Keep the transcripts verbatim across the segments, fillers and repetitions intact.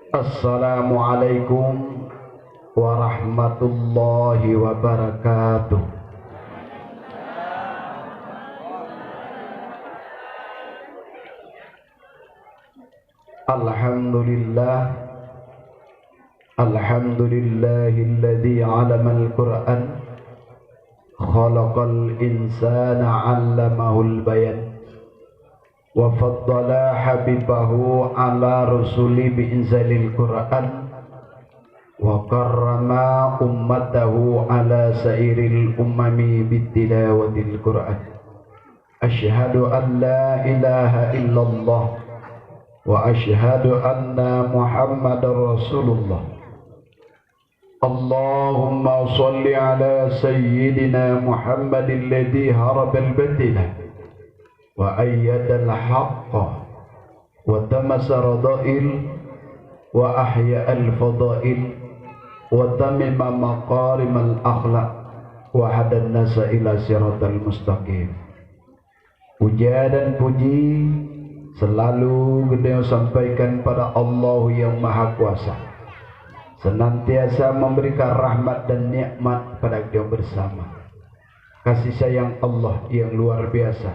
Assalamualaikum warahmatullahi wabarakatuh. Alhamdulillah. Alhamdulillahilladzi 'alamal Qur'an, khalaqal insana 'allamahul bayan, wa faddala habibahu 'ala rusuli bi inzalil Qur'an, wa karrama ummatahu 'ala sairil umami bitilawatil Qur'an. Asyhadu an la ilaha illallah wa asyhadu anna Muhammadar Rasulullah. Allahumma shalli ala sayyidina Muhammadil ladzi harabal batila wa ayyadal haqqa wa tamasa radail wa ahya'al fadail wa tamima makarimal akhlaq wa hadan nasa ila siratal mustaqim. Puja dan puji selalu geutanyoe sampaikan pada Allah yang Maha Kuasa, senantiasa memberikan rahmat dan nikmat pada geutanyoe bersama. Kasih sayang Allah yang luar biasa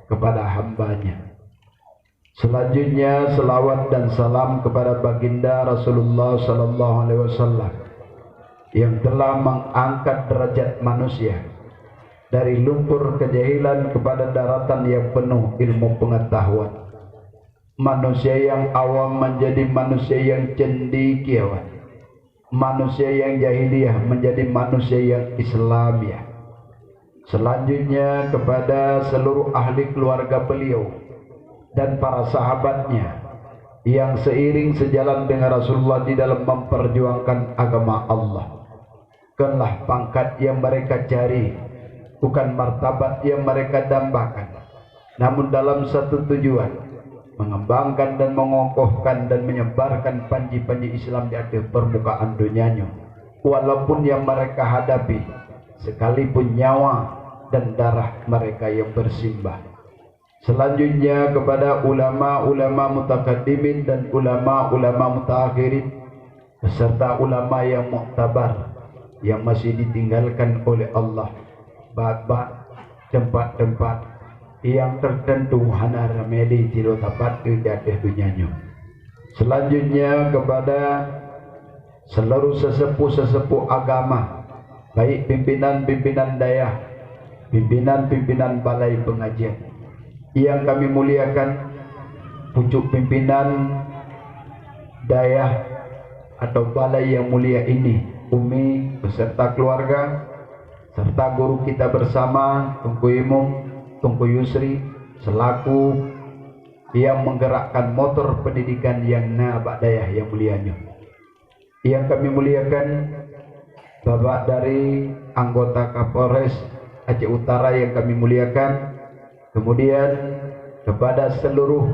kepada hamba-Nya. Selanjutnya, selawat dan salam kepada Baginda Rasulullah sallallahu alaihi wasallam yang telah mengangkat derajat manusia dari lumpur kejahilan kepada daratan yang penuh ilmu pengetahuan. Manusia yang awam menjadi manusia yang cendekiawan. Manusia yang jahiliyah menjadi manusia yang Islamiah. Selanjutnya, kepada seluruh ahli keluarga beliau dan para sahabatnya yang seiring sejalan dengan Rasulullah di dalam memperjuangkan agama Allah. Bukanlah pangkat yang mereka cari, bukan martabat yang mereka dambakan, namun dalam satu tujuan, mengembangkan dan mengokohkan dan menyebarkan panji-panji Islam di ateueh permukaan dunia nyoe, walaupun yang mereka hadapi sekalipun nyawa dan darah mereka yang bersimbah. Selanjutnya, kepada ulama-ulama mutakaddimin dan ulama-ulama mutaakhirin, beserta ulama yang muktabar yang masih ditinggalkan oleh Allah bak-bak tempat-tempat yang tertentu hana ramé lé tiroe tapat di ateueh dunia nyoe. Selanjutnya, kepada seluruh sesepuh-sesepuh agama, baik pimpinan-pimpinan dayah, pimpinan-pimpinan balai pengajian yang kami muliakan, pucuk pimpinan dayah atau balai yang mulia ini, Umi beserta keluarga, serta guru kita bersama, Teungku Imum, Teungku Yusri, selaku yang menggerakkan motor pendidikan yang na bak dayah yang mulia nyoe. Yang kami muliakan, Bapak dari anggota Kapolres Aceh Utara yang kami muliakan, kemudian kepada seluruh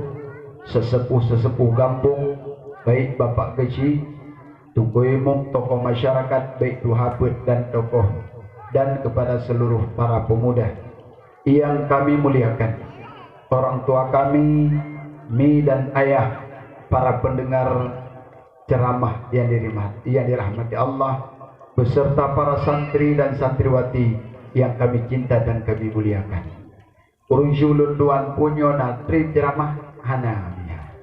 sesepuh-sesepuh gampông, baik Bapak Keuchik, Teungku Imum, tokoh masyarakat, baik tuha peuet dan tokoh, dan kepada seluruh para pemuda yang kami muliakan, orang tua kami, mi dan ayah, para pendengar ceramah yang dirahmat-, yang dirahmati Allah, beserta para santri dan santriwati yang kami cinta dan kami muliakan. Ureueng syulun tuan punyo na treb ceramah, hana hadiah.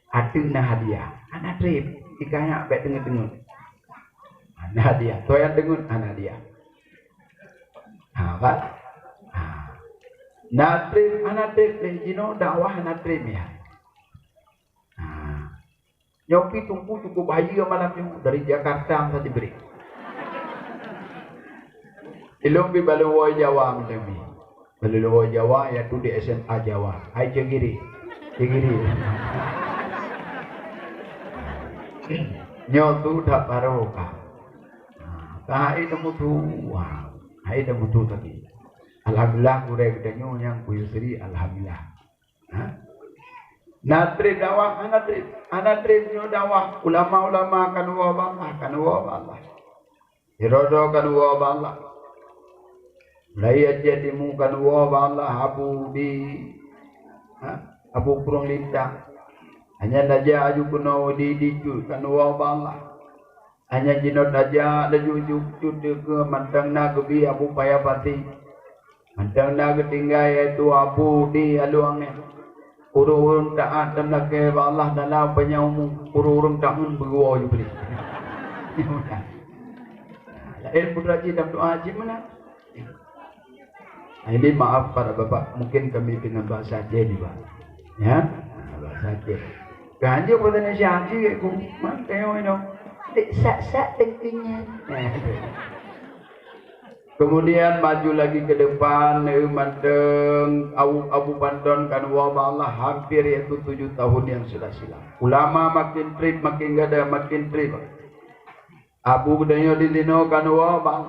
Ateueh na hadiah, hana treb, ikanya bèk teungeut-teungeut. Hana hadiah, toh nyang teungeut hana hadiah. Ha, kan? Ha. Na treb, hana treb, lé jinoe dakwah hana treb ya. Ha. Nyoe pi Teungku cukup bahagia malam nyoe, dari Jakarta masa diberi. Ilong pi Baluwoe Jawa masa ni. Baluwoe Jawa, yaitu di S M A Jawa. Hai Cegiri. Cegiri. Nyoe tu that barokah. Ha, hai temu tu. Wah, hai temu tu tadi. Alhamdulillah, gurèe geutanyoe nyang kuyusri, alhamdulillah. Ha? Na treb dakwah, hana treb. Hana treb nyoe dakwah. Ulama-ulama kan woe bak Allah, kan woe bak Allah. Sirodo kan woe bak Allah. Mulai Aceh Timu kan woe bak Allah, Abu di, ha? Abu Purung Lintang. Hanya tajak aju keunoe di, di cut keunoe bak Allah. Hanya jinoe tajak laju cut, cut dikeue mantong na geubi Abu Paya Pati. Mantong na geutinggai yaitu Abu di Alueng nyan. Ureueng-ureueng taat dan lakée bak Allah dalam panyang umu, ureueng-ureueng taun beuruwoe Jibril. Laén putra cit dan doa cit meunan. Jadi maaf para bapak, mungkin kami dengan bahasa Aceh juga. Ya, bahasa Aceh. Ganjil pada Indonesia Aceh ku, mana tengok itu. Dek sak-sak tengkinya. Kemudian maju lagi ke depan, eh, manteng Abu, Abu Panton kan wabah Allah hampir yaitu tujuh tahun yang sudah silam. Ulama makin trip, makin gada, makin trip. Abu geutanyoe di sinoe kan wabah.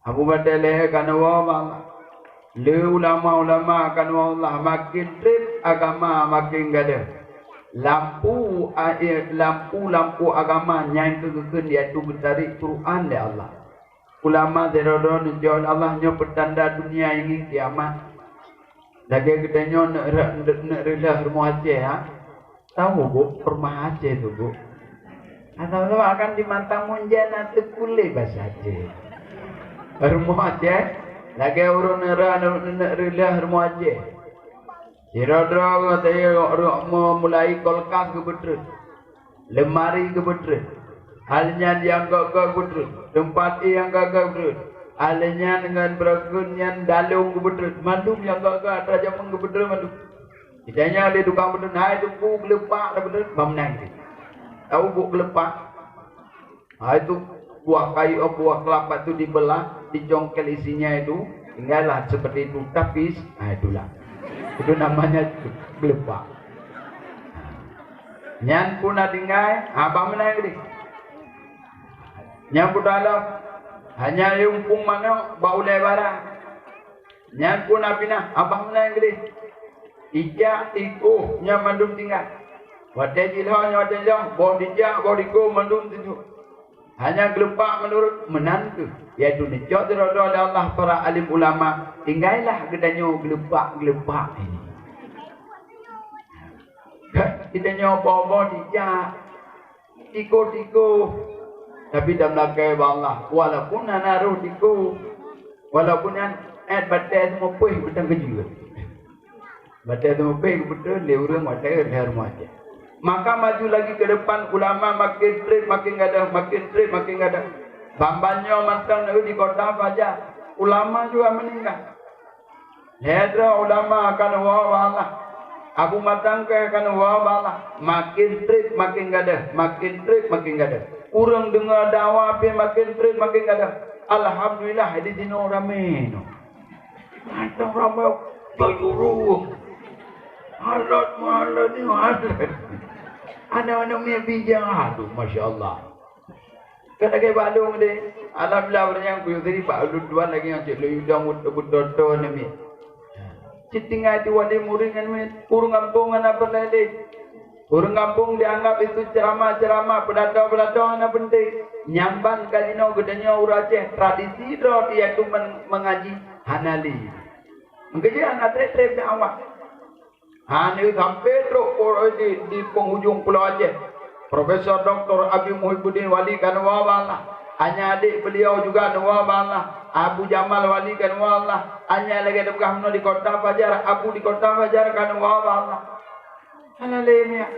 Abu batée lehe kan wabah. Le ulama-ulama kan Allah makin trip, agama makin gada. Lampu, eh, lampu-lampu agama nyang keu geukheun yaitu geutarik Quran lé Allah. Ulama sidroe-droe neujoh Allah nyoe peutanda dunia ingin kiamat. Lagée geutanyoe neuk re-, neuk reulah rumoh Aceh, ha? Tahu, Bu, rumoh Aceh tu, Bu? Atau tu akan di mata munjai na teukulé bahasa Aceh. Rumoh Aceh, lagée ureueng neura neuk reulah rumoh Aceh. Sidroe-droe geutanyoe rot meumulai kulkas geubeutreuet. Lemari geubeutreuet. Hal nyan nyang gak-gak geubeutreuet. Teumpat ié nyang gak-gak geubeutreuet. Hal nyan ngon beureukeuen nyan dalong geubeutreuet. Mandum nyang gak-gak atra jamén geubeutreuet mandum. Ditanya lé tukang beutreun, "Hai Teungku, geuleupak dah beutreun?" Bak meunan cit. Tahu buk geuleupak? Ha, itu buah kayu, buah kelapa itu dibelah, dicongkel isinya itu, tinggallah seperti itu, tapis, ha, itulah. Itu namanya geuleupak. Nyan pun na tinggai, ha, bak meunan geude. Nyan pun dalam, hanya yumpung manok, bak ulée barang. Nyan pun na pinah, ha, bak meunan geude. Ijak, ikoh, nyan mandum tinggai. Watée jilho, nyan watée jilho, boh dijak, boh dikoh, mandum teuntée. Hanya geuleupak meunurot meunan kheueh, yaitu neucok sidroe-droe lé Allah para alim ulama, tinggailah geutanyoe geuleupak-geuleupak ini. Geutanyoe boh-boh dijak, tikoh-tikoh, tapi dan lakée bak Allah, walaupun hana roh tikoh, walaupun nyan, eh, batée seumeupeue beutang keujeuet. Batée teumeupeue geubeutôi lé ureuëng watée lhée rumoh Aceh. Maka maju lagi ke depan, ulama makin treb makin gadôh, makin treb makin gadôh. Ban-ban nyoe mantong na di Kota Fajar, ulama juga meuninggai. Lhée droe ulama ka neuwoe bak Allah. Abu Matangkée ka neuwoe bak Allah. Makin treb makin gadôh, makin treb makin gadôh. Ureuëng deungoe dakwah pih makin treb makin gadôh. Alhamdulillah, di sinoe ramé nyoe. Mantong ramé bajurong. Alat malam ni alat. Aneuk-aneuk miet bijang, aduh, masya Allah. Kan lagée bak lôn deh. Alhamdulillah, ureuëng nyang kuyue siri bak ulôn tuan lagée nyang cit lôn yudong beutôi-beutôi namiet. Cit tinggai di wali murit ngon miet, ureuëng gampông ngon abang laén deh. Ureuëng gampông dianggap itu ceramah-ceramah, pidato-pidato hana penting. Nyang ban ka jinoe geutanyoe ureuëng Aceh, tradisi droe yaitu men-, mengaji hana lé. Meukeujeuet hana treb-treb dakwah. Hana sampai trok di, di penghujung Pulo Aceh. Profesor Doktor Abi Muhibbuddin Wali ka neuwoe bak Allah. Hanya adik beliau juga neuwoe bak Allah. Abu Jamal Wali ka neuwoe bak Allah. Hanya lagée teupeugah meunoe di Kota Fajar, Abu di Kota Fajar ka neuwoe bak Allah. Hana lé miet.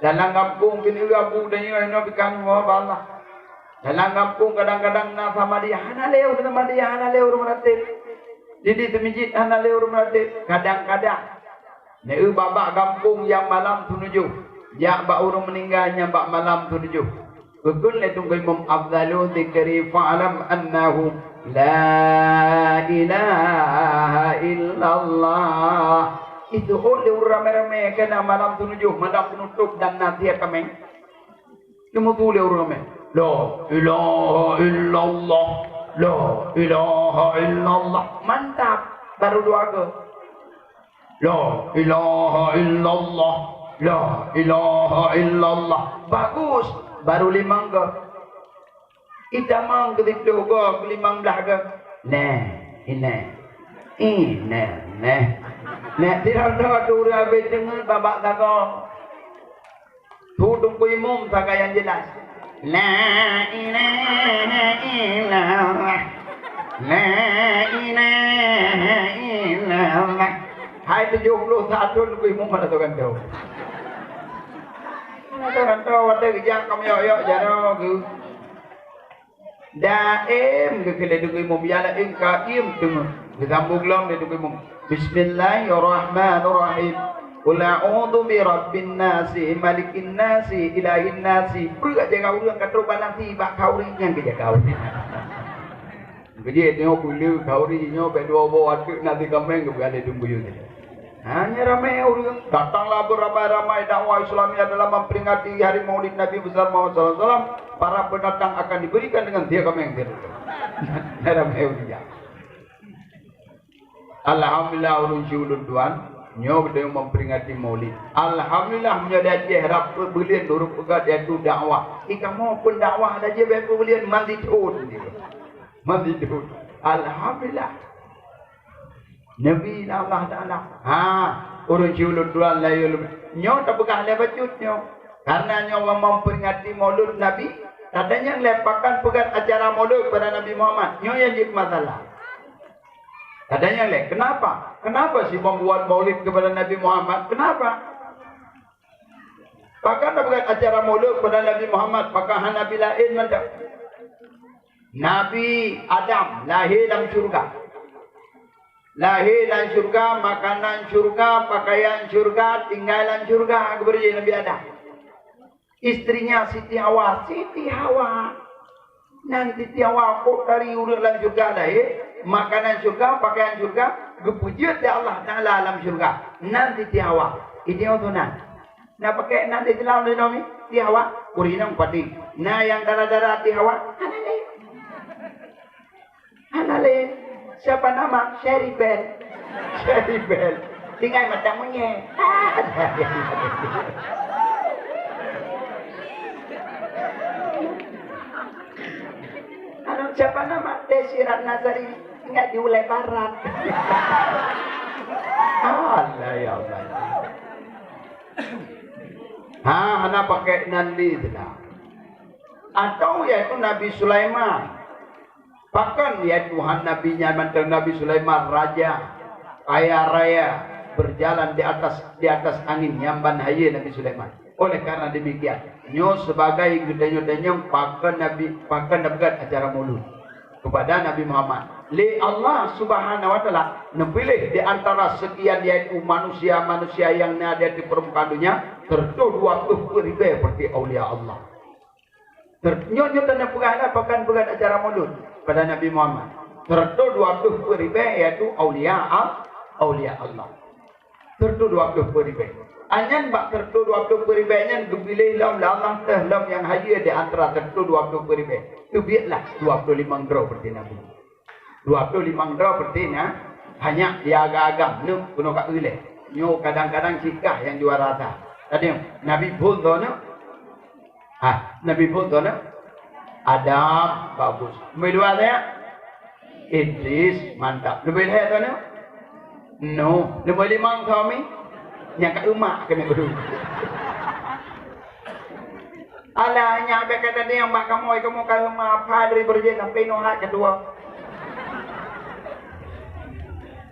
Dalam gampông keuneuk Abu dan nyoe nyoe pih ka neuwoe bak Allah. Dalam gampông kadang-kadang na Samadiyah, hana lé ureuëng Samadiyah, hana lé ureuëng meuratéb. Di, di teumijit hana lé ureuëng meuratéb. Kadang-kadang na babah gampông nyang malam tunujoh, jak bak ureuëng meuninggai nyang bak malam tunujoh. Geukheun lé Teungku Imum, "Afdalu dzikri fa'lam annahu la ilaha illallah." Itu lé ureuëng ramé-ramé keunan malam tunujoh, malam peunutôp dan na sie kaméng. Geumeubu lé ureuëng ramé, "La ilaha illallah, la ilaha illallah." Mantap, baru dua go. "La ilaha illallah, la ilaha illallah." Bagus, baru limong go. Itamong keu siplôh go, keu limong blah go. Neh, ineh. Ineh, neh. Neh, sidroe-droe tu ureuëng habéh teungeut babah sagoe. Su Teungku Imum sagai nyang jeulaih. La ilaha illallah. La ilaha illallah. Hai tujoh ploh satu Teungku Imum hana soe gantoe. Hana soe gantoe, watèe geujak ka meuyok-yok jaroe geuh. Daém geukheun lé Teungku Imum, ya laén kaém teungoh. Geusambông lom lé Teungku Imum. Bismillahirrahmanirrahim. Qul a'udzu birabbin nasi, malikin nasi, ilahin nasi. Peue jak jaga ureueng ka trôk bak nasi, bak khauri nyan geujaga ureueng. Geujak nyoe beuleu khauri nyoe bèk dua boh ateueh nasi kaméng geupeugah lé Teungku Yusuf. Hanya ramai ureueng, datanglah beramai-ramai dakwah Islamiyah dalam memperingati hari Maulid Nabi Besar Muhammad sallallahu alaihi wasallam. Para pendatang akan diberikan dengan dia kami yang dia. Hanya ramai ureueng. Alhamdulillah, ureueng siulôn tuan, nyoe geutanyoe memperingati Maulid. Alhamdulillah, meunyoe di Aceh rab peubuleuen ureueng peugah yaitu dakwah. Ikamoe pun dakwah ada je bèk peubuleuen mandi thon. Mandi thon. Alhamdulillah. Nabi Allah Taala. Ha, ureueng siulôn tuan layeue lom. Nyoe tapeugah lé bacut nyoe. Karena nyoe memperingati Maulud Nabi, kadang nyang lé pakon peugah acara Maulud kepada Nabi Muhammad. Nyoe nyang jeuet masalah. Kadang nyang lé, kenapa? Kenapa sih membuat Maulid kepada Nabi Muhammad? Kenapa? Pakon tapeugah acara Maulud kepada Nabi Muhammad, pakon hana nabi laén mantong? Nabi Adam lahé lam syeuruga. Lahé lam syeuruga, makanan syeuruga, pakaian syeuruga, tinggai lam syeuruga, geupeujeuet Nabi Adam. Istrinya Siti Hawa, Siti Hawa. Nan Siti Hawa kok tari ureueng lam syeuruga lahé, makanan syeuruga, pakaian syeuruga, geupeujeuet lé Allah Taala lam syeuruga. Nan Siti Hawa. Ini untuk nan. Na pakai nan di dalam di nomi, Siti Hawa, ureueng inong pati. Na nyang dara-dara Siti Hawa, hana lé. Hana lé. Siapa nama? Sherry Bell. Sherry Bell. Tinggai macam monyet. Anu, siapa nama? Desi Ratnasari. Tinggai di Ulai Barat. Allah, ya Allah. Ha, hana pakai nan di sana. Atau yaitu Nabi Sulaiman. Pakon ya Tuhan Nabi nyan mantong Nabi Sulaiman raja, kaya raya, berjalan di atas, di atas angin, nyang ban hayeu Nabi Sulaiman. Oleh karena demikian, nyoe sebagai geutanyoe-tanyoe pakon Nabi, pakon Nabi acara Maulud kepada Nabi Muhammad. Lé Allah Subhanahu wa Taala neupiléh di antara sekian yaitu manusia-manusia yang na di ateueh permukaan dunia, teureutôh dua ploh peuet ribèe peuti aulia Allah. Ter-, nyoe, nyoe tanda peugah lah, pakon peugah acara Maulud pada Nabi Muhammad. Teureutôh dua ploh peuet ribèe, yaitu aulia Al-, aulia Allah. Teureutôh dua ploh peuet ribèe. Anyan bak teureutôh dua ploh peuet ribèe nyan geupiléh lom lé Allah teuh lom nyang hayeu di antara teureutôh dua ploh peuet ribèe. Teubiet lah dua ploh limong droe peuti Nabi. Dua ploh limong droe peuti na, hanya di agam-agam neuk keunoe ka ulèe. Nyoe kadang-kadang sikah nyang juara that. Tadi Nabi phôn droeneuh. Ha, Nabi phôn droeneuh. Adam, bagus. Nomor dua saya. Idris, mantap. Nomor lhèe droeneuh. Nuh, nomor limong suami. Nyang ka umak keuneuk guru. Alah, nyan bèk kata dia bak kamoe, kamoe ka leumoh hafai dari beureujeuen sampai nyoe hat keudua.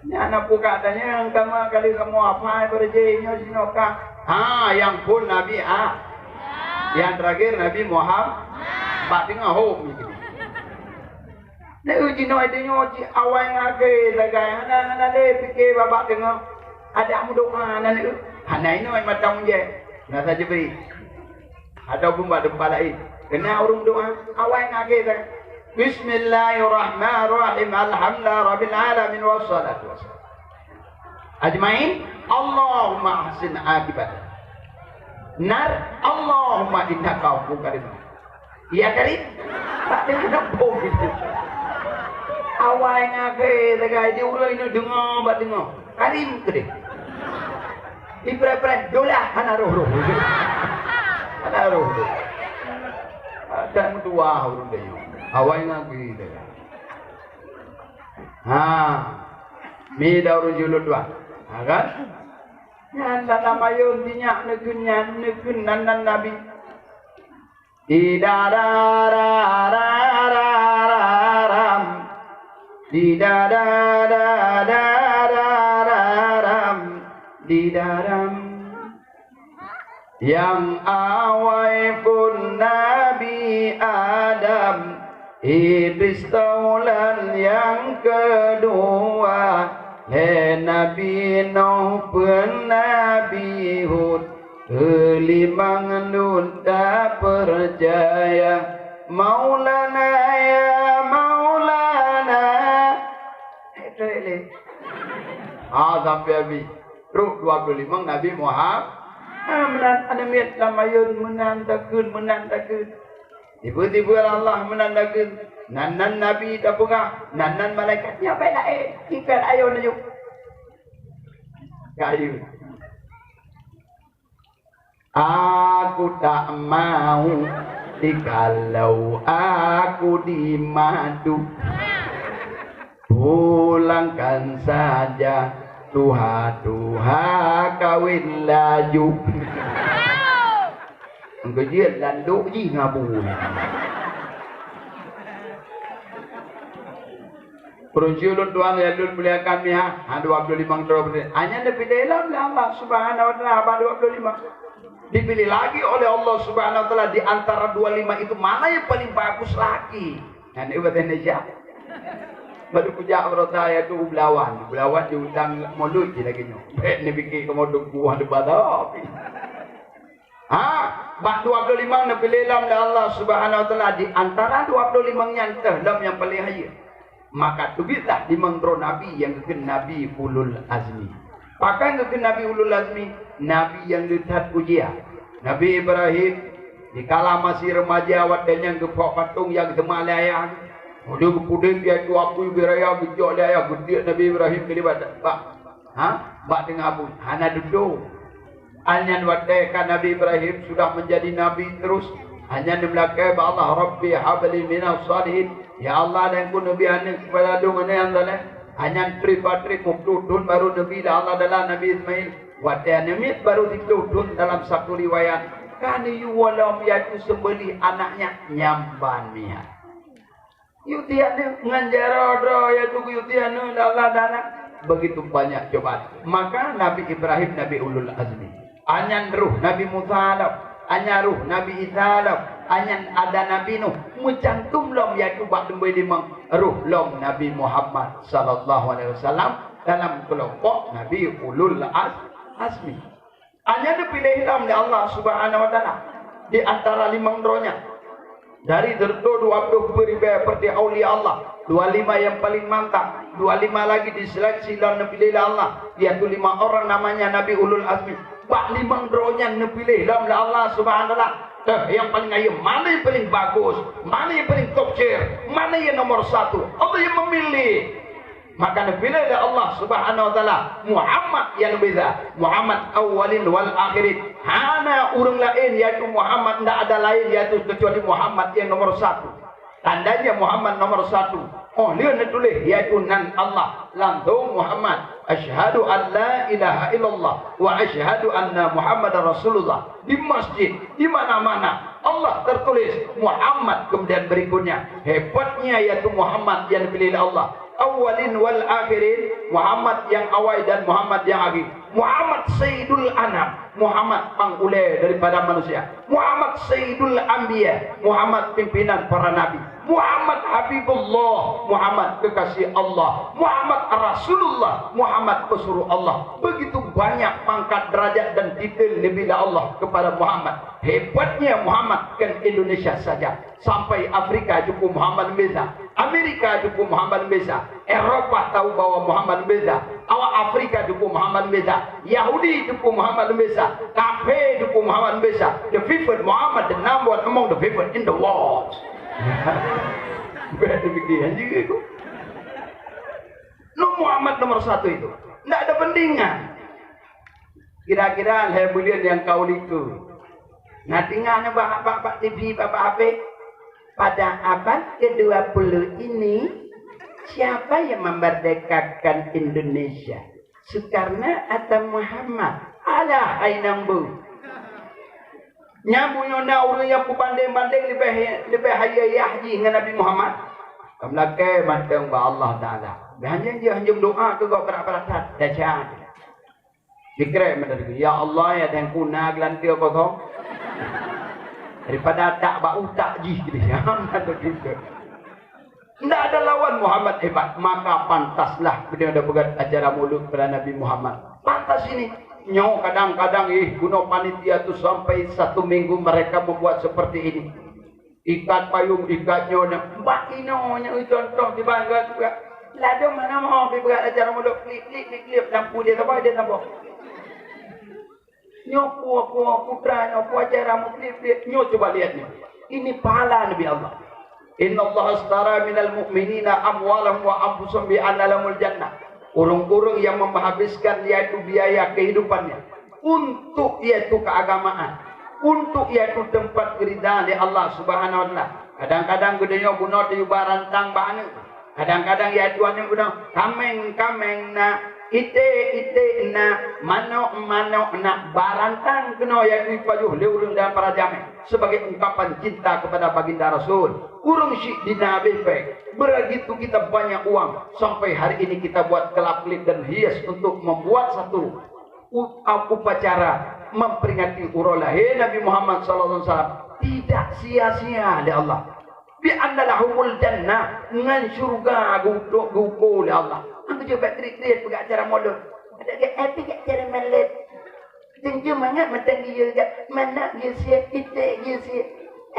Nyan na peugah tanyong, kamoe ka leumoh hafai beureujeuen nyoe jinoe ka. Ha, nyang phôn Nabi ah. Nyang terakhir Nabi Muhammad. Bak teungoh hom ni. Neu jinoe donya cit awai ngon akhé sagai, hana, hana lé pike babah teungoh. Adak meudoa na neu, hana inoe mata mujée. Na saja bri. Ataupun bak teumpat laén. Keunan ureuëng doa, awai ngon akhé sagai. Bismillahirrahmanirrahim. Alhamdulillahirabbil alamin wassalatu wassalam. Ajmain. Allahumma ahsin akibatana. Nar. Allahumma innaka afuwun karim. Ya Karim. Tak dengar dong pom itu. Awai ngagai sagai di ureuëng inong deungoe bak deungoe. Karim keudeh. Ipreh-preh dolah hana roh-roh. Hana roh-roh. Ada meutuah ureuëng deungoe. Awai ngagai sagai. Ha. Mi da ureuëng julud dua. Ha kan? Nyan dalam ayôn dinyak neukheun nyan, neukheun nan, nan Nabi. Di da da da da da da ram. Di da da da da da da ram. Di da ram. Nyang awai phon Nabi Adam, Idris taulan nyang keudua, lé Nabi Nuh phon Nabi Hud, keulimang lôn tapeucaya. Maulana ya Maulana. Eh, trek lé. Ah, sampai habis. Trok dua puluh lima Nabi Muhammad. Ah, meunan aneuk miet lam ayôn, meunan takheun, meunan takheun. Tiba-tiba Allah meunan takheun. Nan, nan Nabi tapeugah, nan, nan malaikat nyan bèk laén. Ikat ayôn laju. Kayu. Aku tak mau dikalau aku di madu. Pulangkan saja tuha-tuha kawin laju. Engkau jeuet landok jih ngabu. Peureuncue lôn tuan nyang lôn muliakan miha, ha, dua puluh lima droe beutôi. Hanya neupiléh lom lé Allah Subhanahu wa Taala bak dua puluh lima. Dipilih lagi oleh Allah Subhanahu wa Taala di antara dua puluh lima itu mana yang paling bagus lagi. Nah, ini buat Indonesia. Baru kujak berota yaitu Belawan. Belawan diundang Maulud je lagi nyoe. Bèk ni pikir kamu duk buah di badak. Ha, bak dua puluh lima neupiléh lom lé Allah Subhanahu wa Taala di antara dua puluh lima nyan teuh lom nyang paléng hayeue. Maka teubietlah limong droe nabi nyang geukheun nabi ulul azmi. Pakon geukheun nabi ulul azmi? Nabi nyang le that ujia. Nabi Ibrahim dikala masih remaja watèe nyan geuphok patong nyang geuteumah lé ayah. Udah geupudek yaitu apui beuraya geujok lé ayah geutiek Nabi Ibrahim keu libat bak Ha? Bak teungoh buet hana dudoe. Anyan watèe ka Nabi Ibrahim sudah menjadi nabi terus, anyan neulakèe bak Allah, "Rabbi habli minas shalihin." Ya Allah, dan ku neubi aneuk keupada lôn aneuk nyang saleh. Anyan trip-trip muploh thon baru neubi lé Allah dalam Nabi Ismail. Watèe aneuk miet baru siploh thon dalam satu riwayat, ka neuyue lom yaitu seumbeuléh anaknya nyang ban miet. Yue tiek nyoe ngon jaroe droe, yue tiek nyoe lala dana. Begitu banyak cobaan. Maka Nabi Ibrahim Nabi ulul azmi. Anyan roh Nabi Musa lom, anyan roh Nabi Isa lom, anyan ada Nabi Nuh. Meucantum lom yaitu bak lumbôi limong roh lom Nabi Muhammad sallallahu alaihi wasallam dalam keulompok Nabi ulul az-, azmi. Hanya neupiléh lom lé Allah Subhanahu wa Taala di antara limong droe nyan. Dari sireutoh dua ploh peuet ribèe peureutih aulia Allah, dua lima nyang paleng mantap, dua lima lagi diseleksi lom neupiléh lé Allah, yaitu lima orang namanya Nabi Ulul Azmi. Bak limong droe nyan neupiléh lom lé Allah Subhanahu wa Taala. Teuh nyang paleng ayeue, mana nyang paleng bagus, mana nyang paleng top tier, mana nyang nomor satu. Allah nyang memilih. Maka neupiléh lé Allah Subhanahu wa Taala Muhammad nyang beza, Muhammad awwalin wal akhirin. Hana ureueng laén, yaitu Muhammad, ndak ada laén, yaitu kecuali Muhammad nyang nomor satu. Tandanya Muhammad nomor satu. Oh lheueh neutuléh, yaitu nan Allah, langsung Muhammad. Asyhadu an la ilaha illallah wa asyhadu anna Muhammadar Rasulullah. Di masjid, di mana-mana, Allah tertulis Muhammad, kemudian berikutnya. Hebatnya yaitu Muhammad nyang dipilih lé Allah. Awwalin wal akhirin, Muhammad nyang awai dan Muhammad nyang akhé. Muhammad Sayyidul Anam, Muhammad pangulèe daripada manusia. Muhammad Sayyidul Anbiya, Muhammad pimpinan para nabi. Muhammad Habibullah, Muhammad kekasih Allah. Muhammad Rasulullah, Muhammad pesuruh Allah. Begitu banyak pangkat, derajat dan titel dibri lé Allah kepada Muhammad. Hebatnya Muhammad, kon Indonesia saja. Sampai Afrika jukuk Muhammad beza. Amerika jukuk Muhammad beza. Eropa tahu bahwa Muhammad beza. Awak Afrika jukuk Muhammad beza. Yahudi jukuk Muhammad beza. Kafé jukuk Muhammad beza. The favored Muhammad, the number one among the favored in the world. Bèk dipikir, anjing ke tu? Nabi Muhammad nomor satu itu. Ndak ada bandingan. Kira-kira lhèe buleuen nyang ka u likôt. Na tinggai nyoe bak, bak, bak T V, bak, bak H P. Pada abad kedua puluh ini, siapa yang memerdekakan Indonesia? Soekarno atau Muhammad? Alah hai nang beu. Nyan meunyoe na ureuëng nyang peubandeng-bandeng leubeh, leubeh hayeu yah jih ngon Nabi Muhammad, ka meulakée mantong bak Allah Taala. Meuhanjeuet jih hanjeuet doa keu gob brat-brat that, desya. Dikrek meunan, "Ya Allah, ya Tuhanku, na geulanteue kosong. Daripada tak bak utak jih," gitu. Ndak ada lawan Muhammad hebat, maka pantaslah beliau dah peugah acara maulud kepada Nabi Muhammad. Pantas ini. Nyoe kadang-kadang, eh, bunoe panitia tu sampai satu minggu mereka membuat seperti ini. Ikat payung, ikat nyoe, nyoe. Bak inoe nyoe contoh di Banten juga. Ladom hana mau pi berat acara maulud, klip, klip, klip, klip, lampu dia saboh, dia saboh. Nyoe peue, peue putra, nyoe peue acara meuklip-klip. Nyoe cuba lihat nyoe. Ini pahala Nabi Allah. "Innallaha ashtara minal mu'minina amwalahum wa anfusahum bi anna lahumul jannah." Ureuëng-ureuëng yang menghabiskan yaitu biaya kehidupannya untuk yaitu keagamaan, untuk yaitu tempat ridha di Allah Subhanahu wa Taala. Kadang-kadang geutanyoe bunoe tayue barantang bak aneuk. Kadang-kadang ya tuan yang guna, kaméng-kaméng na, iték-iték na, manok-manok na, barantang keunoe ya dipajoh lé ureuëng dan para jamé sebagai ungkapan cinta kepada baginda Rasul. Ureuëng syik dina habéh péng. Begitu kita banyak uang, sampai hari ini kita buat kelap-kelip dan hias untuk membuat satu u-, upacara memperingati uroe lahé Nabi Muhammad sallallahu alaihi wasallam. Tidak sia-sia lé Allah. "Bi anna lahumul jannah," ngon syurga geutu-, geuko lé Allah. Aku cuba kriet-kriet peugah acara maulud. Ada ke hati ke acara maulud. Tunjuk mangat mata dia kat mana dia siap, kita dia siap.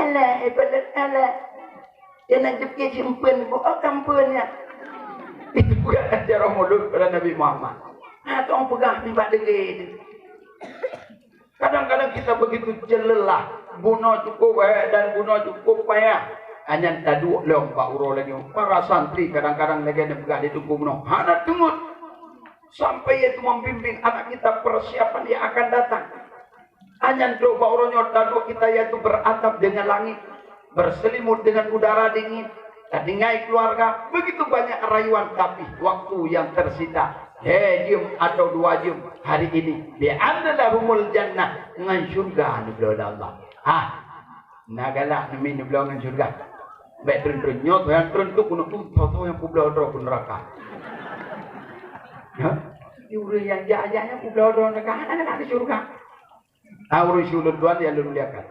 Alah, hebat, alah. Dia nak jepit simpan buat kampungnya. Itu peugah acara maulud pada Nabi Muhammad. Ha, tong peugah ni bak dengke tu. Kadang-kadang kita begitu ceulelah, bunoe cukup hék dan bunoe cukup payah. Hanya taduek lom bak uroe lagée nyoe. Para santri kadang-kadang lagée nyan peugah di teungku bunoe. Hana teungeut. Sampai yaitu membimbing anak kita persiapan yang akan datang. Hanya trok bak uroe nyoe taduek kita yaitu beratap dengan langit. Berselimut dengan udara dingin, tatinggai keluarga, begitu banyak rayuan, tapi waktu yang tersita, hé jeuem atau dua jeuem hari ini, bi anna lahumul jannah, ngon syurga neubloe lé Allah. Ah, na galak neumi neubloe ngon syurga. Bék treun-treun nyoe, nyang treun tu keuneuk tho-tho nyang peubloe droe keu neuraka. Ya? Di ureuëng nyang jak-jak nyang peubloe droe neuraka, hana galak keu syurga. Ah, ureuëng syuleutuan nyang lôn muliakan.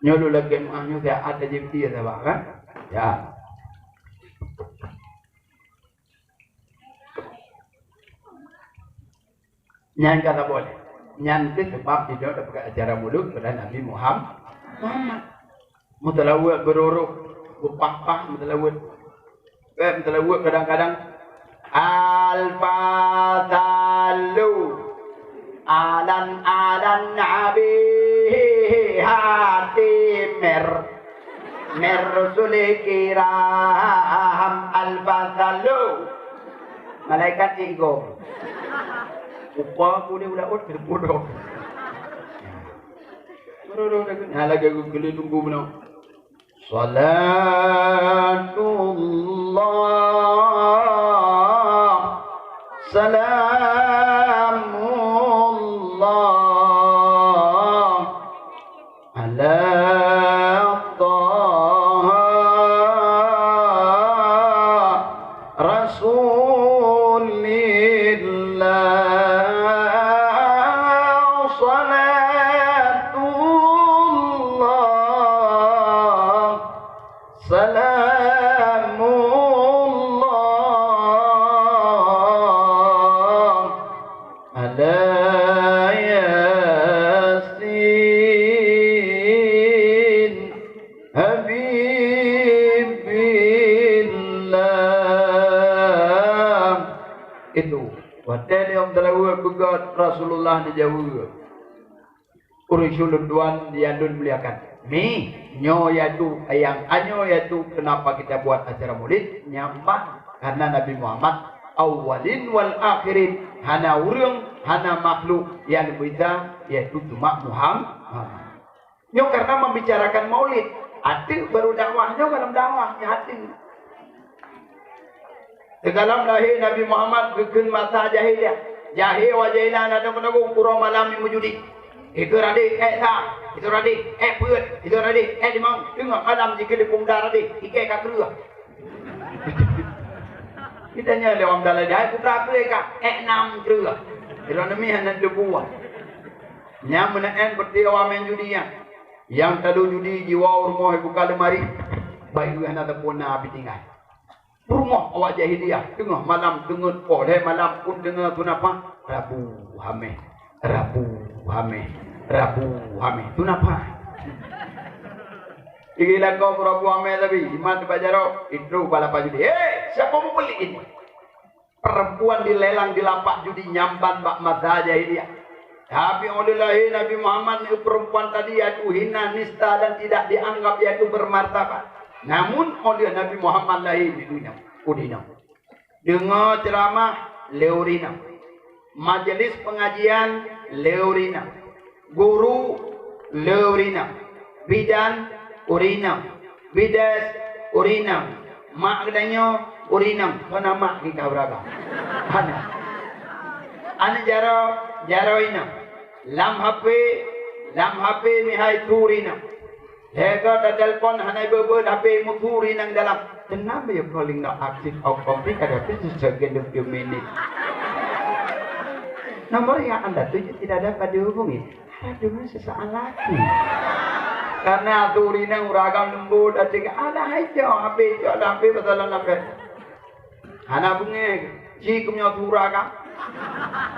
Nyoe lôn lagée meuah nyoe siat ata jeuet dia saban, kan? Ya. Nyan ka saboh lé. Nyan keuh sebab sidroe tapeugah acara mulod pada Nabi Muham-, Muhammad. Meuteulaweuet beurôh-rôh, beupah-pah meuteulaweuet. Eh, meuteulaweuet kadang-kadang. Al-Fathalu. Alan-alan Nabi hati mer. Mer Rasul Kiram Al-Fathalu. Malaikat igom. Upa ku di ulat ot bodoh. Bodoh dah kena lagi aku kena tunggu benar. Salatullah, salamullah, ala Taha Rasulillah, salatullah, salamullah, ala Yasin Habibillah. Itu. Watée lheueh meuteulaweuet beugét Rasulullah neujaweueb. Ureuëng syuleutuan nyang lôn muliakan. Mi, nyoe yaitu nyang anyoe yaitu kenapa kita buat acara maulid, nyan bah karena Nabi Muhammad awwalin wal akhirin, hana ureuëng, hana makhluk nyang leubeh that, yaitu cuma Muham-, Muhammad. Nyoe karena membicarakan maulid, ateueh baru dakwah, nyoe dalam dakwah nyoe ateueh. Teugalam lahé Nabi Muhammad geukheun masa jahiliyah. Jahé awak jahilia na dong-dong uroe malam meujudi. Itu radeh, eh, sa. Itu radeh, eh, peuet. Itu radeh, eh, limong. Teungoh malam jikeuleupong da radeh. Ikei ka kreueh. Kita nyan lewat dalam jahé putra kreueh ka. Eh, enam kreueh. Itu nami hana teubuah. Nyang meunan berarti awak main judi nyan. Nyang talu judi jiwoe rumoh buka lemari. Baik hana teupuna api tinggai. Peurumoh awak jahiliyah, teungoh malam deungon poh lhée malam pun deungoe tunapah, Rabu, Hameh, Rabu, Hameh, Rabu, Hameh, tunapah. Igi lakoe Rabu, Hameh tapi iman bak jaroe, itu balapan judi. Hei, siapa membeli ini? Perempuan dilelang di lapak judi nyamban bak masa jahiliyah. Tapi oleh lahé Nabi Muhammad ni perempuan tadi yaitu hina, nista dan tidak dianggap yaitu bermartabat. Namun oleh Nabi Muhammad lahé di dunia, udinong. Dengar ceramah, le urinong. Majelis pengajian, le urinong. Guru, le urinong. Bidan, urinong. Bides, urinong. Mak geutanyoe, urinong. Kona mak kita beragam. Hana. Aneuk jaroe, jaroe inong. Lam H P, lam H P mihai tu urinong. Lhée goe tatelpon hana ibeubeuet H P mutu urinong dalam. Tenang ya calling no aktif au komplik ada tu segenap minit. Nomor yang anda tuju tidak dapat dihubungi. Aduh, sesaat lagi. Karena aturan uragam lembut, ada ada hai cok, habis cok, ada habis, betul lah, habis. Hana beungéh, ci keumeunyoe tu uragam.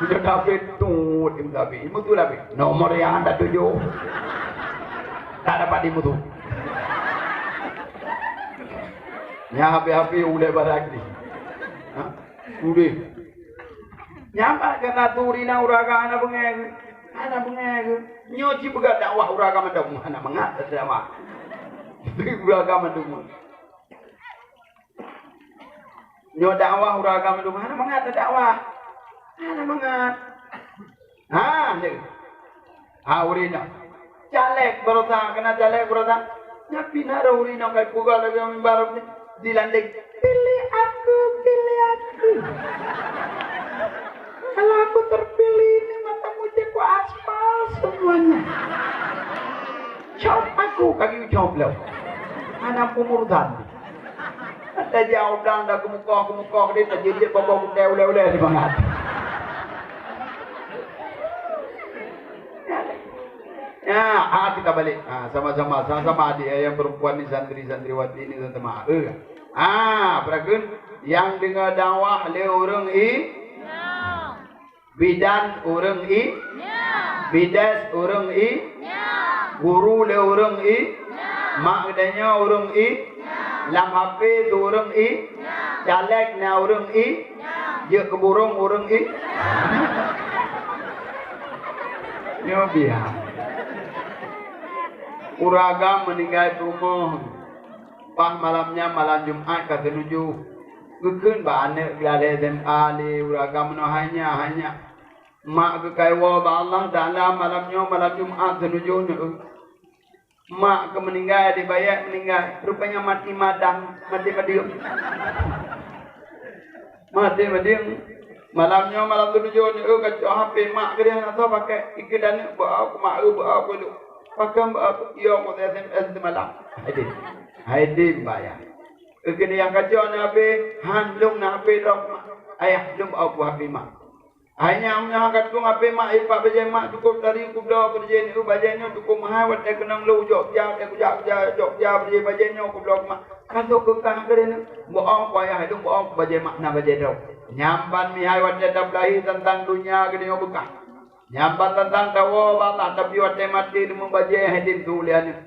Meunyoe habis, tut, im habis. Imu tu habis. Nomor yang anda tuju. Tak dapat dimutu. Nya habis-habis ulée barak ni. Ha? Udeh. Nyampak keunan tu rina uragam hana beungéh. Hana beungéh. Nyoe ci peugah dakwah uragam mandum hana mangat dakwah. Uragam mandum. Nyoe dakwah uragam mandum hana mangat dakwah. Hana mangat. Ha, ni. Ha, ureueng inong. Caleg baroesa, keunan caleg baroesa. Nyan pih na roh ureueng inong ka peugah lagèe mimbar ni, dilandeng, "Pilih aku, pilih aku. Kalau aku terpilih, ini mata mujaku aspal semuanya. Cop aku, kaki cop lo." Anak umur tadi. Tajak u blang, dah keumukoh-keumukoh, dia tajak-jak boh-boh gutèe ulèe-ulèe di mangat. Ya, ah, kita balik. Ah, sama-sama, sama-sama adik ayah perempuan ni, santri-santriwati ni, sama-sama. Eh. Ah, peurakeun, nyang deungö dakwah lé ureueng i-, bidan ureueng i-, bides ureueng i-, guru lé ureueng i-, mak geutanyoe ureueng i-, lam H P tu ureueng i-, caleg na ureueng i-, jeuet keu burông ureueng i-. Nyoe biasa. Ureueng agam meuninggai peurumoh. Paih malam nyan malam Jumat ka teunujoh. Geukheun bak aneuk geulalé S M A lé ureueng agam meunoe, "Hai nyak, hai nyak. Mak geuh ka iwoe bak Allah Taala malam nyoe malam Jumat teunujoh nyoe." Mak geuh meuninggai, di bayat meuninggai. Rupanya mati madang, mati madeueng. Maté madeueng. Malam nyoe malam teunujoh nyoe, eu, kacok H P mak keudeh hana soe pakai. Ikeu aneuk beu'au keu mak, eu, beu'au keu lôn. Pakon beu'au keu, yo, keu S M S semalam. Hai deh. Hai deh, bayang. Ikeu nyang kacok na H P, han lôn na H P lom mak. Ayah, lôn beu'au keu H P mak. Hai nyan, nyan ka tueng H P mak, ipak bajèe mak, cukup tari kubloe keu bajèe nyoe, bajèe nyoe cukup mahai, watèe keunong lôn jok ja, watèe kujak, kujak, jok ja, bajèe, bajèe nyoe kubloe keu mak. Ka lôn keu kah keudeh nyoe. Beu'au keu ayah, lôn beu'au keu bajèe mak, na bajèe droe. Nyan ban mihai watèe tapeulahé teuntang donya geutanyoe beukah. Nyan ban teuntang tawoe bak Allah, tapi watèe maté deungon bajèe hai deh tu lé aneuk.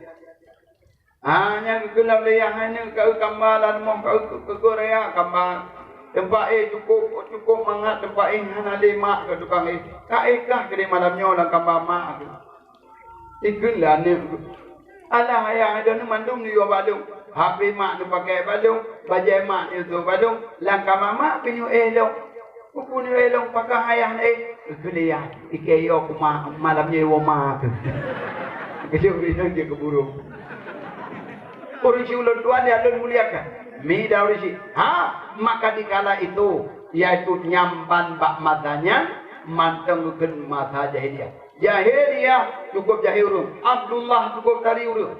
Ah, nyan geukheun lom lé yah hai nyoe, ka eu kamba lam rumoh, ka eu keu-, keu raya kamba. Teumpat éh cukup, cukup mangat teumpat éh, hana lé mak keu tukang éh. Ka éh kah keudeh malam nyoe lam kamba mak keuh. Ikheun lé aneuk keuh. Alah ayah, droeneuh mandum neuyue bak lôn. H P mak neupaké bak lôn, bajèe mak neuyue bak lôn, lam kama mak pih neuyue éh lôn. Peue neuyue éh lôn, pakon ayah neuéh? Keu lé yah, ikei yo keu ma, malam nyoe iwoe ma keuh. Keu lôn jeuet keu burông. Ureueng syik ulôn tuan nyang lôn muliakan. Mi dan ureueng syik. Ha, maka dikala itu, yaitu nyan ban bak masa nyan, Mantong geukheun masa jahiliyah. Jahiliyah cukup jahil ureuëng. Abdullah cukup tari ureuëng.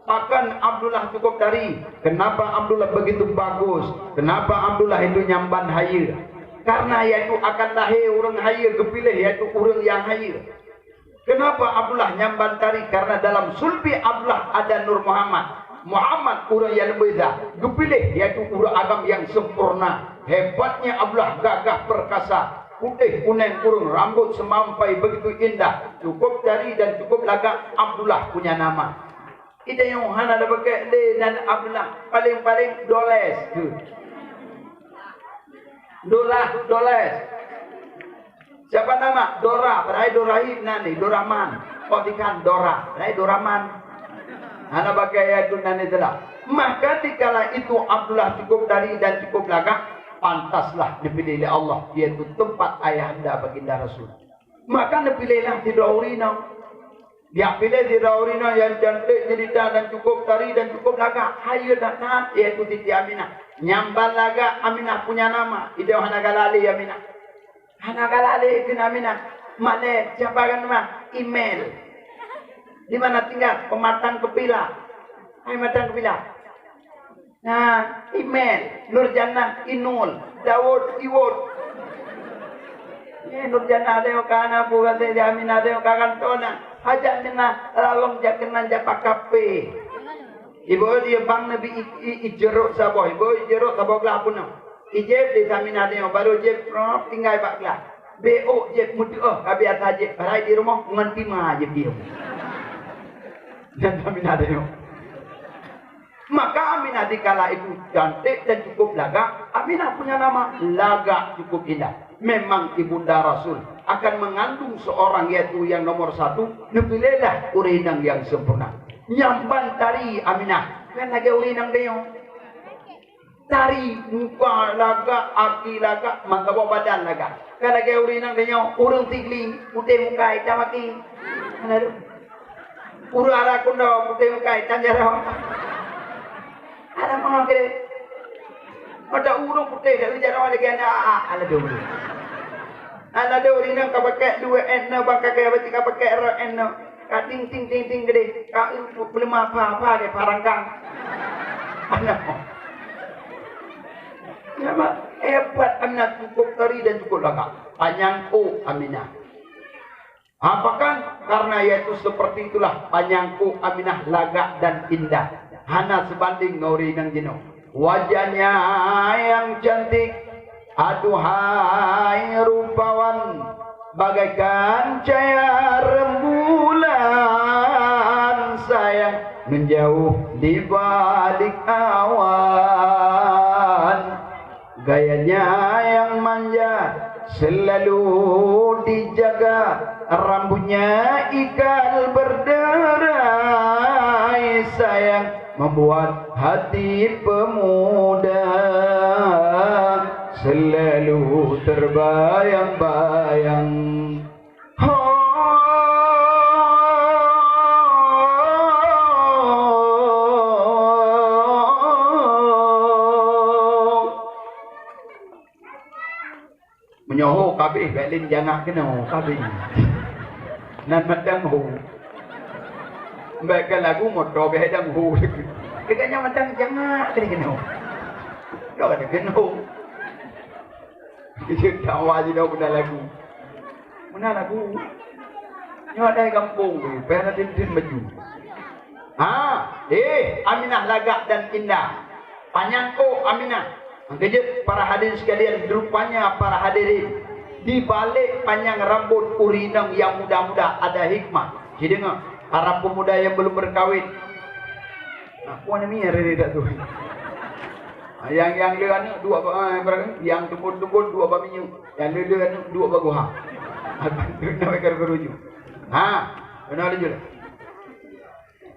Pakon Abdullah cukup tari? Kenapa Abdullah begitu bagus? Kenapa Abdullah itu nyamban hayeue? Karena yaitu akan lahé ureuëng hayeue, geupiléh yaitu ureuëng nyang hayeue. Kenapa Abdullah nyamban tari? Karena dalam sulbi Abdullah ada Nur Muhammad. Muhammad ureuëng nyang leubeh that, geupiléh yaitu ureuëng agam nyang sempurna. Hebatnya Abdullah gagah perkasa, putéh kuneng kurung, rambut semampai begitu indah, cukup tari dan cukup lagak, Abdullah punya nama. Idéh nyoe hana leubeh lé nan Abdullah, paling-paling Doles tu. Dolah, Doles. Siapa nama? Dora, padahai Dorahim nan ni, Dorahman. Oh, tikan Dora, padahai Doraman. Hana pakai ayat tu nan ni telah. Maka dikala itu Abdullah cukup tari dan cukup lagak, pantaslah dipilih oleh Allah, yaitu tempat ayahanda baginda Rasul. Maka dipilihlah sidroe ureuëng inong. Dia pilih sidroe ureuëng inong nyang cantik jelita dan cukup tari dan cukup lagak. Hayeue that-that, yaitu Siti Aminah. Nyamban lagak Aminah punya nama. Idéh hana galak lé Aminah. Hana galak lé keu Aminah. Malée, siapa kan nama? Email. Di mana tinggal? Pematang Kepila. Hai Matang Kepila. Nah, Email, Nurjannah, Inul, Daud, Iwot. Eh, Nurjannah ada yang kana bukan saya Aminah ada yang kakan tona. Hajat mina lalong jak keunan jak pakap pe. Ibu dia bang Nabi i, i, i jeruk saboh. Ibu jeruk saboh gelah pun. Ijeb di Aminah dia baru jeb prop tinggai bak gelah. Beok jeb mutuoh ka biasa jeb. Rai di rumah ngon tima jeb dia. Dan Aminah dia. Maka Aminah dikala itu cantik dan cukup lagak. Aminah punya nama lagak cukup indah. Memang ibunda Rasul akan mengandung seorang yaitu yang nomor satu, neupilihlah ureuëng inong yang sempurna. Nyamban tari Aminah, kan lagée ureuëng inong deungoe. Tari muka lagak, aki lagak, mata badan lagak. Kan lagée ureuëng inong deungoe, ureuëng Sigli, putéh muka, itam aki. Mana tu? Ureuëng arah kunda putéh muka itam jaroe. Anak mama kira. Mata ureuëng putéh dari jaroe lagi anak aa ala dulu. Ala dulu rinang ka pakai dua N na bang ka kaya berarti ka pakai R N na. Ka ting ting ting ting gede. Ka peuleumah apa-apa ke parangkang. Anak. Ya, Mak. Hebat Aminah cukup tari dan cukup lagak. Panyang kok Aminah. Apakah karena yaitu seperti itulah panyang kok Aminah lagak dan indah, hana sebanding ngon ureuëng inong jinoe. Wajahnya yang cantik, aduhai rupawan, bagaikan cahaya rembulan, sayang menjauh di balik awan. Gayanya yang manja selalu dijaga, rambutnya ikal berderai, sayang membuat hati pemuda selalu terbayang-bayang. Ho. Meunyoe ho kabeh, bèk lé jangak keunoe kabeh. Nan mantong ho. Bèk ka lagu moto bèk dang ho. Dekat nyan mantong jangak keunoe. Dah ada keunoe. Kita awak je dah guna lagu. Meunan lagu. Nyoe ada gampông tu, payah na tin-tin baju. Ha, eh, Aminah lagak dan indah. Panyang kok Aminah. Maka jeuet para hadirin sekalian, rupanya para hadirin, di balik panyang rambut ureueng inong nyang muda-muda ada hikmah. Ci deungoe, para pemuda yang belum berkawin. Aku ni mi hari ni tak tu. Yang, yang le aneuk dua ba, ah, yang tukun-tukun dua ba minyeuk. Nyang le-le aneuk duek bak guha. Aneuk na meukeureuju. Ha, keunoe laju lé.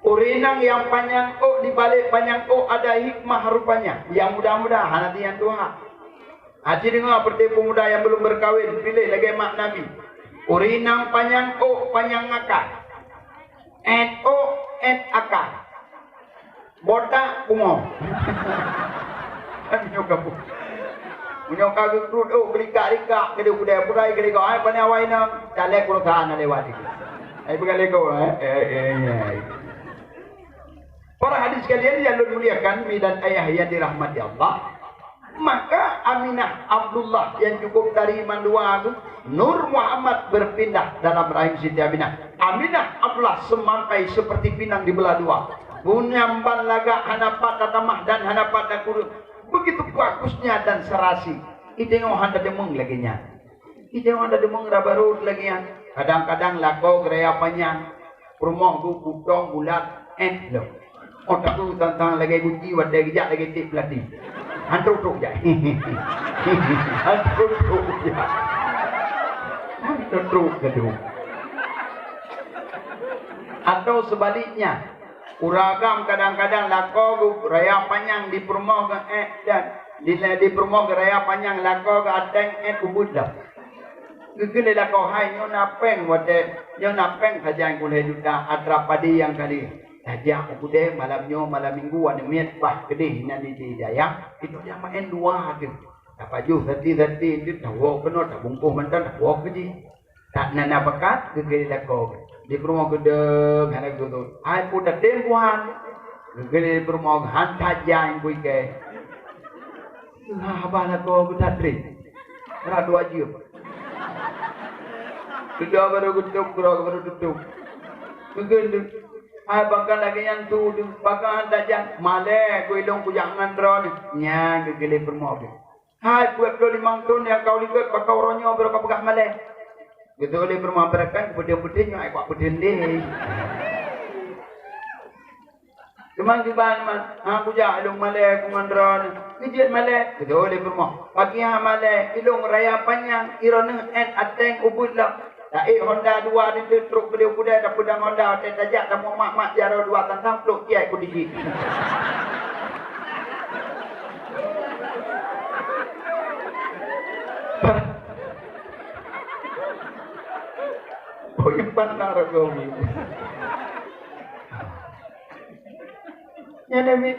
Ureueng inong nyang panyang ôk, di balek panyang ôk ada hikmah rupanya. Nyang muda-muda hana tiang tuha. Aci deungoe peureuté peumuda nyang belum berkawin, piléh lagèe mak Nabi. Ureueng inong panyang ôk, panyang akai. Ét ôk, ét akai. Botak pungo. Kan nyoe kabu. Meunyoe ka geukruet, oh, geulikak-likak, keudeh budai-budai, geulikak, ai, pane awai nang, talek urosan na lewat itu. Ai, bukan lego, eh? Eh, eh, eh. Para hadirin sekalian yang lôn muliakan, mi dan ayah yang dirahmati Allah, maka Aminah Abdullah yang cukup tari mandua tu, Nur Muhammad berpindah dalam rahim Siti Aminah. Aminah Abdullah semangkai seperti pinang dibelah dua. Bunyamban lagak hana pat tatamah dan hana pat takureueng. Begitu bagusnya dan serasi. Idéh nyoe hana deungoe lagée nyan. Idéh nyoe hana deungoe raba rot lagée nyan. Kadang-kadang lakoe geuraya panyang. Peurumoh geuh butong bulat, eh, lom. Oh, tapi tantang lagée guci, watée geujak lagée tiek peulati. Hantu trok jak. Hantu trok jak. Hantu trok gadoh. Atau sebaliknya, ureueng agam kadang-kadang lakoe geuh raya panyang di peurumoh geuh, eh, dan di, di peurumoh geuh raya panyang lakoe geuh ateng, eh, ubit dah. Geukheun lé lakoe, hai, nyoe na péng watée, nyoe na péng sajan kulhée juta atra padi nyang kali. Tajak u keudée malam nyoe, malam minggu, aneuk miet bah keudeh inan di, di dayah, itu nyang maén dua teuh. Tapajoh sati-sati, itu tawoe keunoe, tabungkôh mantong, tawoe keu jih. Tak na, na bakat, geukheun lé lakoe. Di peurumoh geudong, hana geudong. Hai, peue tatem buhan. Geukheun lé peurumoh, han tajan kui ke. Haba lakoe geutatri. Rot dua jeuem. Keudua baru geutup, keudua baru tutup. Mungkin tu. Hai, baka lagée nyan tu, tu. Baka han tajan. Malée, ku ilong kujak ngon droeneuh. Nyan geukheun lé peurumoh tu. Hai, peuet ploh limong thon nyang ka u likot, baka uroe nyoe baru kapeugah malée. Geutôi lé peurumoh beurekan, peudeung-peudeung nyoe, ai kuat peudeung deh. Teuma kiban man, ha, kujak ilong malée, ku ngon droeneuh. Geujeuet malée, geutôi lé peurumoh. Pakriban malée, ilong raya panyang, droeneuh ét ateng ubit lom. Taék honda dua di teuk trok beuliau kudai, tapeudong honda, watée tajak, tamumat-mat jaroe dua tantang, plok kiai kudiji. Pokok pandang rot gob. Ya Nabi.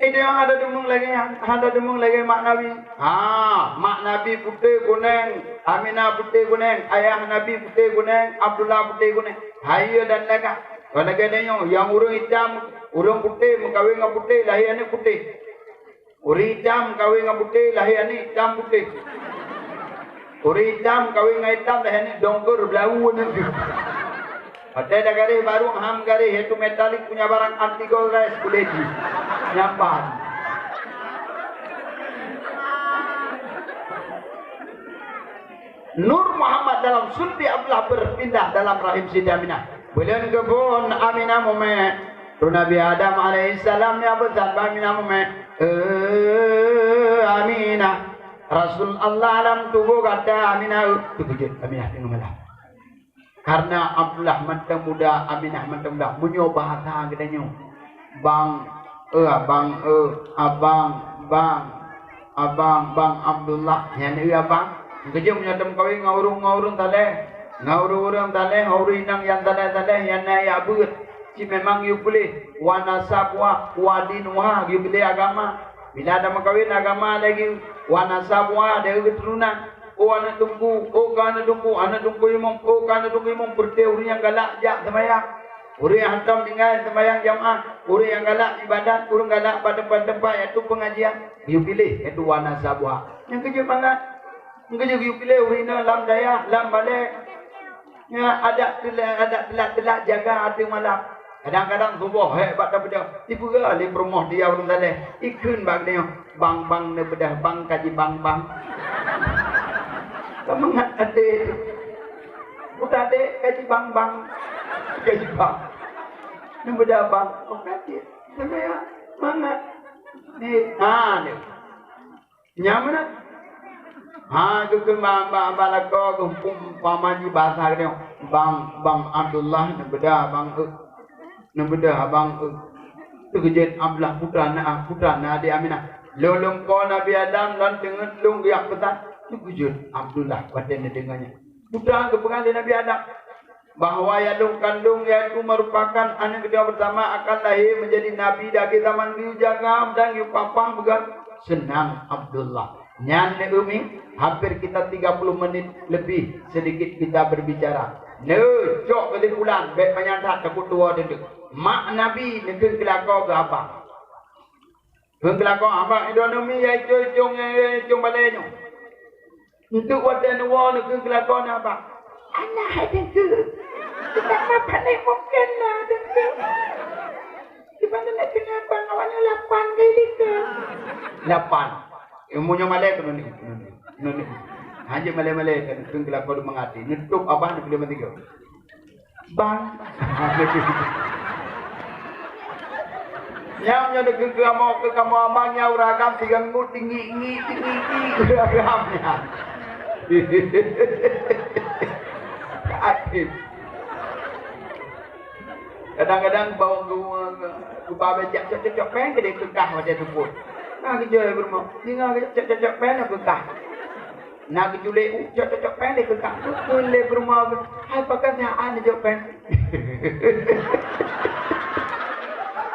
Idéh hana deungoe lagée, hana deungoe lagée mak Nabi. Ha, mak Nabi putéh kunéng, Aminah putéh kunéng, ayah Nabi putéh kunéng, Abdullah putéh kunéng. Hayeue dan lagak. Kon lagée tanyoe, nyang ureuëng itam, ureuëng putéh meukawen ngon putéh, lahé aneuëk putéh. Ureuëng itam kawen ngon putéh, lahé aneuëk itam putéh. Ureuëng itam kawen ngon itam, lahé aneuëk dongker blau aneuëk geuh. Watée tagaréh barô ham garéh, yaitu metalik punya barang anti gores kulét jih. Nyapan. Nur Muhammad dalam sulbi Abdullah berpindah dalam rahim Siti Aminah. Buleuen geubon Aminah mume. Roh Nabi Adam alaihissalam ya beusan bak Aminah mume. Eh, Aminah. Rasul Allah dalam tuboh gata Aminah. Teukeujot Aminah teungoh malam. Karena Abdullah mantong muda, Aminah mantong muda. Meunyoe bahasa geutanyoe, bang, eh, abang, eh, abang, bang, abang, bang Abdullah, nyan eh abang. Keujeuet meunyoe tameukawen ngon ureuëng, ngon ureuëng saleh, ngon ureuëng-ureuëng saleh, ngon ureuëng inong nyang saleh-saleh, nyang na jak beuet. Cit memang yue piléh, wa nasabuha, wa dinuha, yue piléh agama. Bila tameukawen agama lagée, wa nasabuha, dari keuturonan. Oh, aneuëk teungku, oh, ka aneuëk teungku, aneuëk teungku imum, oh, ka aneuëk teungku imum, peureuté ureuëng nyang galak jak seumayang. Ureuëng nyang hantom tinggai seumayang jamaah, ureuëng nyang galak ibadat, ureuëng galak bak teumpat-teumpat, yaitu pengajian. Yue piléh, yaitu wa nasabuha. Nyang keujeuet mangat. Nyang keujeuet yue piléh ureuëng inong lam dayah, lam balée. Nyan adat teulat, adat teulat-teulat jaga ateueh malam. Kadang-kadang suboh hék bak tapeudong, ipeugah lé peurumoh dia ureuëng saleh, ikheun bak geutanyoe, "Bang-bang neubeudah bang kaji bang-bang." Ka mangat até. Buta dek kaji bang-bang. Kaji bang. Neubeudah bang. Oh, kaji. Neubeudah mangat. Ni, ha, ni. Nyan meunan. Ha, geukheun bak, bak, bak lakoe geuh, umpama jih bahasa geutanyoe, "Bang, Bang Abdullah, neubeudah abang eu. Neubeudah abang eu." Teukeujot Abdullah, putra na, putra na di Aminah. Lôn lôn po Nabi Adam lôn teungeut lôn geujak peusan. Teukeujot Abdullah watée neudeungoe nyan. Putra geupeugah lé Nabi Adam bahwa nyang lôn kandong, yaitu merupakan aneuëk geutanyoe bersama, akan lahé menjadi nabi di akhé zaman. Geuyue jaga dan geuyue papah, peugah, seunang Abdullah. Nyan neueu mi, hampir kita tiga puluh menit lebih sedikit kita berbicara. Neucok kesimpulan, bèk panyang that takot tuwoe teuk. Mak Nabi neukheun keulakoe keu abang. Kheun keulakoe abang, "Idoe neumi ya icong-icong, ya icong balèe nyoe." Untuk watèe neuwoe neukheun keulakoe na abang. Alah hai Teungku. Kita mah panik mungkin lah Teungku. Di mana nak kena abang awaknya lapan kali ke? Lapan. Ilmu nyoe malèe keunoe ni, keunoe ni, keunoe ni. Hanjeuet malèe-malèe kan, kheun keulakoe meungaté. Neutôp abang neukheun meusigoe. Bang. Nyam nyoe deukeue keu kamoe, keu kamoe abang nyang uragam tiga ngut tinggi-tinggi, tinggi-tinggi uragam nyan. Aktif. Kadang-kadang bawang geu-, geuba becak cok-cok péng keudéh keukah watèe seupôt. Nah, geujoi beureumoh. Singoh geujok cok-cok péng keukah. Na geuculek u, cok-cok péng lé keukah. Kheun lé peurumoh, "Hai, pakon nyan jok péng?"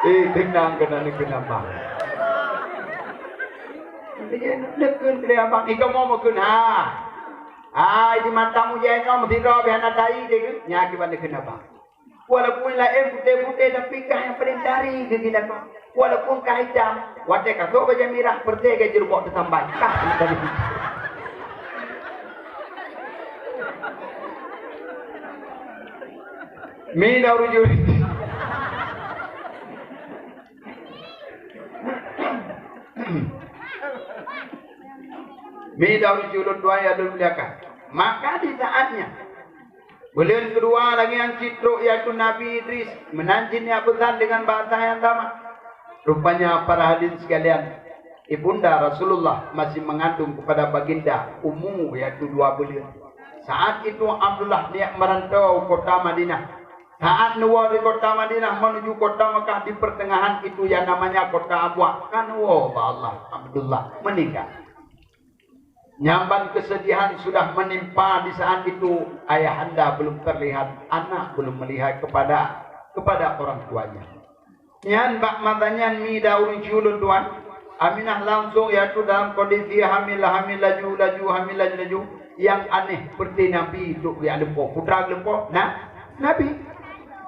Eh, teunang keunan neukheun abang. Neukheun lé abang, "Ih, kamoe meukheun ha." Hai, di mata mujai nyoe meusidroe bèk hana tai deh, nyan akibat neukheun abang. Walaupun laén putéh-putéh, tapi kah nyang paleng dari geugi lakoe. Walaupun kah itam, watèe ka sôk bajèe mirah, peureté lagèe jurubok teusambai. Kah dari. Mi daur jur-, Mi daur jur-, ulôn tuan nyang lôn muliakan. Maka di saat nyan, Buleuen keudua lagèe nyan cit trok, yaitu Nabi Idris, meunan jih neujak peusan deungon bahasa nyang sama. Rupanya, para hadirin sekalian, ibunda Rasulullah masih mengandung kepada baginda Ummu, yaitu dua buleuen. Saat itu Abdullah neujak merantau u kota Madinah. Saat neuwoe di kota Madinah menuju kota Mekah, di pertengahan itu yang namanya kota Abwa, kan woe bak Allah, Abdullah meninggal. Nyan ban kesedihan sudah menimpa di saat itu, ayahanda belum terlihat, anak belum melihat kepada, kepada orang tuanya. Nyan bak masa nyan mi daur jur-, ulôn tuan, Aminah langsung yaitu dalam kondisi hamil, hamil laju, laju, hamil laju, laju. Nyang aneh, peureté Nabi trok geujak lumpoe. Peue geulumpoe? Na-, Nabi.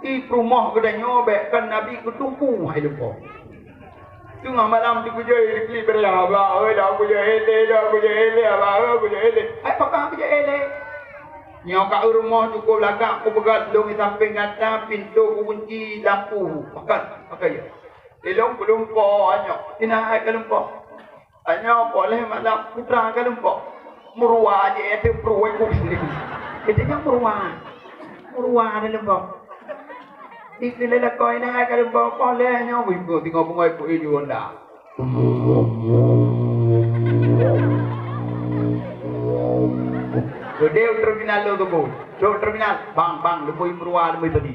Di peurumoh geutanyoe bèk kon Nabi, keu teungku hai lumpoe. Teungoh malam teukeujot, jiklik bak ayah, "Abah, oi, dak keujot ilèe, dak keujot ilèe, Abah, oi, keujot ilèe." "Hai, pakon keujot ilèe?" "Nyoe ka u rumoh cukôp lagak, kupeugöt lôn di sampéng gata, pintoe kukunci, lampu." "Pakon, pakon ya?" "Ilôn keu lumpoe nyoe." "Inan hai ka lumpoe." Tanyoe poh lhèe malam, putra ka lumpoe. Meuruwa jih, eh, teupruet ku sendiri. Kita nyoe meuruwa. Meuruwa ada lumpoe. Dikeu lé lakoe nyan ka lumpoe, poh lhèe nyoe, ibu tinggai bungöi pu iju honda. Geude u terminal lo tubu. Trok terminal, bang, bang, lumboi meuruwa, lumboi padi.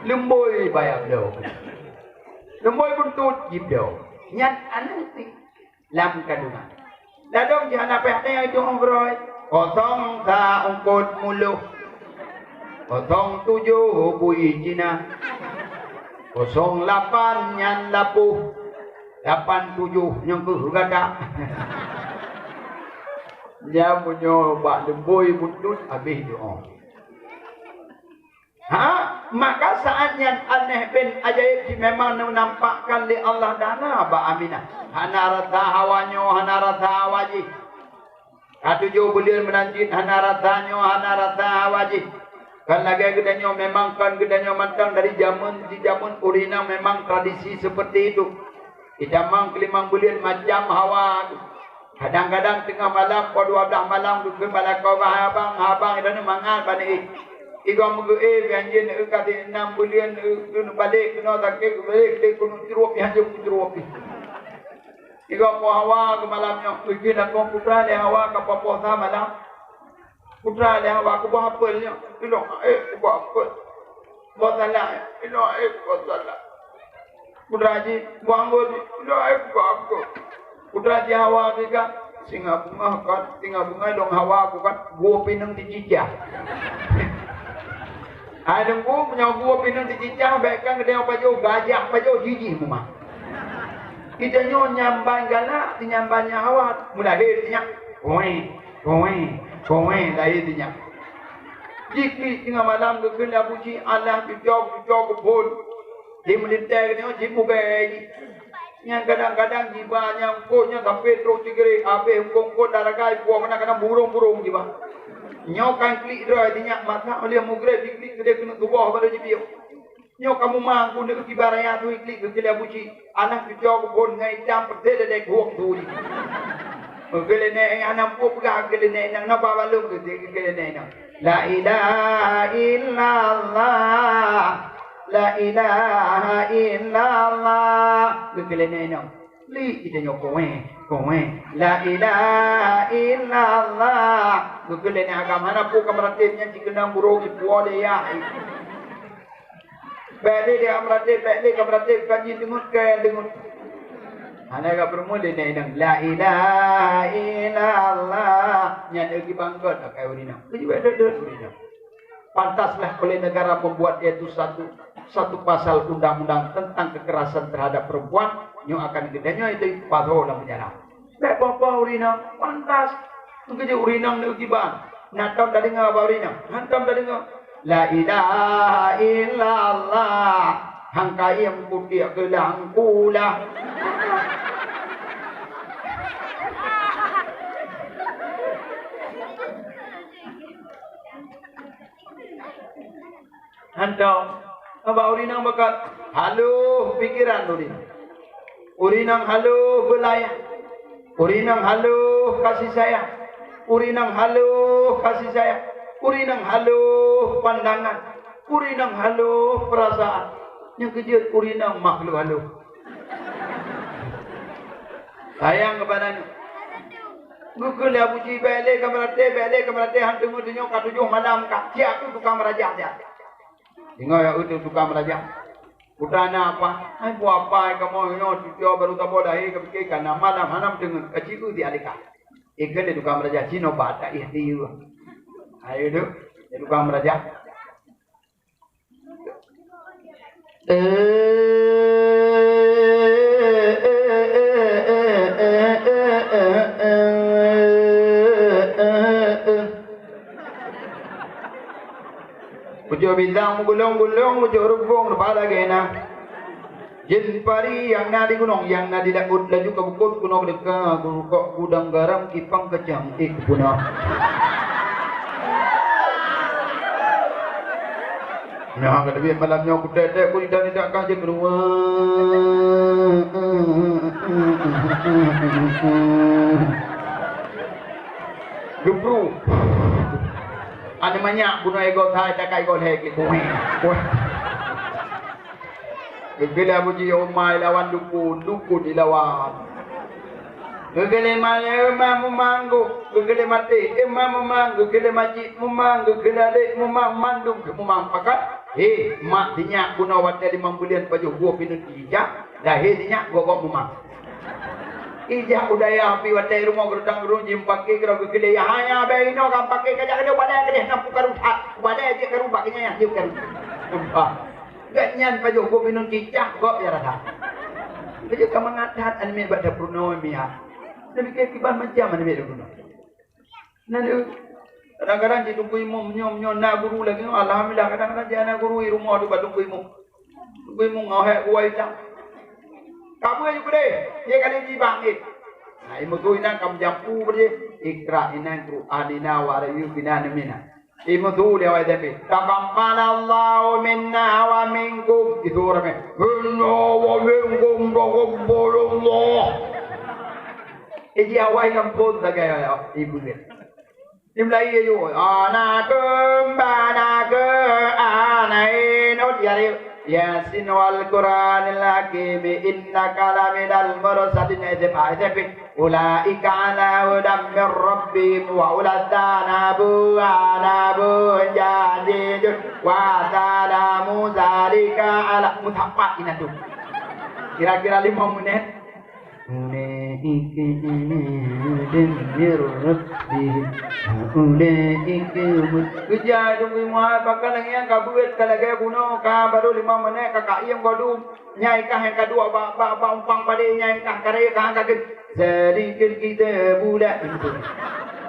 Lumboi bayar bloe. Lumboi buntut jibloe. Nyan aneuk lam kandungan. Ladôm jih hana payah tanyong, itu ngon keudroe. Kosong sa eungkôt muloh. Kosong tujoh bui Cina. Kosong lapan nyan lapoh. Lapan tujoh nyang keuh gata. Nyan meunyoe bak lumboi buntut habéh doa. Ha? Maka saat nyan aneh bin ajaéb jih memang neunampakkan lé Allah Taala bak Aminah. Hana rasa hawa nyoe, hana rasa hawa jih. Ka tujoh buleuen meunan cit hana rasa nyoe, hana rasa hawa jih. Kan lagèe geutanyoe, memang kan geutanyoe mantong dari jameun di jameun ureueng inong memang tradisi seperti itu. Itamong keulimong buleuen macam hawa. Kadang-kadang teungoh malam, poh dua blah malam, geukheun bak lakoe, "Hai abang, hai abang, inan mangat bak neuék." Igoe meugeuék, nyang jih neuék ka sinan buleuen, neuék keuneuk balek keunoe sakét, geubalek lé keuneuk cruep, nyang jih cruep. Igoe poh hawa keu malam nyoe, geukheun lakoe, "Putra lé hawa ka poh-poh sa malam." Putra lé hawa keuboh apel nyoe, ilôn ék keuboh apel. Boh salak, ilôn ék keuboh salak. Putra jih, boh anggô jih, ilôn ék keuboh anggô. Putra jih hawa geuh kan, singoh beungoh kan, singoh beungoh lôn hawa ku kan, gua pineung di cicah. Hai Teungku, meunyoe gua pineung di cicah, bèk kan geutanyoe pajoh, gajah pajoh jijih mumah. Geutanyoe nyamban galak, nyamban nyang awat. Meulahé sinyak, koe, koe, koe, lahé sinyak. Jiklik teungoh malam geukheun lé Abu Cik, alah cucok-cucok keuphon. Di meulintèe geutanyoe jimubèe jih. Nyang kadang-kadang jiba nyang eungkôt nyan sampoe trok Sigrek, abéh eungkôt-eungkôt lam ragai, puwoe kadang-kadang burông-burông jiba. Nyoe kan klik droe sinyak masa, óh lheueh mugreb jiklik keudéh keuneuk tuboh baru jipiôh. Nyoe ka mumang, keuneuk kiban raya tu iklik geukheun lé Abu Cik. Alah cucok keuphon ngon itam peuté dedek hueng tu jih. Geukheun lé nèk, hana mupeugah geukheun lé nèk inong, na ba balong geukheun lé nèk inong. La ilaha illallah. La ilaha illallah. Geukheun lé nèk inong. Klik geutanyoe koe, koe. La ilaha illallah. Geukheun lé nèk agam, hana peue ka meuratéb nyan, cit keunong burông ipuwoe lé yah. Bèk lé ka meuratéb, bèk lé ka meuratéb, ka jideungon keu deungon. Hana ka peurumoh lé nèk inong, la ilaha illallah. Nyan eu gibanggot akai ureueng inong. Keu jibèk dot-dot ureueng inong. Pantaslah oleh negara membuat yaitu satu, satu pasal undang-undang tentang kekerasan terhadap perempuan, nyoe akan geutanyoe itu pasoe lam penjara. Bèk po-po ureueng inong, pantas. Meukeujeuet ureueng inong neuk kiban. Na tom tadeungoe bak ureueng inong? Hantom tadeungoe. La ilaha illallah. Hangkai meukutik keulang kula. Hantom. Bak ureueng inong beukot haloh pikeran ureueng. Ureueng inong haloh beulayang. Ureueng inong haloh kasih sayang. Ureueng inong haloh kasih sayang. Ureueng inong haloh pandangan. Ureueng inong haloh peurasaan. Nyang keujeuet ureueng inong makhluk haloh. Sayang keupada nyoe. Geukheun lé Abu Cik, bèk lé ka meuratéb, bèk lé ka meuratéb, han teungoh tujoh ka tujoh malam ka. Siap tu tukang meuraja siap. Ingat ya, itu tukang meuraja. Putra na apa? Hai buah apa kamoe nyoe cucu baru saboh lahé ka pike ka na malam hana meudeungoe ka ciku di alika. Ikheun lé tukang meuraja cinoe ba ta ih tiu. Ayo tu, ya tukang meuraja. Pucuk bintang meugulong-gulong, pucuk reumbong rupa lagèe na. Jin pari nyang na di gunong, nyang na di laôt, laju ka bukon keunoe keudeuka, gurukok gudang garam, kipang kacang, ék puna. Nah, ka teubiet malam nyoe kutèk-tèk, ku nida-nida kah jeuet keuluwa. Geubru. Aneuk manyak bunoe igoe thai takai goe lhèe keu kueh. Kueh. Geugeulah puji umai lawan dukun, dukun dilawan. Geugeulah malèe eumah mumang, geugeulah maté eumah mumang, geugeulah majik mumang, geugeulah lé mumang, mandum keu mumang pakat. He, mak sinyak bunoe watèe limong buleuen pajoh buoh pineut ijak, lahé sinyak gob-gob mumang. Ijak u dayah pih watèe rumoh geureudang ureueng jimeupaké keudroe geukheun lé, "Yahya, bèk inoe ka meupaké, kajak keudéh balèe keudéh, na peue karu that. Balèe jeuet karu bak keunyang jeuet karu." Sumpah. Gobnyan pajoh gob inong cicah gob ya rasa. Laju ka mangat that aneuk miet bak dapur noe miet. Neupike kiban macam aneuk miet dapur noe. Nan, eh, kadang-kadang cit Teungku Imum nyoe, nyoe na guru lagèe nyoe, alhamdulillah, kadang-kadang cit na guru i rumoh teuh bak Teungku Imum. Teungku Imum ngon hèk kuah itam. Ka beue ju keudeh, ye kali jibang, eh. Nah, imum tu inan ka meujampu beu jih. Iqra inan Quran inan wa rayu inan mina. Imum tu dia awai tapi. Taqabbalallahu minna wa minkum. Itu ramai. Minna wa minkum taqabbalallah. Iji awai ngon phon sagai ibu dia. Di mulai ayu, ana keumbana keu ana inut ya riu. Yasin wal Qur'anil hakim innaka laminal mursalin. S M A, S M P. Ulaika ala hudan mir rabbihim wa ulaika anabu anabu jadidun wa salamu zalika ala mutapat inatu. Kira-kira lima menit. Ulaika min Rabbihim. Ulaika mut-, keujai dum iman, pakon lagèe nyan ka beuet, ka lagèe bunoe, ka barô limong menit, ka kayém godu. Nyan i kah nyang ka duek bak, bak, bak umpang padé, nyan i kah karè ka, ka kheun, "Zalikal kitabu la."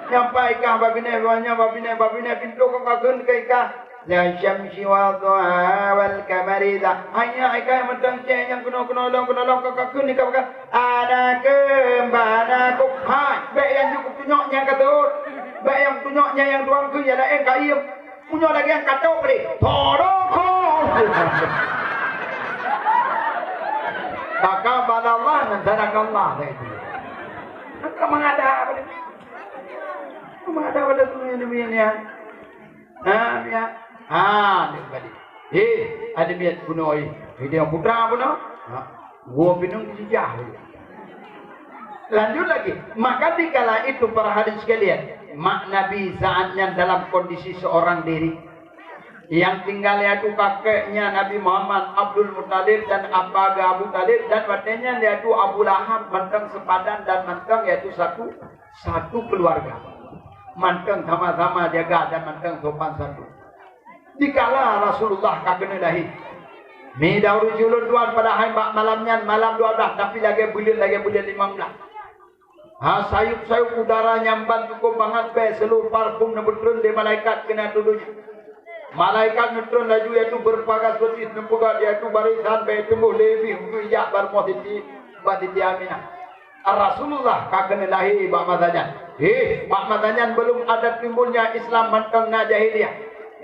Nyang pai i kah bak binéh, bak nyan bak binéh, bak binéh, pintoe ka, ka kheun keu i kah, "La syamsi wa dhuha wal qamari idha." Hanya i kah mantong cék nyang keunoe-keunoe lom, keunoe lom, ka, ka kheun i kah, ka, "Ana keumbana kup." Hai, bèk nyang jeuet kutunyok nyang ka teuôt. Bèk nyang kutunyok nyang, nyang tuan kheun nyang laén ka iem. Meunyoe lagèe nyan ka tôp lé, todong kheueh. Taqabbalallah wa sadaqallah. Ka meuada pada, ka meuada pada dunia, dunia ni, ya. Ha, ya. Ha, ni tadi. Eh, ada miet bunoe. Ini yang putra bunoe. Ha. Gua pinung dijah. Lanjut lagi, maka dikala itu, para hadirin sekalian, mak Nabi saat nyan dalam kondisi seorang diri. Nyang tinggai yaitu kakeknya Nabi Muhammad, Abdul Muttalib, dan apa Abu Talib, dan watèe nyan yaitu Abu Lahab, mantong sepadan dan mantong yaitu satu, satu keluarga. Mantong sama-sama jaga dan mantong sopan santun. Dikala Rasulullah ka keuneuk lahé, mi dauri ulôn tuan, padahai bak malam nyan malam dua belas, tapi lagèe buleuen, lagèe buleuen limong blah. Ha, sayup-sayup udara nyang ban cukup mangat bèe, seluruh parfum neupeutreun lé malaikat keunan u donya. Malaikat neutrön laju, yaitu beurpagas beutih neupeugah, yaitu barisan bèe teumboh lé bih untuk ijak bareumoh Siti, bak Siti Aminah. Rasulullah ka keuneuk lahé bak masa nyan. Heh, bak masa nyan beulom adat timbulnya Islam mantong na jahiliyah.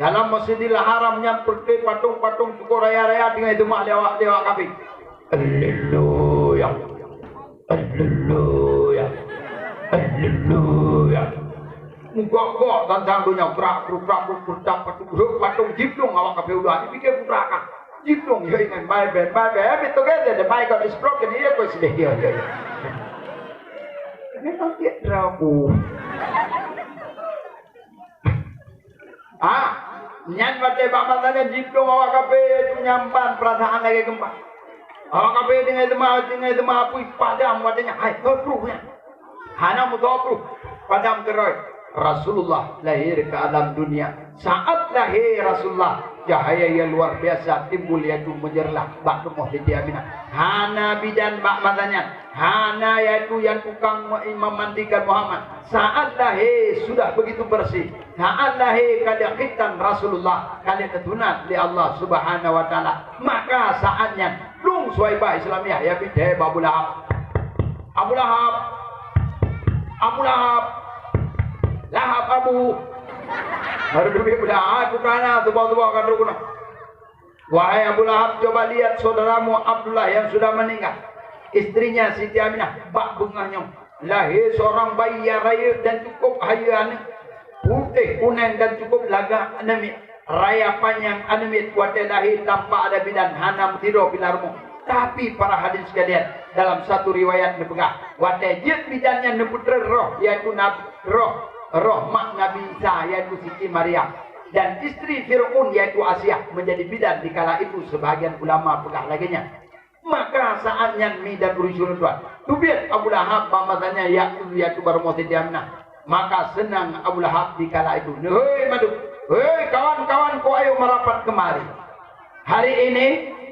Dalam Masjidil Haram nyan peureté patong-patong syukur raya-raya teungoh seumah lé awak, lé awak kafé. Haleluya. Haleluya. Haleluya. Mugok-gok tantang donya, brak, bruk, brak, bruk, bruk, brak, patong, bruk, patong, jiblong awak kafé u luwa. Dipike putra kah? Jiblong, yo ingat, my bad, my bad. Habis tu kan, dia, my God is broken. Iya, kau sedih, ya, ya, ya. Memang dia draku. Ah, nyan watèe bak masa nyan jiblong awak kafé, itu nyan ban peurasaan lagèe geumpa. Awak kafé deungon teuma, deungon teuma apui padam watèe nyan. Hai, topruh nyan. Hana mutopruh, padam keurôi. Rasulullah lahir ke alam dunia. Saat lahir Rasulullah, cahaya yang luar biasa timbul, yaitu menjerlah bak rumoh Siti Aminah. Hana bidan bak masa nyan. Hana, yaitu yang tukang me-, memandikan Muhammad. Saat lahé sudah begitu bersih. Saat lahé ka lheueh khitan Rasulullah, ka lheueh neusunat lé Allah Subhanahu wa Taala. Maka saat nyan, lôn Suwaibah Islamiyah ya bithèe bak Abu Lahab. Abu Lahab. Abu Lahab. Lahab Abu. Baru duit Abu Lahab, putra na, tuboh-tuboh kan rukun. Wahai Abu Lahab, coba lihat saudaramu Abdullah yang sudah meninggal. Istrinya Siti Aminah bak beungoh nyoe lahé seorang bayi yang rayeuk dan cukup hayeue aneuk. Putéh kunèng dan cukup lagak aneuk miet. Raya panyang aneuk miet watèe lahé tampak ada bidan hana meutidroe bila rumoh. Tapi para hadirin sekalian, dalam satu riwayat neupeugah, watèe jeuet bidan nyan neupeutreun roh, yaitu Nabi, roh, roh mak Nabi Isa, yaitu Siti Maryam. Dan istri Fir'aun, yaitu Asiah, menjadi bidan di kala itu, sebahagian ulama peugah lagèe nyan. Maka saat nyan mi dan ureueng syuruh tuan, teubiet Abu Lahab bak masa nyan, yaitu, yaitu barô Siti Aminah. Maka seunang Abu Lahab di kala itu. Hei mandum, hei kawan-kawanku, ayo merapat kemari. Hari ini,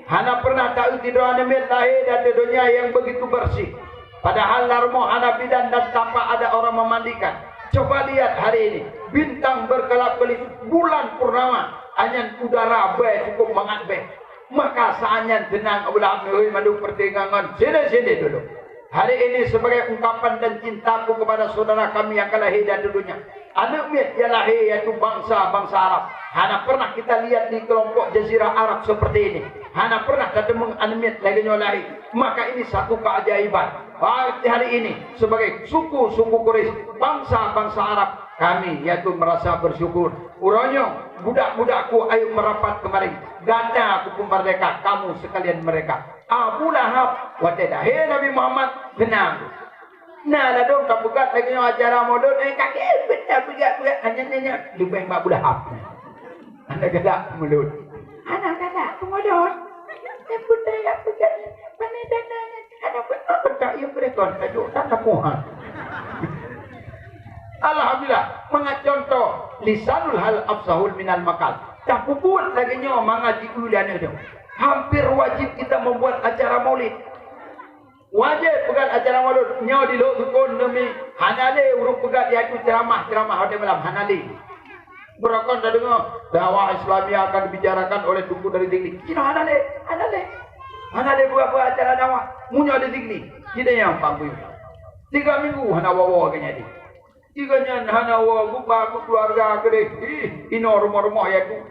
hana pernah taeu sidroe aneuk miet lahé dari donya yang begitu bersih. Padahal lam rumoh hana bidan dan tampak ada orang memandikan. Coba lihat hari ini, bintang berkelap-kelip, bulan purnama, anyan udara bèe cukup mangat bèe. Maka saat nyan seunang Abu Lahab, hei mandum peutinggai ngon sini-sini dulu. Hari ini sebagai ungkapan dan cintaku kepada saudara kami yang ka lahé dari donya. Aneuk miet nyang lahé yaitu bangsa-bangsa Arab. Hana pernah kita lihat di kelompok jazirah Arab seperti ini. Hana pernah tateumé aneuk miet lagèe nyoe lahé. Maka ini satu keajaiban. Berarti hari ini sebagai suku-suku Quraisy, bangsa-bangsa Arab, kami yaitu merasa bersyukur. Uroe nyoe, budak-budakku, ayo merapat kemari. Gata kupeumerdeka, kamu sekalian mereka. Abu Lahab, watèe lahé Nabi Muhammad, seunang. Na ladôm tapeugah lagèe nyoe acara modon, eh, kaki, beutôi peugah-peugah, nyan, nyan, nyan, leubèh bak Abu Lahab. Hana galak meulôn. Hana galak meulôn. Eh, beutôi tapeugah, pane dana nyan, hana beutôi. Iya beudeh kon, tajuk tan tamuha. Alhamdulillah, mangat contoh, lisanul hal afsahul minal makal. Tapeubuet lagèe nyoe mangat jieu lé aneuk nyoe. Hampir wajib kita membuat acara maulid. Wajéb peugah acara maulid nyoe di Lhoksukon neumi hana lé ureueng peugah yaitu ceramah-ceramah watèe malam, hana lé. Beurokon tadeungoe dakwah Islamiyah akan dibicarakan oleh Teungku dari Sigli. Cina hana lé, hana lé. Hana lé buah-buah acara dakwah. Meunyoe di Sigli, cina nyang panggung. Tiga minggu hana woe-woe geuh nyan. Tiga nyan hana woe, buka keluarga keudeh. Ih, inoe rumoh-rumoh yaitu.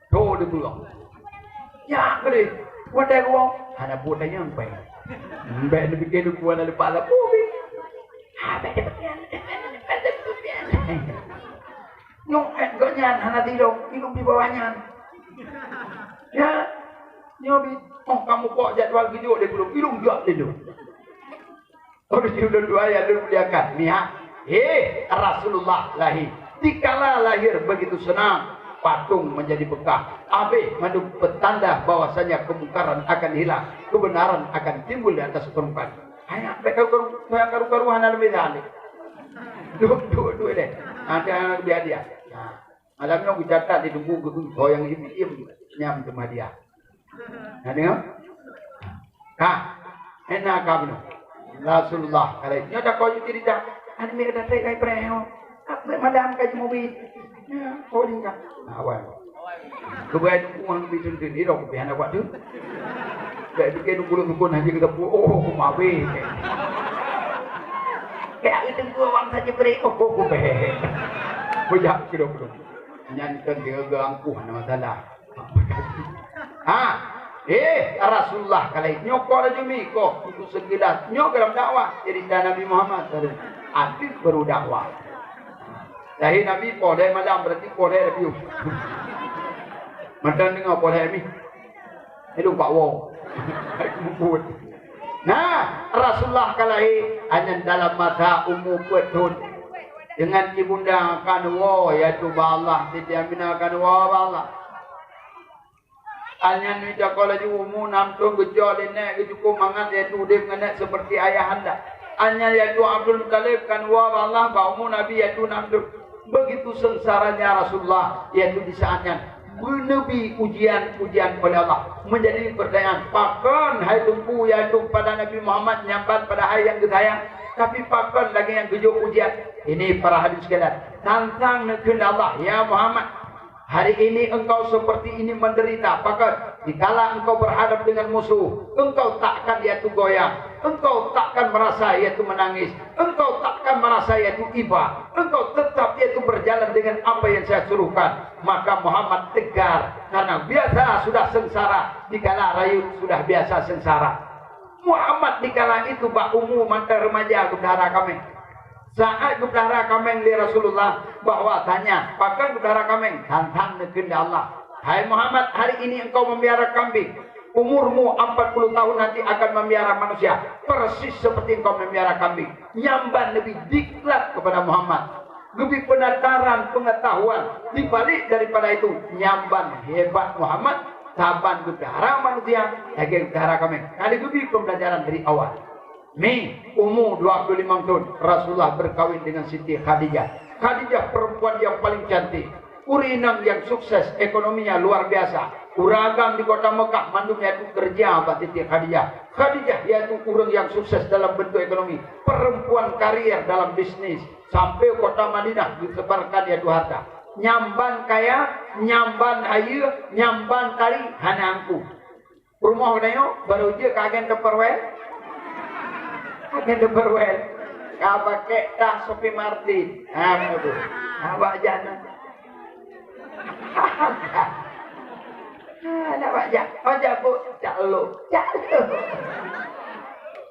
Tho dibuang. Nyak keudeh. Watèe geuwoe, hana buet lagèe nyan pèng. Bèk neupike lôn kuat leupah lapor pih. Ha, bèk neupike, bèk neupike, bèk neupike. Nyoe èt geuh nyan hana tilông, ilông di bawah nyan. Ya. Nyoe bi, oh, kamoe kok jadwal geujok lé gulong, ilông jak lé lôn. Ureueng dua yang dimuliakan. Lihat, eh, Rasulullah lahir. Dikala lahir begitu senang, patung menjadi bekah. Habis mandum petanda bahwasanya kemungkaran akan hilang, kebenaran akan timbul di atas permukaan. Hanya karu-karu, hanya karu-karu hana lebih dalik. Duduk, duduk, duduk deh. Ada yang lebih hadiah. Nah. Malam nyoe geucatat di Teungku geuduek ho nyang iem-iem nyang teumadiah. Na deungö? Ka. Ena ka bunoe. Rasulullah kalai. Nyoe dak kau cerita. Ada mereka datang kai preh ho. Apa madam kai mobil. Ya, kau ni ka. Awal. Kebai uang bi tun tun irong bi anak waktu. Dak bikin bulu bukun haji kita pu. Oh, mabe. Kayak itu gua uang saja beri. Oh, oh, oh, bujak kilo-kilo. Nyan kan dia gangkuh nama salah. Ha, eh, Rasulullah kalai nyoe ko rajumi ko untuk sekilas nyoe dalam dakwah cerita Nabi Muhammad. Habis baru dakwah. Lahir Nabi poh lhèe malam, berarti poh lhèe Rabiul. Mantong deungö poh lhèe mi. Ilông bak woe. Muput. Nah, Rasulullah ka lahé, hanya dalam masa umu peuet thôn. Dengan ibunda akan woe, yaitu bak Allah, Siti Aminah akan woe bak Allah. Hanya mita ko laju umu nam thôn geucok lé nèk geucukôp mangat, yaitu udép ngon nèk seperti ayahanda. Hanya yaitu Abdul Muttalib kan woe bak Allah bak umu Nabi yaitu nam thôn. Begitu sengsaranya Rasulullah, yaitu di saat nyan. Beuneubri ujian-ujian oleh Allah. Menjadi pertanyaan, pakon hai Teungku yaitu pada Nabi Muhammad nyambat padahai nyang geusayang, tapi pakon lagèe nyang geujok ujian? Ini para hadirin sekalian, tantang neukheun Allah, ya Muhammad, hari ini engkau seperti ini menderita, pakon dikala engkau berhadap dengan musuh, engkau takkan yaitu goyang, engkau takkan merasa yaitu menangis, engkau takkan merasa yaitu iba, engkau tetap yaitu berjalan dengan apa yang saya suruhkan. Maka Muhammad tegar, karena biasa sudah sengsara, dikala rayeuk sudah biasa sengsara. Muhammad dikala itu bak umu mantong remaja geupelihara kaméng. Saat geupelihara kaméng lé Rasulullah, bahwa tanya, pakon geupelihara kaméng? Tantang neukheun lé Allah. Hai Muhammad, hari ini engkau memelihara kambing. Umurmu empat puluh tahun nanti akan memelihara manusia. Persis seperti engkau memelihara kambing. Nyamban Nabi diklat kepada Muhammad. Geubri penasaran pengetahuan. Di balik daripada itu, nyamban hebat Muhammad, saban geupelihara manusia, lagèe geupelihara kaméng. Kali geubri pembelajaran dari awal. Mi, umu dua puluh lima thôn, Rasulullah berkawin dengan Siti Khadijah. Khadijah perempuan yang paling cantik. Ureueng inong yang sukses, ekonominya luar biasa. Ureueng agam di kota Mekah mandum yaitu kerja bak Siti Khadijah. Khadijah yaitu ureueng yang sukses dalam bentuk ekonomi, perempuan karier dalam bisnis. Sampai kota Madinah disebarkan yaitu harta. Nyamban kaya, nyamban hayeue, nyamban tari, hana angku. Rumoh geutanyoe baru jeuet ka agen Tupperware. Agen Tupperware. Ka pakai tas Sophie Martin. Ha, betul. Ha, bak jak na. Ha, nak bak jak. Oh, jak bu, jak lo. Jak lo.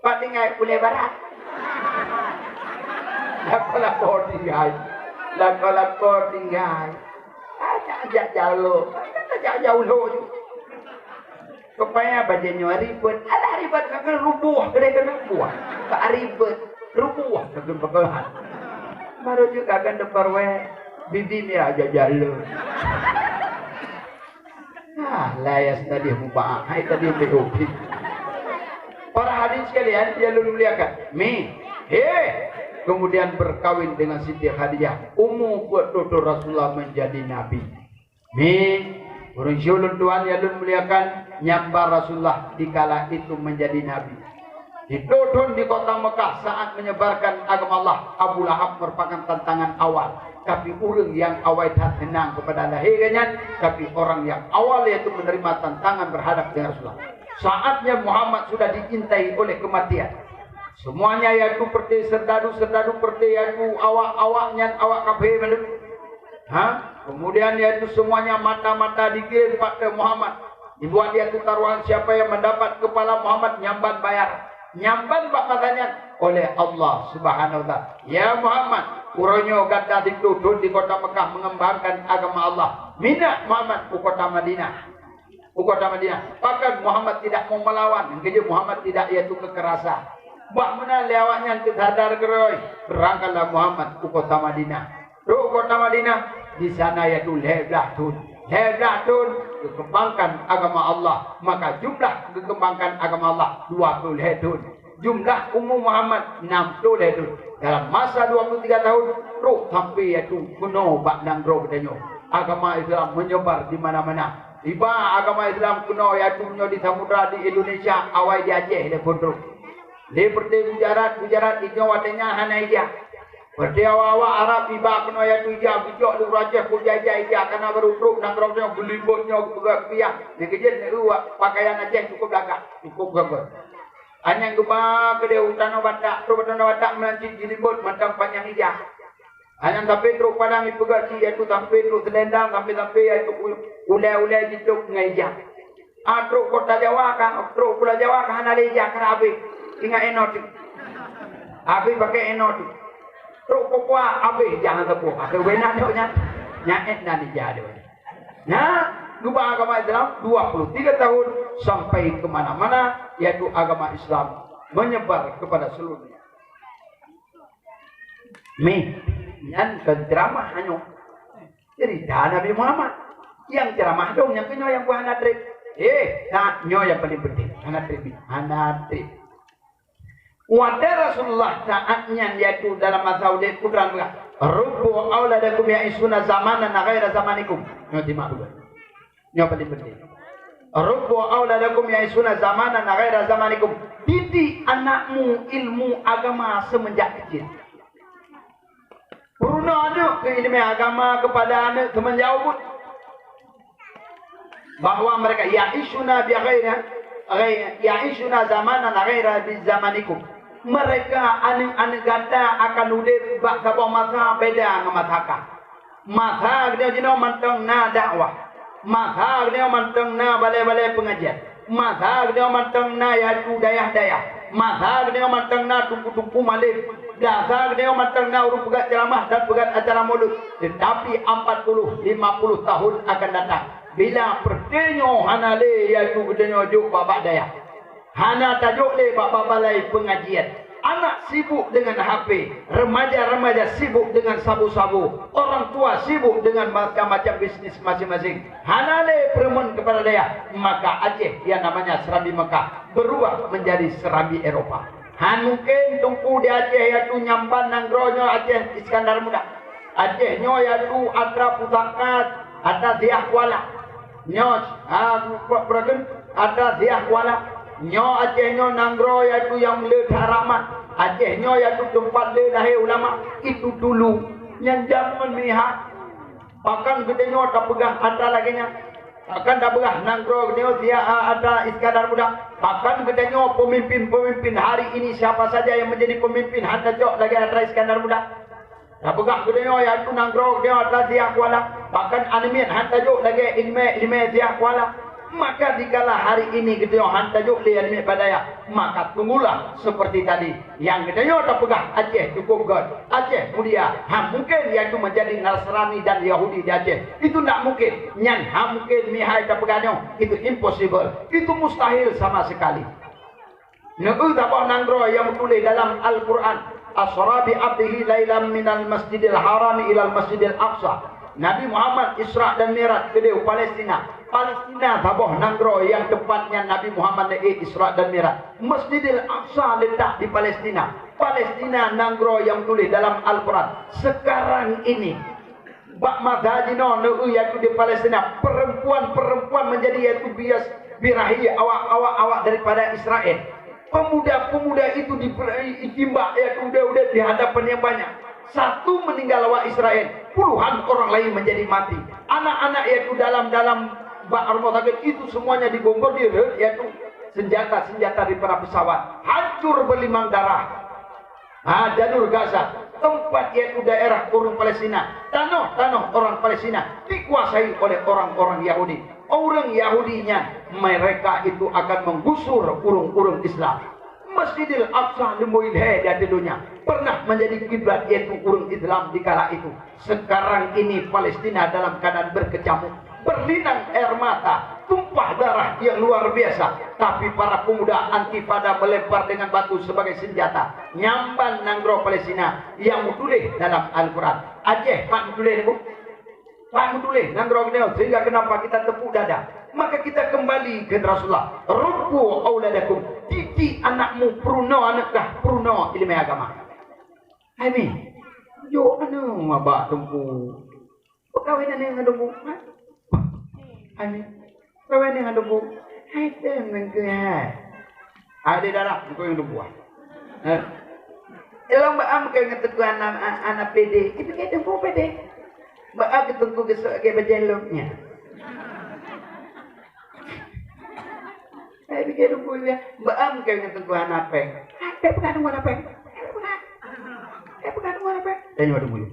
Pat tinggai Pulai Barat. Lako-lako tinggai. Lako-lako tinggai. Ah, jak, jak jalo. Kan jak jauh lo ju. Supaya bajèe nyoe ribet. Alah ribet, kakak rubuh, kena kena buah. Tak ribet, rubuh, kakak pekehan. Baru juga kan depan weh, bibi mira aja jalan. Ah, layas tadi mubarak, hai tadi P O P. Para hadirin sekalian yang lôn muliakan, mi, he, kemudian berkawin dengan Siti Khadijah, umu peuet thon Rasulullah menjadi nabi. Mi, ureuëng syedara lôn tuan yang lôn muliakan, nyang ba Rasulullah dikala itu menjadi nabi. Di thon di kota Mekah saat menyebarkan agama Allah, Abu Lahab merupakan tantangan awal. Tapi ureuëng nyang awai that seunang kepada lahé geuh nyan, tapi orang yang awal yaitu menerima tantangan berhadap dengan Rasulullah. Saatnya Muhammad sudah diintai oleh kematian. Semuanya yaitu seperti serdadu-serdadu, seperti yaitu awak-awak nyan awak kafé mandum. Ha? Kemudian yaitu semuanya mata-mata dikirim pada Muhammad. Dibuat yaitu taruhan siapa yang mendapat kepala Muhammad nyamban bayar. Nyamban bak masa nyan oleh Allah Subhanahu wa Taala. Ya Muhammad, uroe nyoe gata di thon di kota Mekah mengembangkan agama Allah. Minah Muhammad u kota Madinah. U kota Madinah. Bahkan Muhammad tidak mau melawan. Keujeuet Muhammad tidak yaitu kekerasan. Bak meunan lé awaknyan teusadar keurôi, berangkatlah Muhammad u kota Madinah. Trok u kota Madinah, di sana yaitu lhée blaih thon. Lhée blaih thon geukembangkan agama Allah. Maka jumlah geukembangkan agama Allah dua ploh lhée thon. Jumlah umu Muhammad enam ploh lhée thon. Dalam masa dua puluh tiga tahun, trok sampai yaitu keunoe bak nanggroe geutanyoe. Agama Islam menyebar di mana-mana. Iba agama Islam keunoe yaitu nyoe di samudra di Indonesia, awai di Aceh lé phon trok. Lé peureute Gujarat, Gujarat inyoe watée nyan hana ija. Peureute awak-awak Arab iba keunoe yaitu ija, geujok lé ureuëng Aceh keu ija-ija ija, kana barô trok nanggroe nyoe geulimbot nyoe geupeugah keupiah. Lé keujeuet neu pakaian Aceh cukup lagak, cukup gagah. Anyang geuba keudeh u tanoh Batak, trok tanoh Batak meunan cit jilimbot mantong panyang ija. Anyang sampai trok Padang ipeugah cit yaitu sampai trok Selendang, sampai-sampai yaitu u-, ulée-ulée jitôb ngon ija. Ah, trok kota Jawa ka, trok Pulo Jawa ka hana lé ija, ka habéh. Ingat inoe tu. Habéh pakai inoe tu. Trok Papua habéh ija hana sapeue. Akhé wena dok nyan. Nyan ék nan ija dok. Nah, geuba agama Islam dua puluh tiga tahun sampai ke mana-mana, yaitu agama Islam menyebar kepada seluruh dunia. Meh, nyan kon ceramah hanyoe. Cerita Nabi Muhammad. Nyang ceramah dong nyang keunyoe nyang buah hana treb. Eh, nah, nyoe nyang paling penting. Hana treb, hana treb. Watée Rasulullah saat nyan yaitu dalam masa udeb putra peugah, "Rubbu auladakum ya'isuna zamanan ghaira zamanikum." Nyoe simak dulu. Nyoe paling penting. "Rubbu auladakum ya'isuna zamanan ghaira zamanikum." Didik anakmu ilmu agama semenjak kecil. Peurunoe aneuëk keu iéleumé agama keupada aneuëk seumeunjak ubit, bahwa mereka ya'isuna bi ghairi, ghai-, ya'isuna zamanan ghaira bi zamanikum. Mereka aneuëk-aneuëk gata akan udeb bak saboh masa beda ngon masa kah. Masa geutanyoe jinoe mantong na dakwah. Masa geutanyoe mantong na balée-balée peungajian. Masa geutanyoe mantong na yaitu dayah-dayah. Masa geutanyoe mantong na teungku-teungku malém. Masa geutanyoe mantong na ureuëng peugah ceramah dan peugah acara mulod. Teutapi empat puluh, lima puluh tahun akan datang, bila peureute nyoe hana lé yaitu geutanyoe jok bak-bak dayah. Hana tajok lé bak balai peungajian. Anak sibuk deungon H P, remaja-remaja sibuk deungon sabu-sabu, orang tua sibuk deungon macam-macam bisnis masing-masing. Hana lé peureumeun keupada dayah, maka Aceh yang namanya Serambi Mekah berubah menjadi Serambi Eropa. Han mungkin teungku di Aceh yaitu nyamban nanggroe nyoe Aceh Iskandar Muda. Aceh nyoe yaitu atra pusaka, atra Siah Kuala. Nyoe, ha, peureugen atra Siah Kuala. Nyoe Aceh nyoe nanggroe yaitu nyang le that rahmat. Aceh nyoe yaitu teumpat le lahé ulama. Itu dulu nyang jameun meuhat. Pakon geutanyoe tapeugah atra lagée nyan? Pakon tapeugah nanggroe geutanyoe Siah, a, atra Iskandar Muda? Pakon geutanyoe peumimpin-peumimpin hari ini siapa saja yang menjadi peumimpin han tacok lagée atra Iskandar Muda? Tapeugah geutanyoe yaitu nanggroe geutanyoe atra Siah Kuala, pakon aneuk miet han tajok lagée iéleumé-iéleumé Siah Kuala. Maka dikala hari ini geutanyoe han tajok lé aneuk miet bak dayah, maka tunggulah seperti tadi. Nyang geutanyoe tapeugah Aceh cukup göt, Aceh mulia, han mungkin yaitu menjadi Nasrani dan Yahudi di Aceh. Itu ndak mungkin. Nyan han mungkin meuhai tapeugah nyoe. Itu impossible. Itu mustahil sama sekali. Neu-eu saboh nanggroe nyang meutuléh dalam Al-Qur'an, "Asra bi abdihi lailan minal masjidil harami ilal masjidil aqsa." Nabi Muhammad Isra dan Mi'raj keudéh u Palestina. Palestina saboh nanggroe nyang teumpat nyan Nabi Muhammad lé Isra dan Mi'raj. Masjidil Aqsa letak di Palestina. Palestina nanggroe nyang tuléh dalam Al-Quran. Sekarang ini, bak masa jinoe, neu-eu yaitu di Palestina, perempuan-perempuan menjadi yaitu bias birahi awak-awak awak daripada Israel. Pemuda-pemuda itu diber-, ditimbak yaitu udeb-udeb di hadapan yang banyak. Satu meninggal awak Israel, puluhan orang lain menjadi mati. Anak-anak yaitu dalam-dalam bak rumah sakit itu semuanya dibombardir yaitu senjata-senjata daripada pesawat. Hancur berlimang darah. Ha, jalur Gaza, tempat yaitu daerah ureuëng Palestina, tanoh-tanoh orang Palestina dikuasai oleh orang-orang Yahudi. Ureuëng Yahudi nyan, mereka itu akan menggusur ureuëng-ureuëng Islam. Masjidil Aqsa lumbôi lhée di ateueh donya, pernah menjadi kiblat yaitu ureuëng Islam di kala itu. Sekarang ini Palestina dalam keadaan berkecamuk, berlinang air mata, tumpah darah yang luar biasa. Tapi para pemuda Antifada melempar dengan batu sebagai senjata. Nyang ban nanggroe Palestina nyang meutuléh dalam Al-Quran. Aceh pat meutuléh, Bu? Pat meutuléh nanggroe geutanyoe, sehingga kenapa kita tepuk dada. Maka kita kembali ke Rasulullah. Rubbu auladakum. Didik anakmu, peurunoe aneuëk kah, peurunoe ileumèe agama. Hai mi, jok aneuëk bak teungku. Peukawen aneuëk ngon teungku. Hai mi, peukawen aneuëk ngon teungku. Hai tem ngon keu hai. Hai deh darah, teungku ngon teungku. Eh. Elong bak am keu ngon teungku anak, anak pede. Itu kayak teungku pede. Bak am keu teungku gesok kayak bajèe lom nyan. Eh, pikir dulu ya. Bak am keu ngon teungku hana péng. Hai, péng peugah teungku hana péng. Hai, peugah. Hai, peugah teungku hana péng. Tanya dulu.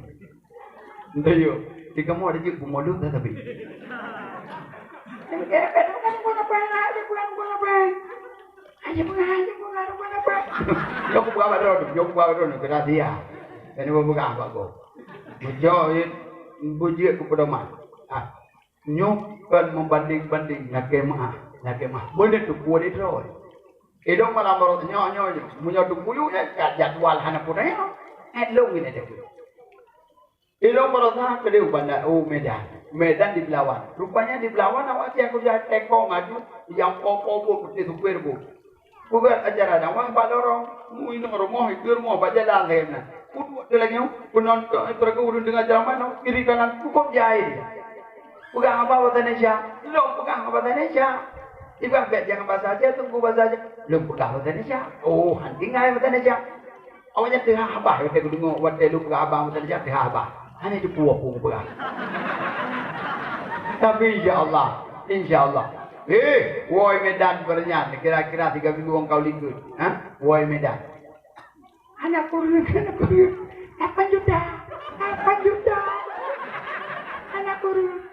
Entah yo. Di kamu ada je pemodal dah tapi. Hai, péng peugah teungku hana péng. Hai, péng peugah teungku hana péng. Hai, peugah, hai, peugah teungku hana péng. Nyoe aku peugah bak droeneuh, nyoe aku peugah bak droeneuh, keu rahsia. Dan ibu peugah bak go. Bujok, bujok ku pedoman. Ah. Nyoe kon meubanding-banding, lakée meu'ah, lakée meu'ah. Beuneuteupeu di droe. Idong malam barô nyoe, nyoe, nyoe. Meunyoe teupuyuek nyan, ka jadwal hana peureulée. Eh, lôn ngieng teuh. Idong baroesa keudeh u Banda, u Medan. Medan di Belawan. Rupanya di Belawan awak siat keureuja tekong aju, nyang po-po buet, peuti supir buet. Peugöt acara dakwah bak lorong, meuinoe rumoh, ikeue rumoh bak jalan lagèe meunan. Peuduek teuh lagèe nyoe, peunonton, peureugu ureueng deungo ceramah nyoe, kiri kanan, cukôp jai. Peugah haba bahasa Indonesia, lôn peugah haba bahasa Indonesia. Ipeugah bèk jangan bahasa Aceh, teungku bahasa Aceh. Lôn peugah bahasa Indonesia. Oh, han tinggai bahasa Indonesia. Awaknyan teuhah haba, watèe geudeungoe, watèe lôn peugah haba bahasa Indonesia, teuhah haba. Hana jipue peue peugah. Tapi insya Allah, insya Allah. Eh, woe Medan beureunyang, kira-kira tiga minggu engkau likot. Ha? Woe Medan. Anak kureueng, anak kureueng. Lapan juta, lapan juta. Anak kureueng.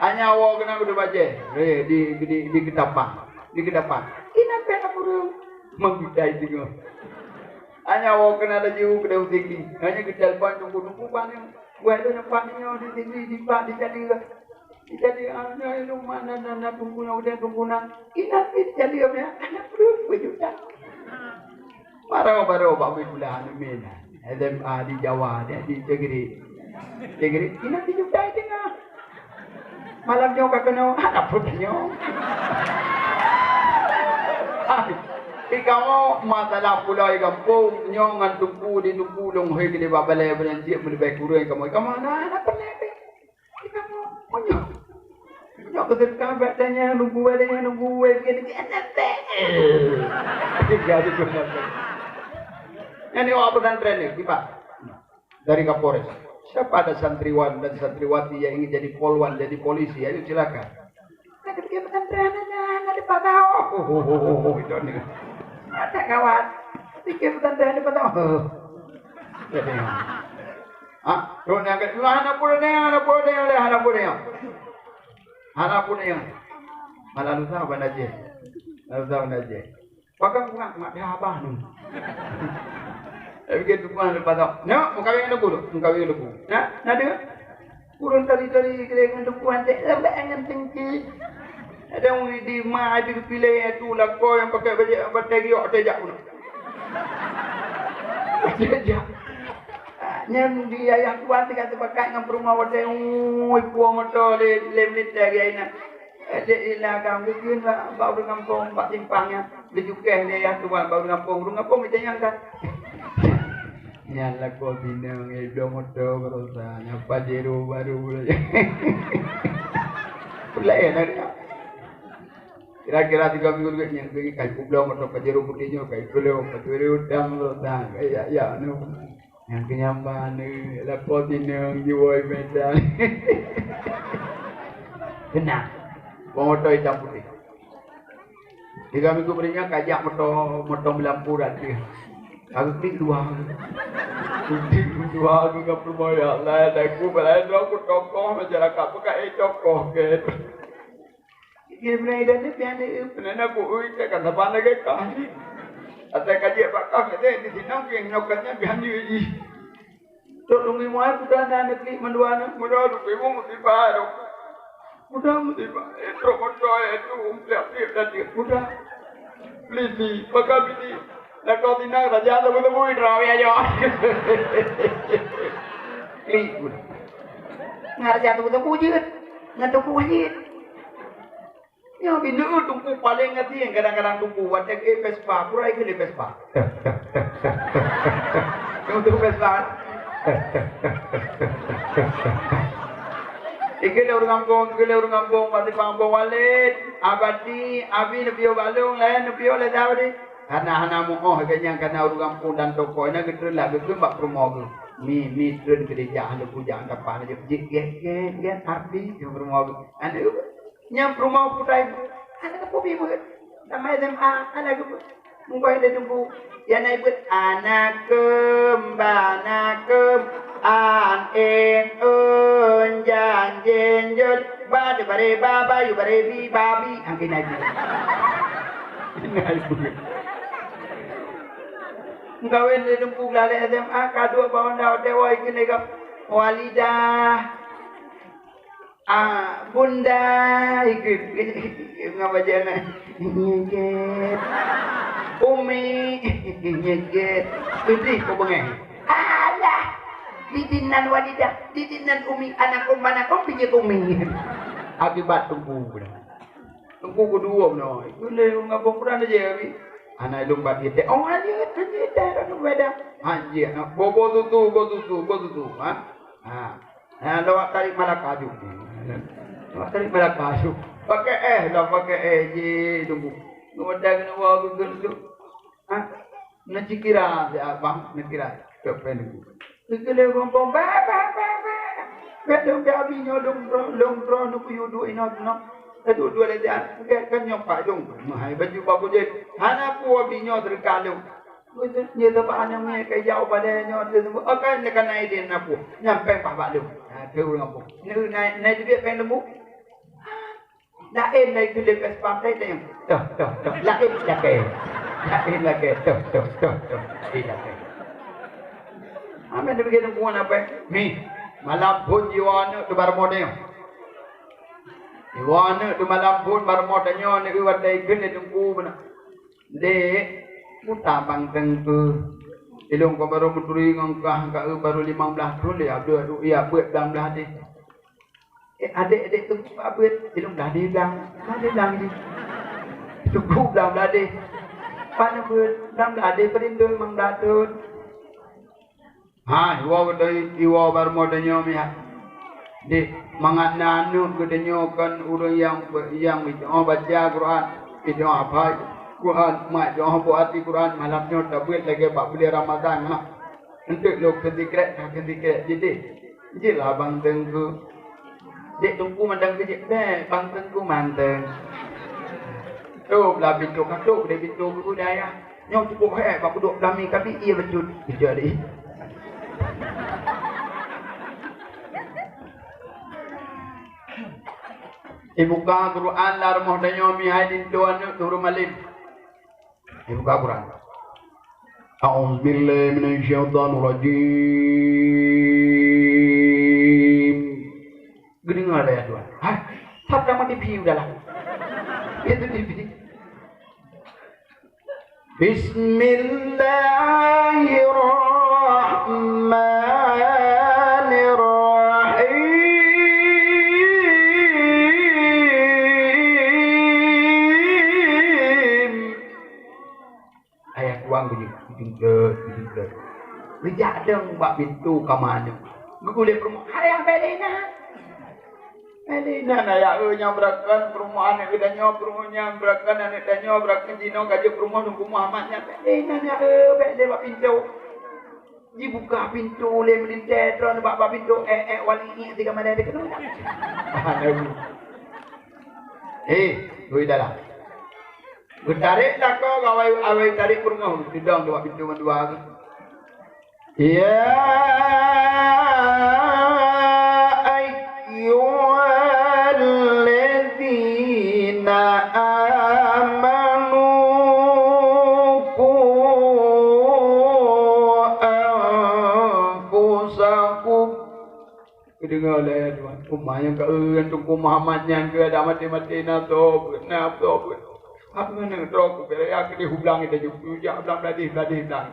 Hanya woe keunan kudu bajèe. Eh, di, di, di Ketapang. Di Ketapang. Inan pih anak kureueng. Meugutai singoh. Hanya woe keunan laju keudeh u Sigli. Hanya geutelepon tunggu-tunggu bang. Wah, tu nampak nyoe di Sigli, di bak, di Jalan. Di Jalan, ah, nyoe lu mana, na, na, tunggu nyoe, udah tunggu na. Inan di Jalan, ya. Anak kureueng, dua juta. Baru, baru, Pak Win pula, anu, min. S M A di Jawa, dia di Negeri. Negeri, inan di Jutai tengah. Malam nyoe ka keunoe, hana pun nyoe. Hai, di kamoe masalah pulai gampông, nyoe ngon teungku di teungku lôn hôi geude bak balai beureuncik meulibèe kureueng kamoe. Kamoe hana, hana pernah pih. Di kamoe, meunyoe. Nyoe keuseukah bak tanya nunggu, ada yang nunggu, eh, begini, begini, eh. Tiga di guna. Yang ni awak pesantren ni, kipas. Dari Kapolres. Siapa ada santriwan dan santriwati yang ingin jadi polwan, jadi polisi? Ayo silakan. Ada pergi pesantren aja, ada patah. Oh, oh, oh, oh, oh, itu ni. Ada kawan. Pergi pesantren ada patah. Oh. Jadi, ah, tu ni agak, hana pun ni, hana pun ni, hana pun ni. Hana pun ni. Malah lusa bandar je. Malah lusa bandar je. Pakai bunga, bunga dia abah ni. Tapi dia tuan lepas tu. Nak, mau kahwin dengan aku tu. Mau kahwin dengan aku. Nak, nak dengar? Kurang tadi-tadi kira dengan tuan cek lambat dengan tengki. Ada orang di ma ada pilih tu lah kau yang pakai baju batai giok atas jak pun. Atas jak. Nyan di ayah tuan teuka teupakat ngon peurumoh watèe, ui, puwoe moto lé, lé militè gaya inan. Eh, dek ilah agam geukheun bak, bak ureueng gampông, bak simpang nyan. Geujukèh lé ayah tuan bak ureueng gampông, ureueng gampông geutanyong kan. Nyan lakoe sinong, eh, bloe moto baroesa, nyan Pajero baru. Peulaén ada. Kira-kira tiga minggu lagi nyan, lagi kayu bloe moto Pajero putéh nyoe, kayu bloe, Pajero hitam baroesa, ya, ya, anu. Nyang keunyambaan ni, lakoe sinong jiwoe Medan. Keunan. Moto itam putéh. Tiga minggu beuringat kajak moto, moto meulampu rat dia. Aku klik dua. Klik dua aku ka peurumoh, ya Allah, dan aku balai dong aku tokoh masyarakat, bukan eh tokoh ke. Ié beuna idan ni pian ni, peunena ku ui, teuka saban lagèe kah ni. Asai ka jeuet bak kah, teuka di sinan, keu nyoe kan nyan pian ni jih. Trok Lungui Muai, kuda na neuklik mandua na, kuda Lungui Muai musibah dong. Kuda musibah, eh, trok moto, eh, tu, umpliak-pliak tadi, kuda. Pelisi, pakai bini. Lakoe sinong raja teupeu-teupeu, terawih aja. Klik kuda. Ngon raja teupeu-teupeu jeuet. Ngon teupeu jeuet. Nyoe binoe teungku paléng até, kadang-kadang teungku watèe keu Vespa, pura ikheun lé Vespa. Teungku Vespa. Ikheun lé ureueng gampông, ikheun lé ureueng gampông, bak simpang Gampông Walid, Abati, Abi neupiôh bak lôn, laén neupiôh lé Daudi. Hana, hana muoh lagèe nyan, kana ureueng gampông dan tokoh nyan geutreun lah geukheun bak peurumoh geuh. Mi, mi treun keudéh jak, lôn kujak tapah laju jeuet gét, gét, gét, Abi, keu peurumoh geuh. Aneuk Nyang peurumoh putai, hana geupeubi beuet. Tamat S M A, hana geupeu-, meubai lé teungku. Nyang na beuet, "Anakeuem, banakeuem, an en eun, jan jen jot, ba de bare ba, bayu bare bi, babi." Angke na beuet. Na beuet. Meukawen lé teungku lalek S M A, ka duek bak honda, watèe woe keuneuk gam Walidah. Ah, bunda, ikut, ikut, ngapa jangan? Nyeget. Umi, nyeget. Pedih kau bengeng. Alah, di dinan Walidah, di dinan Umi, anakeuem, anakeuem, pijak Umi. Akibat teungku pula. Teungku kedua beuna. Ikut lé ngapa kurang aja, Abi? Anak ilung bagi teh. Oh, aja, aja, dah, dah, dah, dah. Aja, bobo tutu, bobo tutu, bobo tutu, ha? Ha. Nah, lewat tarik malaka ju. Lewat tarik malaka ju. Pakai eh lah, pakai eh je tunggu. Ngeudang ngewa gugul tu. Ha? Neucikira si abang, neukira. Ke pen tu. Neukira gompong, ba, ba, ba, ba. Betul ke abi nyo dong dro, dong dro, nuku yudu ino no. Aduh, dua lagi. Kan nyo pak dong. Mahai baju bagus je. Hana ku abi nyo terkalung. Beutôi, nyoe teuma aneuk miet ka jak u balèe nyoe, teuma, "Oh, kan, kan na idin na pu, nyan péng paih bak lôn." Ha, keu ureueng gampông. "Nyoe na, na teubiet péng lôn, Bu?" "Laén na itu lé péng sepang tadi, tanyong." Toh, toh, toh. Laén lakèe. Laén lakèe. Toh, toh, toh, toh. Laén lakèe. Amai teubiet lôn pu na péng. Mi, malam phôn jiwoe aneuk teuh bak rumoh tanyoe. Jiwoe aneuk teuh malam phôn bak rumoh tanyoe, aneuk watèe ikheun lé teungku beuna. Dek, muta bang teungku. Ilong ko baru meuturi ngon kah, ka eu baru limong blaih thon lé, abdul adu iya beuet blang blaih deh. Eh, adek-adek teungku ka beuet, ilong blaih deh blang. Blaih deh blang deh. Teungku blang blaih deh. Pane beuet, blang blaih deh, peurindoi limong blaih thon. Ha, iwoe geutanyoe, iwoe bak rumoh tanyoe meuhat. Dek, mangat na aneuk geutanyoe kon ureueng nyang, nyang itoe baca Quran, itoe hafai Quran, mak itoe hafai Quran, malam nyoe tabeuet lagèe bak buleuen Ramadhan, ha. Enteuk lôn keu sikrek, ka keu sikrek jih deh. Jeuet lah bang teungku. Dek teungku mandang keu jih, bèk bang teungku mantong. Tôb lah pintoe ka tôb, dek pintoe geupeudayah. Nyoe cukup hék bak peuduek peulami kami, iya beutôi. Jadi. Ibuka Quran lam rumoh tanyoe meuhai linto aneuk teuh ureueng malém. Ibuka Quran. A'udzubillahi minasyaitonirrajim. Geudeungoe ayat dua. Hah? Sab nama T V udahlah. Itu T V. Bismillahirrahmanirrahim. Tuan geujeuet, geujeuet, geujeuet. Geujak dong bak pintoe kama nyoe. Geugulée peurumoh, "Hai, Abang Lena." Hai, Lena, na ya, eh, nyang beurakan peurumoh aneuk geutanyoe, peurumoh nyan beurakan aneuk tanyoe, beurakan jinoe ka jeuet peurumoh Teungku Muhammad nyan. Hai, Lena, na ya, eh, bèk lé bak pintoe. Jibuka pintoe lé meulintèe droeneuh bak, bak pintoe, eh, eh, wali, eh, tiga malam dia kena. Eh, hui dalam. Geutarek lakoe awai, awai tarek peurumoh, geudong di bak pintoe mandua tu. Ya ayyuhalladzina amanu qu anfusakum. Geudeungoe lé Tuhan, umat nyang ka, eh, Teungku Muhammad nyan keu adak maté-maté na soe beuet, na soe beuet. Hab ngon droe ku pih ya keudeh u blang ita ju, jak blang bladeh, bladeh blang.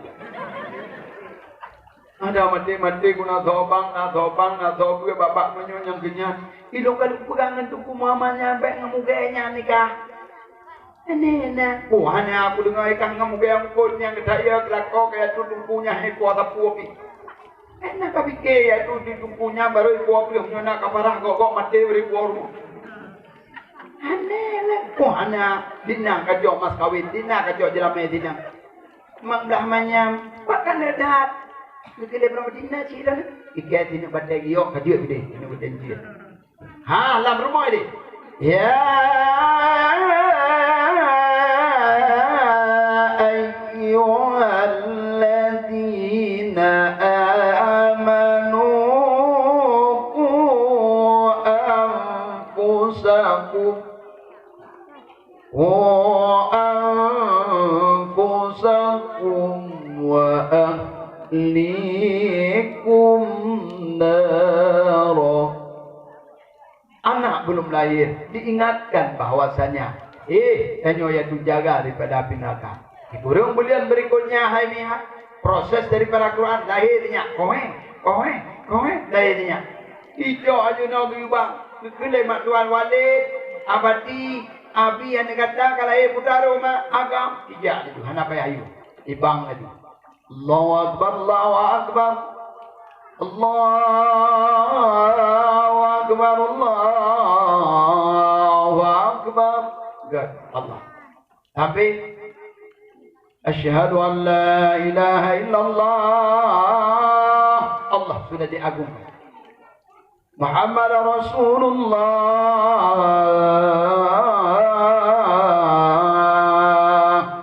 Adak maté-maté ku na soe bang, na soe bang, na soe beuet, babah meunyoe nyang keunyan. Ilôn ka lôn peugah ngon Teungku Muhammad nyan bèk ngon mugée nyan nikah. Aneh na. Oh, hana aku deungoe ikan ngon mugée mukon nyang geutaya keulakoe kaya tu Teungku nyan hai po sapu pih. Hana ka pike ya tu di Teungku nyan barô ipo pih nyoe na ka parah gok-gok maté bri po rumoh. Aneh lah. Oh, hana, dina ka jok mas kawin, dina ka jok jeulamé dina. Mak blah manyam, pakan le dat. Geukilé beurapa dina cit dah. Ikai tinuk batée giyok ka jeuet geude, tinuk batée jeuet. Ha, lam rumoh deh. Ya ayyuhalladzina amanu qu anfusakum, qu anfusakum wa ahlikum nara. Anak belum lahir diingatkan bahwasanya, eh, tanyoe yaitu jaga daripada api neraka. Di burung bulan berikutnya, hai Miha, proses daripada Quran lahir nyan, koe, koe, koe, lahir nyan. Ijok aju noe geubang, geukheun lé mak tuan Walid, Abati, Abi aneuk gata ka lahir putra rhoma, agam, ijak laju, hana payah yue. Ibang laju. Allahu Akbar, Allahu Akbar. Allahu Akbar, Allahu Akbar. Good. Allah. Tapi, asyhadu an la ilaha illallah. Allah sudah diagungkan. Muhammad Rasulullah.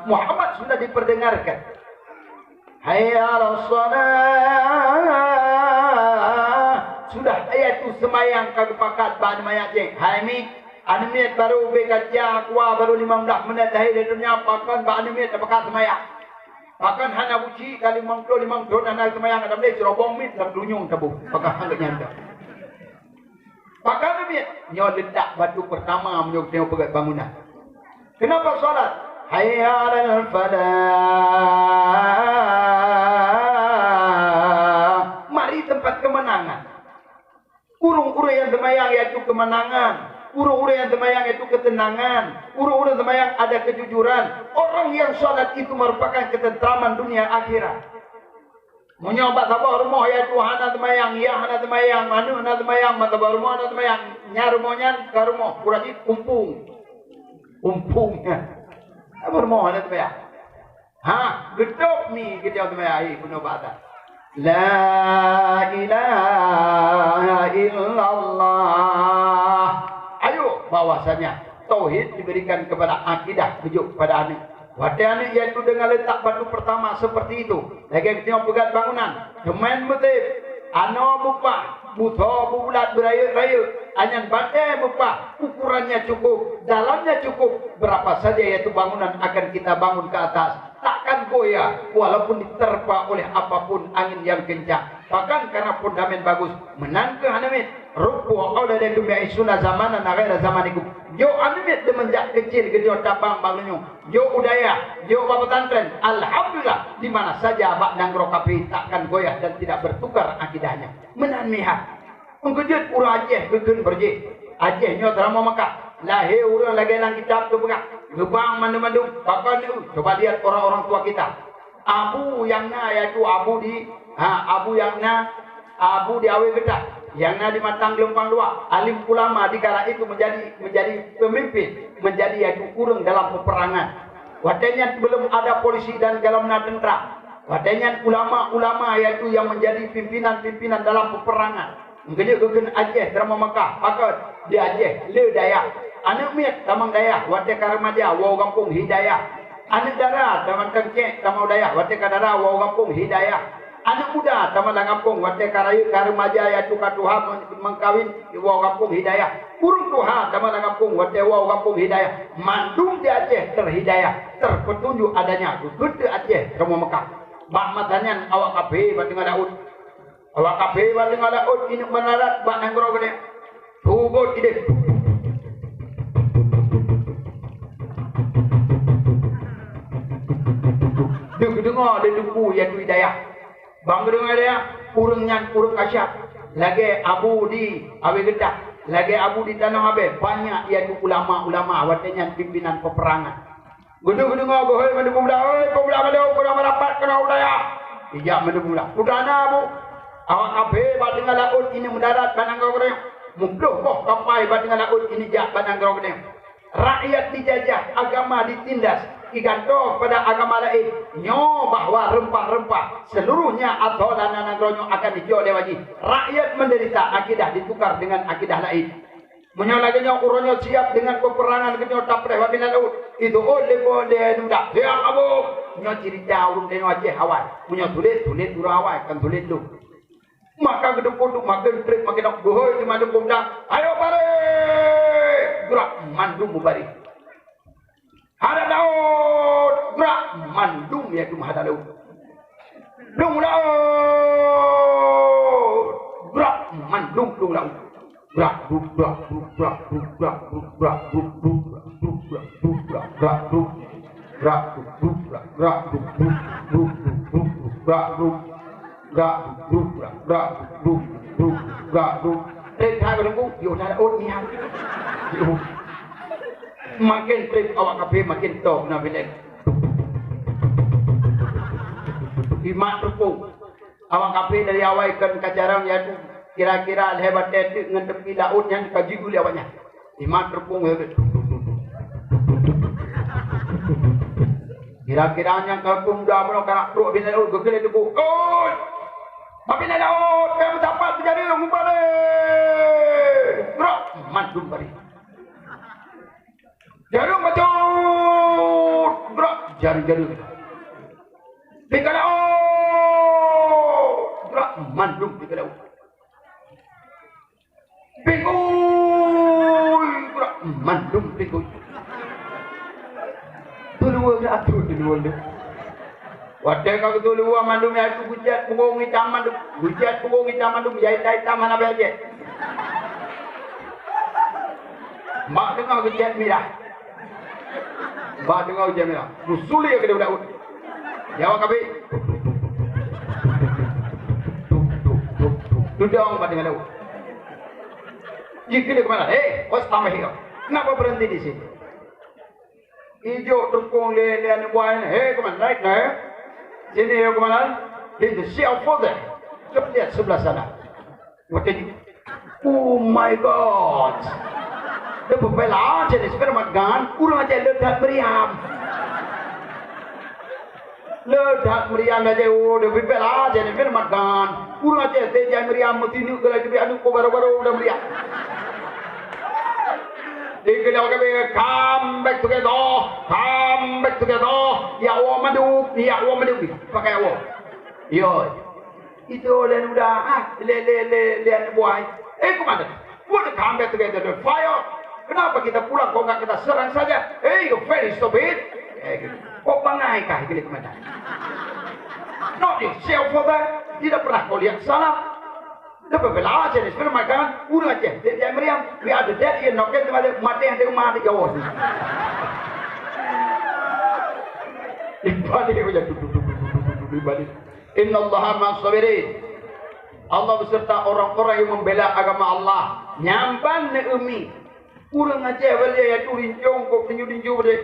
Muhammad sudah diperdengarkan. Hayya 'alas shalah. Sudah ayat tu seumayang ka geupakat bak aneuk manyak jih. Hai mi, aneuk miet baru ubé kaca kuah baru lima belas menit lahé dari dunia, pakon bak aneuk miet tapakat seumayang. Pakon hana buci ka limong ploh limong thon hana seumayang, ada boleh cerobong miet lam dunyong tabu. Pakon hana nyanda. Pakon aneuk miet nyoe letak batu pertama meunyoe tengok peugét bangunan. Kenapa salat? Hayya 'alal falah. Mari tempat kemenangan. Ureuëng-ureuëng nyang seumayang yaitu keumanangan. Ureuëng-ureuëng nyang seumayang yaitu keuteunangan. Ureuëng-ureuëng seumayang ada keujujuran. Orang yang salat itu merupakan ketentraman dunia akhirat. Meunyoe bak saboh rumoh yaitu hana seumayang, yah hana seumayang, aneuk hana seumayang, bak saboh rumoh hana seumayang, nyan rumoh nyan ka rumoh, uroe jih umpung. Umpung nyan. Saboh rumoh hana seumayang. Ha, geutôb mi geutôb teumé, hai bunoe bak that. La ilaha illallah. Ayo, bahwasanya tauhid diberikan kepada akidah, beujeuet kepada aneuk. Watée aneuk yaitu dengan letak batu pertama seperti itu, lagée geutanyoe peugét bangunan, cement beutép, anoe beupah, butho beubulat beurayeuk-rayeuk, anyan batée beupah, ukurannya cukup, dalamnya cukup, berapa saja yaitu bangunan akan kita bangun ke atas. Takkan goyah walaupun diterpa oleh apapun angin yang kencang. Bahkan karena fundament bagus, meunan keuh aneuk miet, rubbu auladikum ya'ishuna zamanan ghaira zamanikum. Jok aneuk miet seumenjak kecil geutanyoe tabang bak donya. Jok u dayah, jok bak pesantren, alhamdulillah, di mana saja bak nanggroe kafé takkan goyah dan tidak bertukar akidahnya. Meunan meuhai. Meungeujeuet ureuëng Aceh geukheun beureujeuk. Aceh nyoe teuramong Makkah. Lahé ureuëng lagée lam kitab teupeugah. Geubang mandum-mandum. Pakon nyoe? Coba lihat orang-orang tua kita. Abu nyang na, yaitu Abu di, ha, Abu nyang na, Abu di Awé Geutak, nyang na di Matang Geulumpang Dua, alim ulama di kala itu menjadi, menjadi pemimpin, menjadi yaitu ureuëng dalam peperangan. Watée nyan belum ada polisi dan belum na tentara. Watée nyan ulama-ulama yaitu yang menjadi pimpinan-pimpinan dalam peperangan. Geujak geukheun Aceh teuma Mekah, pakon di Aceh le dayah. Aneuëk miet tamong dayah, watée ka remaja woe gampông Hidayah. Aneuëk dara tamong teuncék tamong dayah, watée ka dara woe gampông Hidayah. Aneuëk muda tamong lam gampông, watée ka rayeuk ka remaja yaitu ka tuha meung-, meungkawin woe gampông Hidayah. Ureuëng tuha tamong lam gampông, watée woe gampông Hidayah. Mandum di Aceh terhidayah, terpetunjuk adanya geukheun Aceh teuma Mekah. Bak masa nyan awak kafé bak teungoh laôt. Awak kafé bak teungoh laôt ineuk meundarat bak nanggroe geude. Tubot ideh. Deuh geudeungoe lé Teungku yaitu Hidayah. Ban geudeungoe Hidayah, ureuëng nyan ureuëng kasyaf. Lagée Abu di Awé Geutak, lagée Abu di Tanoh Abée, banyak yaitu ulama-ulama watée nyan pimpinan peperangan. Geudeuh geudeungoe geuhôi mandum peumuda, "Hôi peumuda mandum, kurang merapat keunoe u dayah!" Ijak mandum peumuda, "Peue na, Bu?" "Awak kafé bak teungoh laôt ineuk meundarat bak nanggroe geutanyoe. Muploh boh kapai bak teungoh laôt ineuk jak bak nanggroe geutanyoe. Rakyat dijajah, agama ditindas, igantoe pada agama laén. Nyoe bahwa reumpah-reumpah seluruhnya athoe na nanggroe nyoe akan dijok lé wajih. Rakyat menderita, akidah ditukar dengan akidah laén." Meunyoe lagée nyoe uroe nyoe siab deungon peperangan geutanyoe tapreh bak binéh laôt, itu ôn lé po lé nundak. Siab Abu! Nyoe ceurita ureuëng tanyoe Aceh awai. Meunyoe tuléh, tuléh ureuëng awai, kon tuléh lôn. Maka geudeup-deup maken trép maken nyoe geuhôi di mandum peumuda, "Ayo bareh!" Geurak mandum meubareh. "Hadap laôt!" Geurak mandum yaitu meuhadap laôt. "Dong laôt!" Geurak mandum dong laôt. Geurak, duk, geurak, duk, geurak, duk, geurak, duk, geurak, duk, duk, geurak, duk, geurak, duk, geurak, geurak, duk, duk, geurak, geurak, duk, duk, duk, duk, geurak, duk, grak, grak, duk, duk, duk, grak, duk. Trép that ka teungku, yoh that ôn nyan. Yoh. Maken trép awak kafé maken toh na bilek. Imat teupông. Awak kafé dari awai kon ka carông yaitu kira-kira lhée batée teuk ngon teupi laôt nyan ka jigu lé awak nyan. Imat teupông. Kira-kira nyang ka peumuda bunoe ka na trok binéh laôt geukheun lé Teungku, "Ôt! Bak binéh laôt, bèk meusapat beujareueng, meubareh!" Trok mandum bareh. "Jareueng bacut!" Trok jareueng-jareueng. "Pih ka laôt!" Trok mandum pih ka laôt. "Pinggui!" Geurak mandum pinggui. Teuluwa geurak tu teuluwa tu. Watée ka geutuluwa mandum yaitu geujak punggong itam mandum, geujak punggong itam mandum, ya itam-itam hana bèk jeuet. Mak teungoh geujak mirah. Bah deungoe jeuem nyan. Musuli keu Daud. Nyawa kabi. Tudong bak deungoe Daud. Jikeuneuk keumalon, "Hei, wastamahiru. Kenapa berhenti di sini?" Ijok teupông lé, lé aneuk buah nyan, "Hei, keumalon, naik, naik. Sini, ya, keumalon. Lihat siapa tu? Coba lihat sebelah sana." Watèe nyan, "Oh my God! Leubeh bela jeunesse firman gan, ureueng Aceh le that meriam. Le that meriam Aceh, oh, leubeh bela jeunesse firman gan. Ureueng Aceh teuh jai meriam, meusineuk geulai keubiet aneuk ko baro-baro dan meriam." Dikeue lé awak kabi, "Come back together, come back together. Ya Allah mandum, ya Allah mandum." Pakai Allah. Yo. Itu lé udah, ah, lé, lé, lé, lé aneuk buah. "Eh, komandan, what the combat together the fire? Kenapa kita pulang kok nggak kita serang saja? Eh, you very stupid." Eh, gitu. "Kok bangai kah?" Gitu, komandan. "Not yourself for that. Tidak pernah kau lihat salah. Leubeh bela jeunesse firman gan, ureueng Aceh, dia, dia meriam. We are the dead, you know, kan, mati yang di rumah di Jawa." Ibalik aja, duduk, duduk, duduk, duduk, ibalik. "Innallaha ma'as sabirin." Allah beserta orang-orang yang membela agama Allah. Nyan ban neueumi. Ureueng Aceh balik yaitu rincong kok tinju-tinju balik.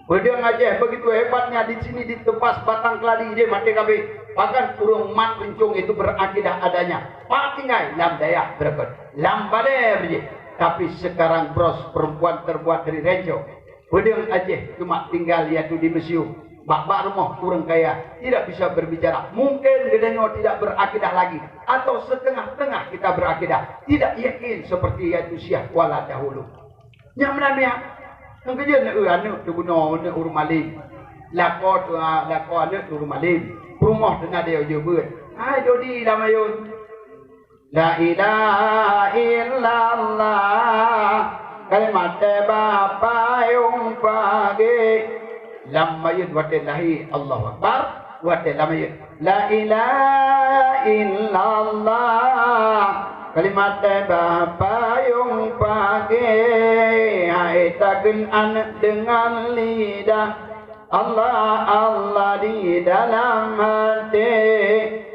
Peudeueng Aceh begitu hebatnya, di sini ditepas batang keladi, dia mati kabeh. Bahkan ureuëng mat rincong itu berakidah adanya. Pak tinggai lam dayah Beureukot, lam balée beujih. Tapi sekarang bros perempuan terbuat dari renco. Peudeueng Aceh cuma tinggal yaitu di museum. Bak-bak rumoh ureuëng kaya tidak bisa berbicara. Mungkin geutanyoe tidak berakidah lagi, atau setengah-tengah kita berakidah. Tidak yakin seperti yaitu Syekh Kuala dahulu. Nyang meunan miak, nyang keujeuet na eu aneuëk teubunoe aneuëk ureuëng malém. Lakoe teu, lakoe aneuëk teu ureuëng malém. Peurumoh teuna deuh jeuet beuet. Hai dodi lam ayôn. La ilaha illallah, kalimat thayyibah payong pagée. Lam mayét watée lahé, Allahu Akbar, watée lam mayét. La ilaha illallah, kalimat thayyibah payong pagée. Hai takheun aneuëk deungon lidah, Allah, Allah di dalam hati,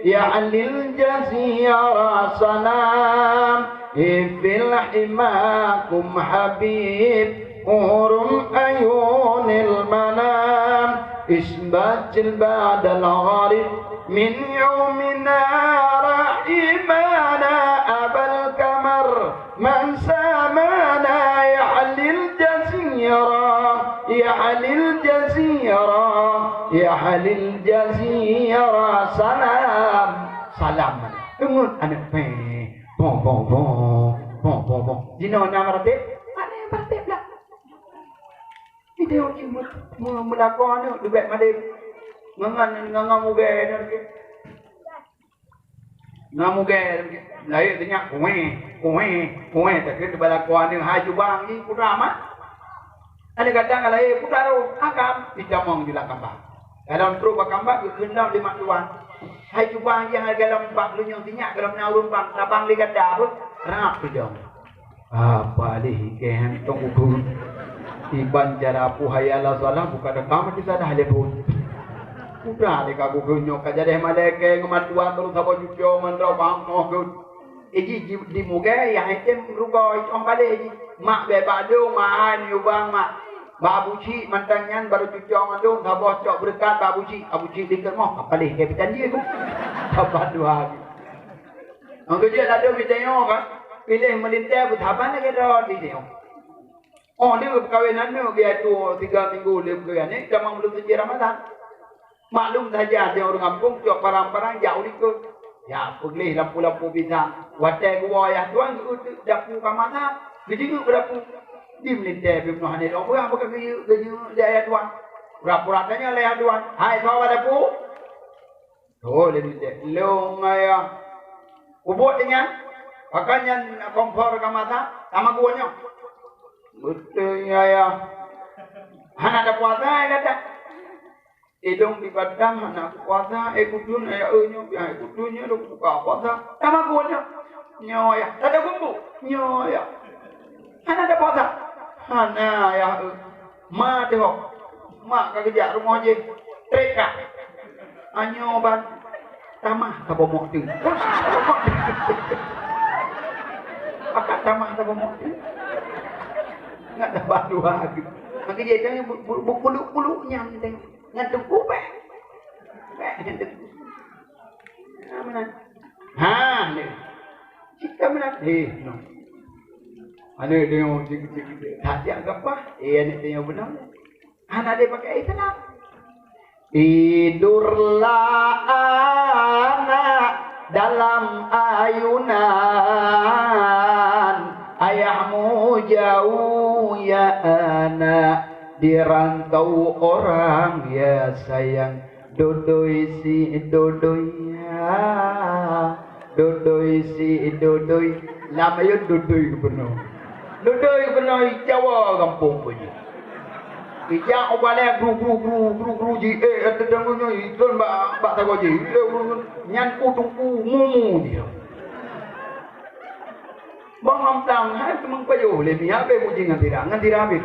ya ahlil jazirah salam, hifil himakum habib, hurum ayunil manam, isbatil ba'dal gharib, min yaumina rahimana abal kamar. Man samana ya ahlil jazirah, ya ahlil jazirah, ya ahlil jazirah, salam. Salam. Teungeut aneuëk peh. Bong, bong, bong. Bong, bong, bong. Jinoe na meuratéb? Aneuëk meuratéb lah. Itu cuma meulakoe aneuëk leubeh malém. Ngangan, ngangan mugée aneuëk. Na mugée, lahé teunyak, kuweh, kuweh, kuweh, takheun balakoe aneuëk hai jubang jih putra mat. Aneuëk gata ka lahé putra roh, akam, ditamong jula kambang. Dalam trok bak kambang geukheun lom lé mak tuan. Hai jubang jih nyang galom bak lunyueng teunyak, galom na ureuëng bang, tabang lé gata beuh, rab peujong. Apa lé hikée han tong ukeue. Iban cara Abu Hayya la salah buka dekam di sadah lé pun. Udah lé ka geugeunyoe ka jadeh malaikat ngon mak tuan baru saboh juta mandra bang noh geut. Iji di mugée ya item rugoe ong balé ji. Mak be bak dong mak an yubang mak. Bak Abu Cik mantang nyan baru cucong mandum saboh cok beureukat bak Abu Cik. Abu Cik lingkeut moh apa lé ke peutanjie tu. Apa dua. Nyang keujeuet ladôm geutanyoe ka piléh meulintèe beutaban lagèe droe geutanyoe. Oh, lheueh peukawen aneuk geuh tuwoe tiga minggu lheueh peukawen aneuk, tamong buleuen suci Ramadhan. Maklum saja, di ureueng gampông cok parang-parang jak u likot. Jak peugleh lampu-lampu pisang. Watèe geuwoe ayah tuan geuuteuk dapu ka masak, geujingeuk bak dapu. Di meulintèe pih meunoe hana lôn peugah, peugah geujingeuk, geujingeuk lé ayah tuan. Pura-pura tanyong lé ayah tuan, "Hai, soe bak dapu?" Oh, lé nyan, "Lôn, Ayah." "Peubuet nyan, pakon nyan kompor ka masak, tamaguen nyoe." "Beutôi, Ayah." "Hana tapuasa, Ayah, gata?" "Idong di batang hana kupuasa, eh, kudun, Ayah, eh, nyoe, eh, kudun nyoe, dong buka puasa." "Tamaguen nyoe." "Nyoe, Ayah." "Tadong bumbu." "Nyoe, Ayah." "Hana tapuasa?" "Hana, Ayah, eh." "Ma teuhok." Mak ka geujak rumoh jih. Trép ka. Anyoe ban tamah ka bomok tu. Pakat tamah ka bomok tu. Ngat dapat dua tu. Maka dia tengok bu-, bu-, bu-, kuluk-kuluk nyang tengok. Ngan teuku beh. Beh, ngan teuku. Ha, mana? Ha, ni. Cita mana? Eh, no. Aneuk tengok cik-cik. Tak siap gapah. Eh, aneuk tengok benar. Hana lé pakai Islam. Tidurlah anak dalam ayunan, ayahmu jauh ya anak, di rantau orang ya sayang, dodoi si dodoi ya. Dodoi si dodoi, lam ayôn dodoi gubunur. Dodoi gubunur Jawa gampông pun jih. Ijak ubalai gru, gru, gru, gru, gru jih, eh, ada dang nyoe, ikon bak, bak sagoe jih. Eh, gru, gru, nyan ku tungku mumu jih. Bang Hamtang, hai teumang payoh lé mi, habéh muji ngan sira, ngan sira habéh.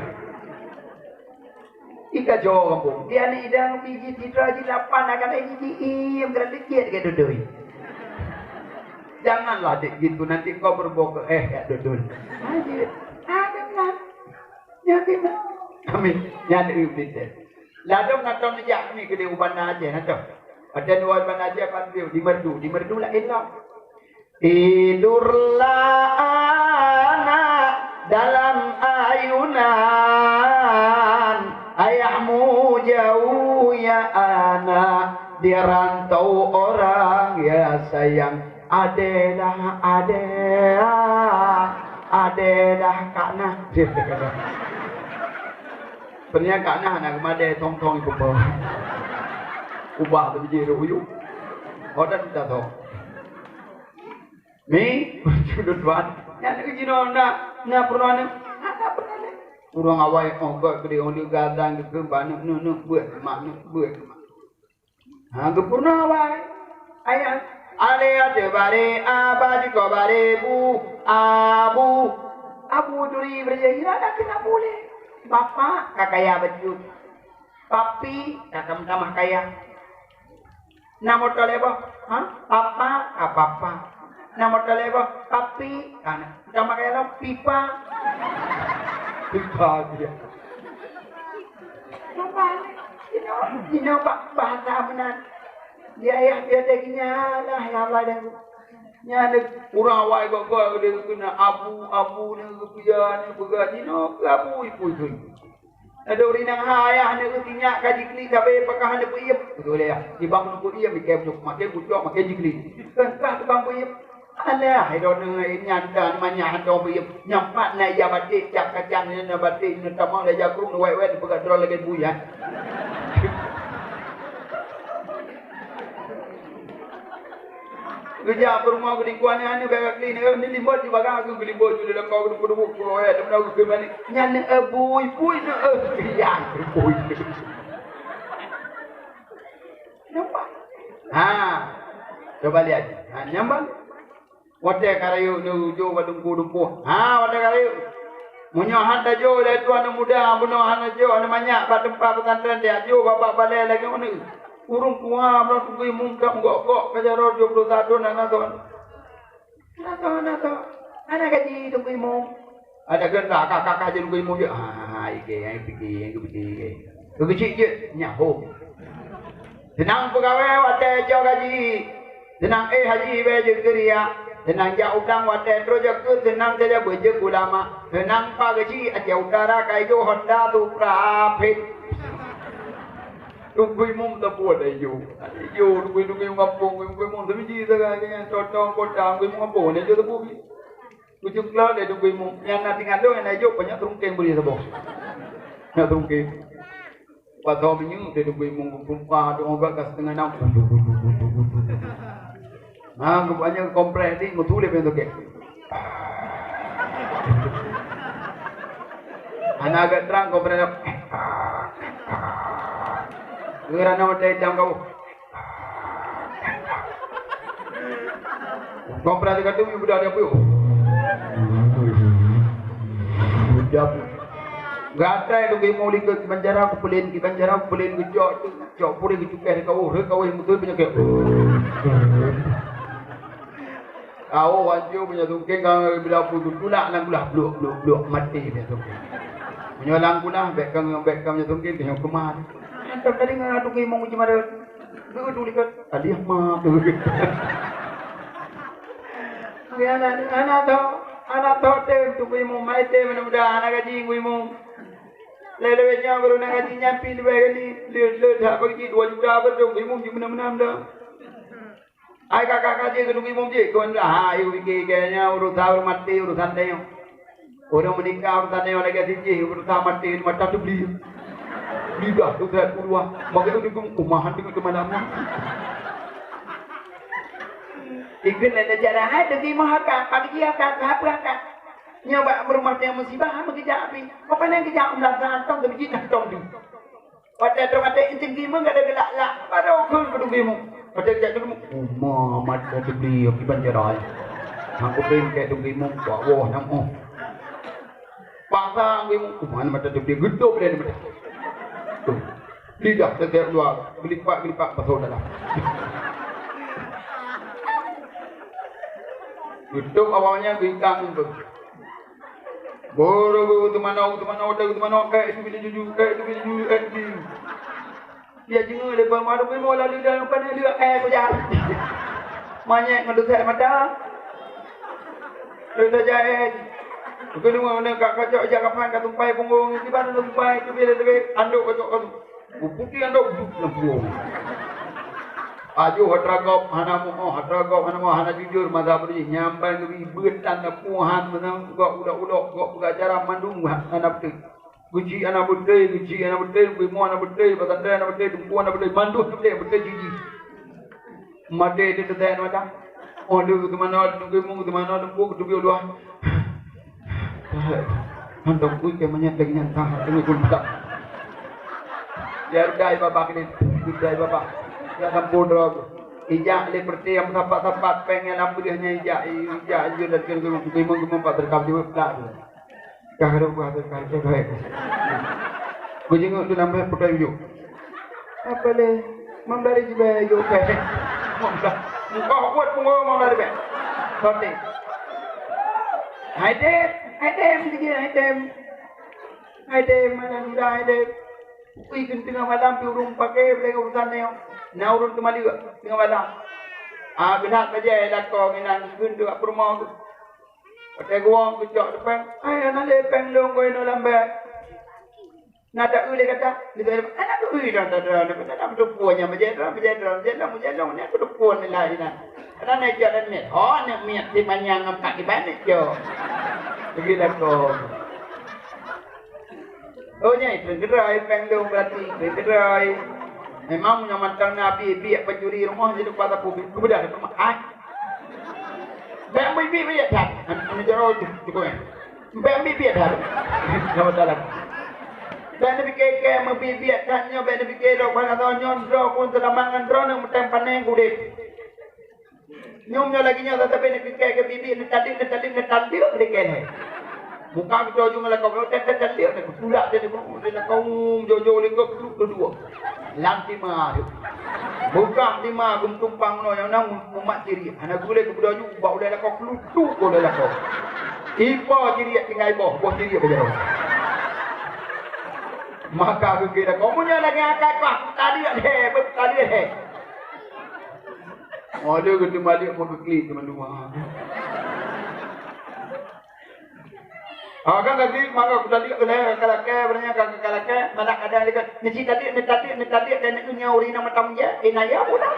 Ika jo gampông. Di aneuk idang biji sidroe jih lapan akan ai jiji iem keunan leucet keu dodoi. Janganlah dek gitu, nanti kau berbohong eh kat dodoi. Aja. Ada lah. Ya kena. Amin. Nyan Iblis teh. Ladôm na tom neujak mi keudeh u Banda Aceh na tom. Watèe u Banda Aceh pat di Meureudu, di Meureudu laén lom. Tidurlah anak dalam ayunan, ayahmu jauh ya anak, di rantau orang ya sayang. Adé dah, adé, ah, adé dah Kak Nah. Sebenarnya Kak Nah hana geumadé, thong-thong ipeupeu. Ubah tu biji ruyuk. Oh, dah kita thong. Mi, sudut wan. Nyan jinoe na, na peurunoe, na peurunoe. Ureueng awai oh gèt keudeh, oh, di gadang, di keumba, neuk, neuk, neuk, beuet, mak, neuk, beuet, mak. Ha, geupeurunoe awai. Ayah, ale ade bare, aba jiko bare, bu, abu. Abu duri berjaya, ada kena boleh. Bapak, kakaya becut. Papi, kakam tamah kaya. Na moto lé boh? Ha? Papa, ah, papa. Na moto lé boh? Papi, ah, na. Sama kaya lom, pipa. Pipa dia. Papa, you know, you know, ba-, bahasa meunan. Di ayah dia deh gini, alah, ya Allah, dan nyan ureueng awai gok-gok dia kena abu, abu ni, geupeuja ni, peugah, you know, abu, ibu, ibu. Ado ureueng inong hai ayah aneuk geuh sinyak ka jiklik sabe pakah aneuk peuiem. Beutôi lé, ya. Ibang aneuk peuiem, ikei bucok, makai bucok, makai jiklik. Kan kah tukang peuiem. Alah, hai droeneuh nyan dan manyah aneuk peuiem. Nyang pat na ija batik, cap kacang nyan na batik, na tamong lé jakrong, na wet-wet, peugah droe lagèe bui, ya. Geujak peurumoh geudikuan nyan, nyan bèk gakli, nyan, nyan limbot ju bagah, geulimbot ju lé lakoe, geuduku-duku, geuwoe, teuma geukeue bani. Nyan, nyan, eh, bui, bui, nyan, eh, ya, bui. Nampak? Ha. Coba lihat. Ha, nyan ban. Watèe ka rayeuk nyoe jok bak dumpeue-dumpeue. Ha, watèe ka rayeuk. Meunyoe han tajok lé tuan aneuk muda, bunoe hana jok, hana manyak bak teumpat pesantren, tajok bak, bak balèe lagèe nyoe. Ureueng tuha meunyoe Teungku Imum ka meugok-gok ka jaroe tujoh ploh satu na, na soe. Na soe, na soe. Hana gaji Teungku Imum. Ada keu ka, ka, ka, ka jadi Teungku Imum jeuet. Ah, ikei, ikei, ikei, ikei. Keu keuchik jeuet, nyaho. Seunang peugawée watèe cok gaji. Seunang éh haji bèk jeuet keu riya. Seunang jak utang watèe troh jakeuet, seunang saja beujeuet ulama. Seunang pa gaji Aceh Utara ka ijok Honda Supra, Fit. Teungku Imum teupeu ada ijok. Ijok, Teungku, Teungku Imum gampông, Teungku Imum teubiji sagai, nyan cocok kota, Teungku Imum gampông, ada ijok teupeu. Ujong keuloe lé Teungku Imum, nyan na tinggai lôn, nyan na ijok, banyak teurungkeng bri saboh. Nyan teurungkeng. Pas ho minyeuk, lé Teungku Imum geupeumpa, dong obat ka siteungoh nam. Ha, geubanyak kompres ni, meutu lé pintoe gét. Hana agak trang kompres. Geurana utai jam kau. Kong peurati ka teungoh budak dia puyuh. Budak. Gatai tu geumu likot kiban jara, kupeulin kiban jara, kupeulin geucok tu, cok puri geucukeh di kawuh, rhot kawuh beutôi peunyakét. Kawuh anjur punya tungkeng ka bila puyuh tulak lam gulah bluk, bluk, bluk, mati punya tungkeng. Meunyoe lam gulah, bèk kang, bèk kang punya tungkeng, keunyong keumah. Mantap tadi ngon tungkeng mong uji mara. Geuh tu likot, alih ma tu. Oke, anak, anak tho, anak tho tem tu Teungku Imum, mai tem mudah-mudahan anak gaji Teungku Imum. Lé-lé nyoe baru nak gaji nyampi leubeh kali, le, le dak bagi dua juta berdong Teungku Imum ji menang-menang dah. Ai kakak-kakak ji keu Teungku Imum ji, keu anda, ha, ayo fikir kayaknya urusan mati, urusan tayong. Ureueng meunikah, ureueng tanyong lagèe sijih, ureueng maté mata teubli. Lidah teutrét u luwa. Bagaimana tu kumahan deungon keumalam nyan? Ikheun lé cara hai teurimong zakat, bagi zakat, hapus zakat. Nyoe bak beurumah teuh musibah, hana geujak api. Pakon hana geujak umrah santong, teubiji tantong tu. Watèe trok watèe inting gimeung ka ada geulak-lak, padahai ukeue keu Teungku Imum. Watèe geujak Teungku Imum, uma mat ka teubli kiban jarai. Hang kupén keu Teungku Imum, bak woh nyang oh. Paksa Teungku Imum, uma mata teubli geutôp lé mata. Tuh. Lidah teutek luwa, geulipat-geulipat pasoe dalam. Geutôp awaknyan geuikang. Boro-boro teumanoe, teumanoe, teumanoe, eh, tu bila juju, eh, tu bila juju, eh, tu bila juju. Dia jingeu lé bang madu, "Bimo lalu dalam panai dia, eh, kujak." Manyek ngon dosa mata. Dosa jahé. Kedua, mana kak kacok ijak kapan ka tumpai punggong, tiba tu tumpai, tu bila tu, anduk kacok kacok. Buputih andok, bup lam punggong. Ajoh atra gob hana moh, atra gob hana moh, hana jujur, masa beri nyampai lebih beut dan puhan, mana gok ulok-ulok, gok peugah jaram mandum hana beutôi. Geuchik hana beutôi, geuchik hana beutôi, gumoe hana beutôi, pesantren hana beutôi, teungku hana beutôi, mandum hana beutôi, beutôi jiji. Maté teuteutée mata. Oh, lheueh keuteumanoe, teungku imum, keuteumanoe, teungku, keutubiet luwah. Hantong kui keu manyét lagée nyan, tah, teungku pun peugah. Ya udah, ya babah keuneuk, udah, ya babah. Ya sampun droe. Ijak lé peureuté nyang sapat-sapat, péng nyang lam beudeuh nyan ijak, ijak, ijak, dan keu teungku imum, teungku imum, pat teurekam di web, tak tu. Ka hareuem, ka hareuem, ka hareuem, ka hareuem. Beujingok tu nambah peukai ujuk. Apa le? Memberi jibai ujuk pe. Muka kuat punggung memberi pe. Sote. Hai dem, hai dem, hai dem. Hai dem, mana sudah hai dem? Ui, keu teungoh malam pi ureueng pakai beuleue urusan nyoe. Na ureueng teumaleuek teungoh malam. Ah, geunak bajée lakoe nginan geunteuk peurumoh tu. Watée geuwoe geucok teupeng, "Hai, hana lé péng lôn keu inoe lam bèk." Na taeu lé gata, geutanyong, "Hana taeu dah, dah, dah, dah, dah, dah, beuteupeue nyang meujadong, meujadong, meujadong, meujadong, nyan beuteupeue nilai inan." Hana na jak dan miet. Oh, aneuk miet si manyang ngon pat kiban neuk cok. Lagi lakoe. Oh, nyan itu keudroe, péng lôn berarti itu keudroe. Memang meunyoe mantong na biet-biet pencuri rumoh, jadi kuasa publik. Keubeudah di rumah. Ai. Bèk biet-biet that. Anu, anu jaroe tu, tu kau. Bèk biet-biet that. Nama dalam. Bèk neupiké keu meubiet-biet that nyoe, bèk neupiké droe pada droe nyoe, droe pun seulamat ngon droe, neumeutém pané udép. Nyoe nyoe lagèe nyoe, tapi neukeukai keu biet-biet, neutadeuek, neutadeuek, neutadeuek, neukeukai lé. Muka geucok ujong lakoe, neutadeuek, neutulak, neutulak, neutulak, jojo lingkop, truk keudua. Lam tima tu. Buka tima, geutumpang noe nyang na umat ciri. Hana gulé geubeudôh ju, bak ulèe lakoe, keulutuk ulèe lakoe. Ipo ciri tinggai boh, boh ciri beujaroe. Maka geukira, kamoe nyoe lagèe akai pah, tadeuek lé, beutadeuek lé. Oh, lheueh geuteumalik meugeuklik teuma dua. Ah, kan lagi, maka kutadeuek lé, ka lakèe, beureunya ka, ka lakèe, mana kadang lé kan, neuci tadeuek, neutadeuek, neutadeuek, dan neunyau uri na mata meujak, eh, na ya pun dah.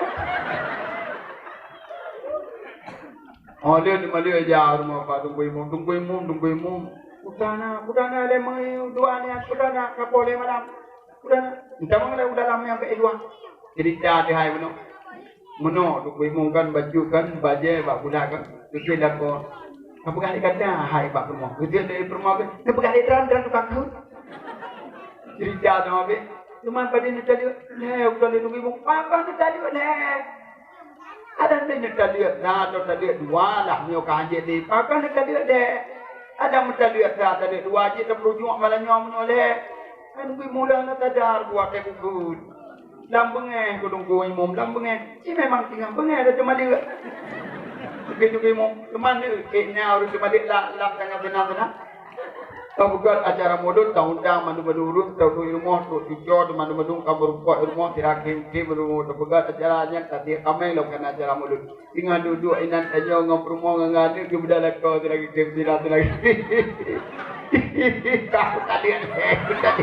Oh, lheueh teumalik ija rumoh Pak Teungku Imum, Teungku Imum, Teungku Imum. Kutana, kutana lé meudua nyan, kutana, ka poh lé malam. Udah, entah mana udah lama sampai luar. Cerita di hai meunoe. Meunoe, Teungku Imum kan, bacut kan, bajèe bak bulat kan. Keucil lakoe. Ka peugah lé gata hai bak peurumoh. Keucil dari peurumoh kan. Ka peugah lé droe, droe tukang kheun. Cerita tu habis. Teuma padé neutaleuek. Lé, udah lé Teungku Imum. Pakon neutaleuek lé. Adak lé neutaleuek sa atau taleuek dua lah, nyoe ka hanjeuet lé. Pakon neutaleuek lé. Adak meutaleuek sa, taleuek dua jih, teupeurujuk malam nyoe meunyoe lé. Kan bui mula na sadar buat teuh kukheun. Lam beungèh keu Teungku Imum, lam beungèh. Ci memang singoh beungèh dah teumaleuek. Begitu Teungku Imum, teuma neuh, eh, nyan ureueng teumaleuek lam, lam tangan seunang-seunang. Tapeugöt acara mulod, taundang mandum-mandum ureueng, taduek rumoh, trok cucoe, mandum-mandum ka meurumpok rumoh, sira khem-khem rumoh, tapeugöt acara nyan, tatie kaméng lom keunan acara mulod. Singoh duek-duek inan tanyoe ngon peurumoh ngon aneuk geubeudôh lakoe, sira khem-khem, sira khem lagi. Tahu tadi, tadi.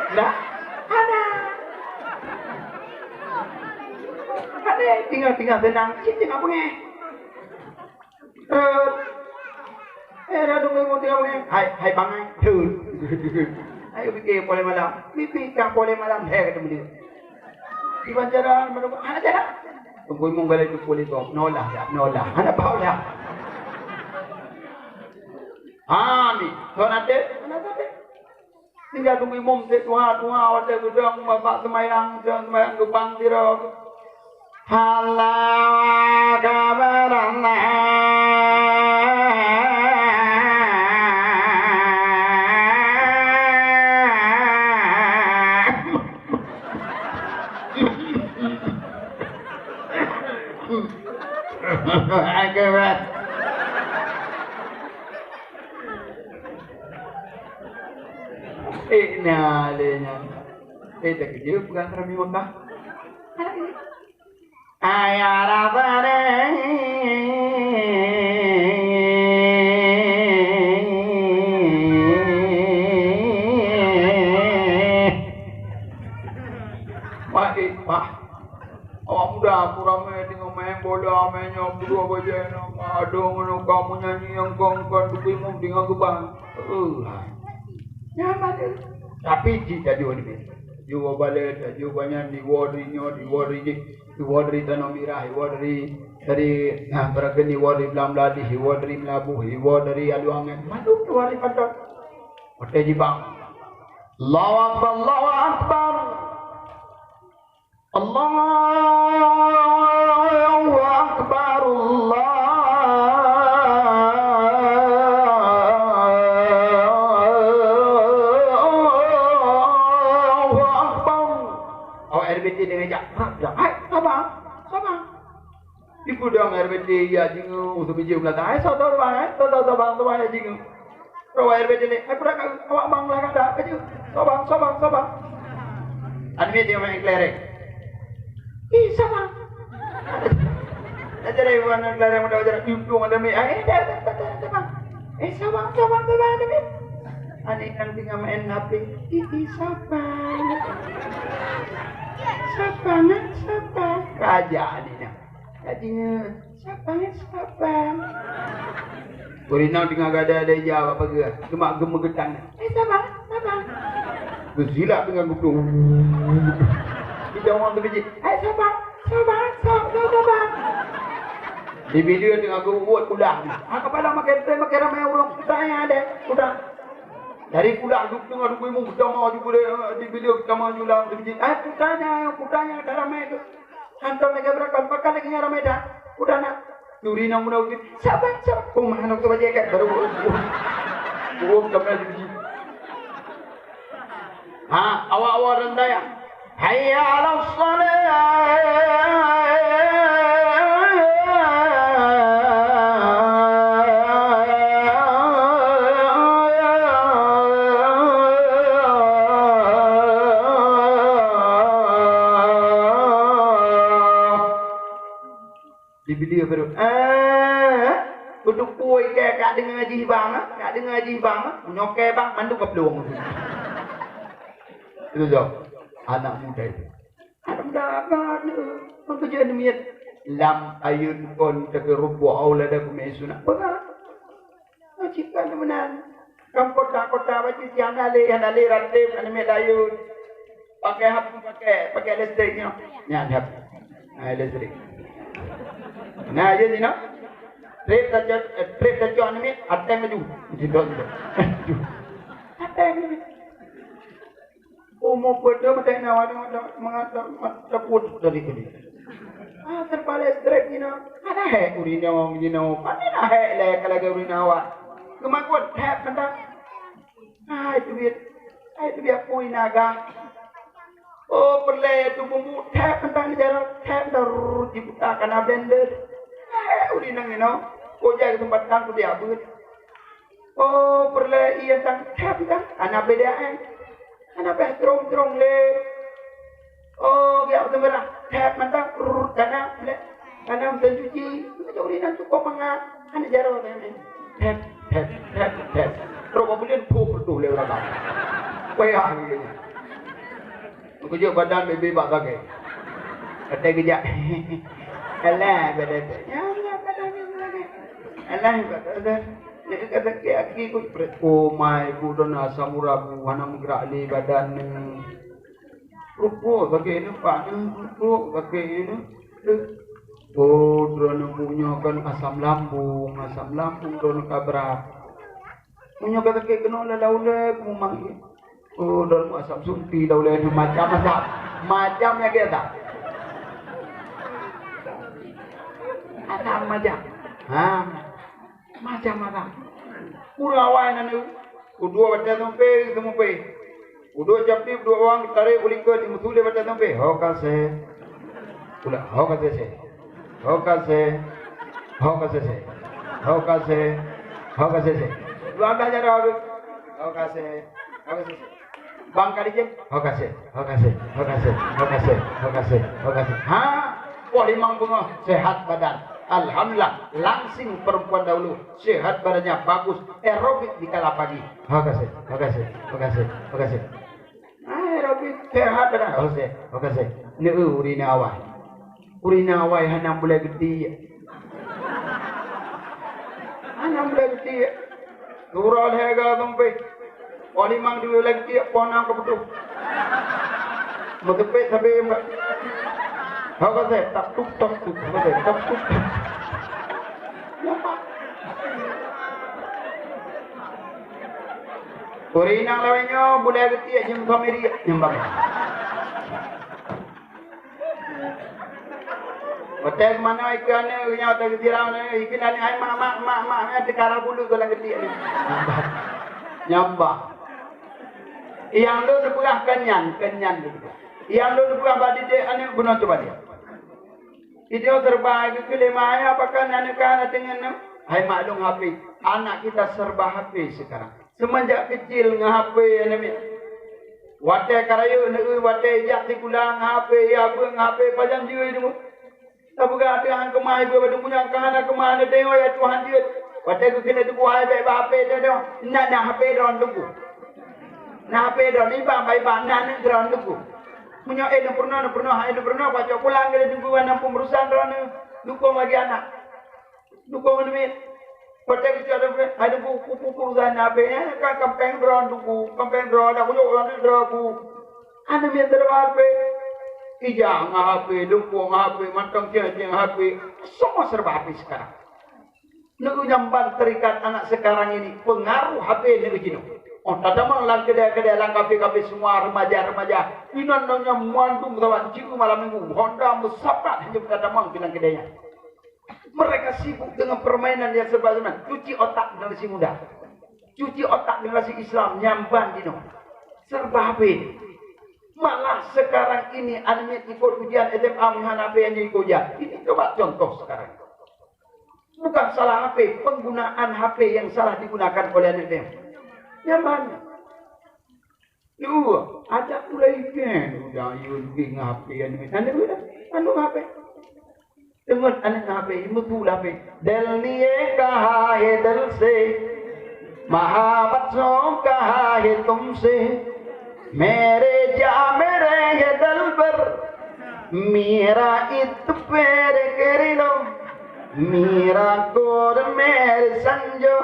Nah, ada. Ada tinggal-tinggal seunang, cit tinggal beungèh. Eh, eh, dah tunggu, tunggu, tunggu. Hai, hai, bangai. Hai, pikir poleh malam. Mimpi kah poleh malam. Hai, kata beliau. Di banjaran, mana, hana jalan. Tunggu, imum galai tu poleh tu. Nolah, ya, nolah. Hana bau lah. Ha, ni. Tuan ada? Hana ada. Tinggai Teungku Imum cit tuha-tuha watèe geudong bak seumayang, geudong seumayang geubang sidroe. Allahu Akbar, Allahu Akbar. Eh, na lé nyan. Eh, tak kerja pegang Rami Mekah. Ayah rasa deh. Wah, eh, wah. Awak muda, aku ramé teungoh main bola, main nyoe, keudua bajée nyoe, adoe ngon kamu nyanyi nyang kong-kong, teubimu teungoh geubang. Eh, hai. Nyaman tu. Tapi cit tajok ni, tajok balai, tajok banyan, diwoe dari nyoe, diwoe dari jih, diwoe dari Tanoh Mirah, diwoe dari, dari, nah, Peragen, diwoe dari Blang Meladih, diwoe dari Meulaboh, diwoe dari Alueng Angen. Mandum diwoe dari Panton. Watée jibang. Allahu Akbar, Allahu Akbar. Allahu Akbar, Allahu Akbar. Awak R B T deungon jak, jak. Hai, sabar, sabar. Di gudang R B T, ya, jingoe, usah biji belakang. Hai, sabar, sabar, eh. Sabar, sabar, sabar, ya, jingoe. Rawai R B T ni, "Hai, budak, awak bang lah kata, kaju. Sobang, sobang, sobang." Anu ni dia main kelereng. "Ih, sobang." Ada dari mana kelereng, ada wajar, untung ada mi. "Eh, dah, dah, dah, dah, sobang. Eh, sobang, sobang, sobang, ada mi." Ani nang tinggal main H P. "Ih, ih, sobang. Sobang, eh, sobang." Raja ni nak. Ka jingoe, "Saban, saban." Ureueng inong teungoh gada lé ija bak pageue, cuma geumeugeutang. "Eh, saban, saban." Geusilap deungon geuplong. Di dawang teubiji, "Eh, saban, saban, saban, saban." Di bileue teungoh geuwot kuda. Ah, kapala makai, makai ramé ureueng, kuda nyang ada, kuda. Dari kuda teungoh geupeue mu, geutamah ju kuda, di bileue geutamah ju lam teubiji. "Eh, kuda nyan, kuda nyan ka ramé tu." Hantom lagèe beurangkat, pakon lagèe nyan ramé that. Udah na, turi nyang meunan, saban, saban. Oh, manok tu bajèe kan, baru. Oh, kami lagi. Ha, awak-awak rendang. Hayya 'alas shalah. Di bileue baru, ah, beutôi ka, ka deungoe jih bang, ah, ka deungoe jih bang, ah. Nyoe keu bang, mandum ka plueng. Itu tu, anak muda itu. Anak muda agak tu, pekerjaan miet. Lam ayun kon teuka rubuh aulada kumi sunat. Berat. Cit ka meunan. Lam kota-kota baju si hana lé, hana lé ranté, hana miet dayun. Pakai hap, pakai, pakai listrik nyoe. Nyan hap. Nah, listrik. Nah, jadi no. Trép tacok, eh, trép tacok hana miet, ateng laju. Jidok, jidok. Ateng laju. Umu peuet dua meuték nyawa deungon meunan tapeuet dari tadi. Ah, teupalèe strek jinoe. Hana hék ureueng nyoe jinoe. Pane na hék lé ka lagèe ureueng nyoe. Geumakot hék mantong. Hai teubiet, hai teubiet pui naga. Oh, peureulèe tu bumbu hék mantong di jaroe, hék mantong rrrr, jiputa kana blender. Hék ureueng nyoe jinoe. Kok jai keuseumpatan keu dia beuet. Oh, peureulèe ié tang thèb kan? Hana beda, eh. Hana beh trong-trong lé. Oh, geujak seumeurah thèb mantong, prrr, kana lé. Kana meusén cuci, meunyoe ureueng inong cukôp mangat, hana jaroe lé, eh. Thèb, thèb, thèb, thèb. Trok bak buleuen, phuh, reutôh lé ureueng. Wayah lagèe nyan. Meukeujeut badan bebe bak gagèe. Watèe geujak. Alah, badan. Ya Allah, badan bebe bak gagèe. Alah, badan. Nyan ka sakét aki ku pret. Oh my, ku dona asam urat ku hana meugrak lé badan nyoe. Rukuk sakét nyoe, pak nyoe, rukuk sakét nyoe. Oh, droeneuh bu nyoe kan asam lambung, asam lambung droeneuh ka brat. Meunyoe ka sakét keunoe lam ulèe, ku meumanggil. Oh, droeneuh asam sunti lam ulèe nyoe macam-macam. Macam nyakét that. Asam macam. Ha. Macam-macam. Ureueng awai na nyoe. Udua watèe teumpe, teumpe. Udua capli, udua bawang, tarek u likot, di musu lé watèe teumpe. Ho ka seh. Pula, ho ka seh, seh. Ho ka seh. Ho ka seh, seh. Ho ka seh. Ho ka seh, seh. Dua belas jaroe tu. Ho ka seh. Ho ka seh, seh. Bang ka dijén, "Ho ka sép, ho ka sép, ho ka sép, ho ka sép, ho ka sép, ho ka sép." Ha, poh limong beungoh, sehat badan. Alhamdulillah, langsing perempuan dahulu, sehat badannya bagus, aerobik di kala pagi. "Ho ka sép, ho ka sép, ho ka sép, ho ka sép." Ah, aerobik, sehat badan. "Ho sép, ho ka sép." Neu urina awai. Urina awai hana bulai geutiek. Hana bulai geutiek. Gurau lhèe ga sumpéh. Poh limong dua bulai geutiek, poh nam ka putôh. Meuteupet sabe mbak. Ho ka sép, tap tup, tap tup, ho ka sép, tap tup. Urina lawét nyoe bulai geutiek jeuem kameri nyumbang. Watèe manoe ikeue aneuk, nyoe watèe geusirah aneuk, ikeue aneuk, "Hai mak, mak, mak, mak," nyan teukara bulu goh lam geutiek nyan. Nyambah. Nyang lôn peugah kon nyan, kon nyan lôn peugah. Nyang lôn peugah bak didik aneuk bunoe cuba lihat. Video serba geukeu lé mak ayah, pakon aneuk ka na deungon nyoe. Hai mak lôn H P, anak kita serba H P sekarang. Seumanjak keucil ngon H P aneuk miet. Watèe ka rayeuk neueu, watèe jak sikula ngon H P, ya beuet ngon H P, pajan jeuet deungoe. Tapeugah ateueh han keumah ibu bak teungku nyan ka hana keumah, neudeungoe ya Tuhan jeuet. Watèe geukheun teungku hai bèk bak H P deungoe, na, na H P droeneuh teungku. Na H P droeneuh, iban bak iban, na aneuk droeneuh teungku. Meunyoe eh neupeurunoe, neupeurunoe, hai neupeurunoe, pacok pulang keu teungku, hana peue urusan droeneuh, dukung lagèe anak. Dukung aneuk miet. Watèe geucok aneuk miet, aneuk miet, ku, ku, ku, ku, urusan H P, eh, kan kampéng droe teungku, kampéng droe, dak kujok aneuk droe ku. Aneuk miet serba H P. Ija ngon H P, lumpur ngon H P, mantong ceng-ceng H P. Semua serba H P sekarang. Nyoe nyang ban terikat anak sekarang ini, pengaruh H P nyoe jinoe. Oh, tatamong lam keudè-keudè, lam kafe-kafe semua remaja-remaja. Inan nyoe nyang mandum saban jiku malam minggu, Honda meusapat hanya tatamong lam keudè nyan. Mereka sibuk dengan permainan yang serba zaman. Cuci otak generasi muda. Cuci otak generasi Islam nyang ban jinoe. Serba H P. Malah sekarang ini aneuk ikot ujian S M A meuhana H P hanya ikot ujian. Ini coba contoh sekarang. Bukan salah H P, penggunaan H P yang salah digunakan oleh aneuk. Nyang ban. Dua, ada mulai kan, udah yun bing H P anu, anu dah, anu H P. Teungoh aneuk H P, meubu H P. दिल ने कहा है दिल से, मोहब्बत सो कहा है तुमसे, मेरे जा मेरे ये दिलबर, मेरा इत पैर कर लो, मेरा कोर मेरे संजो,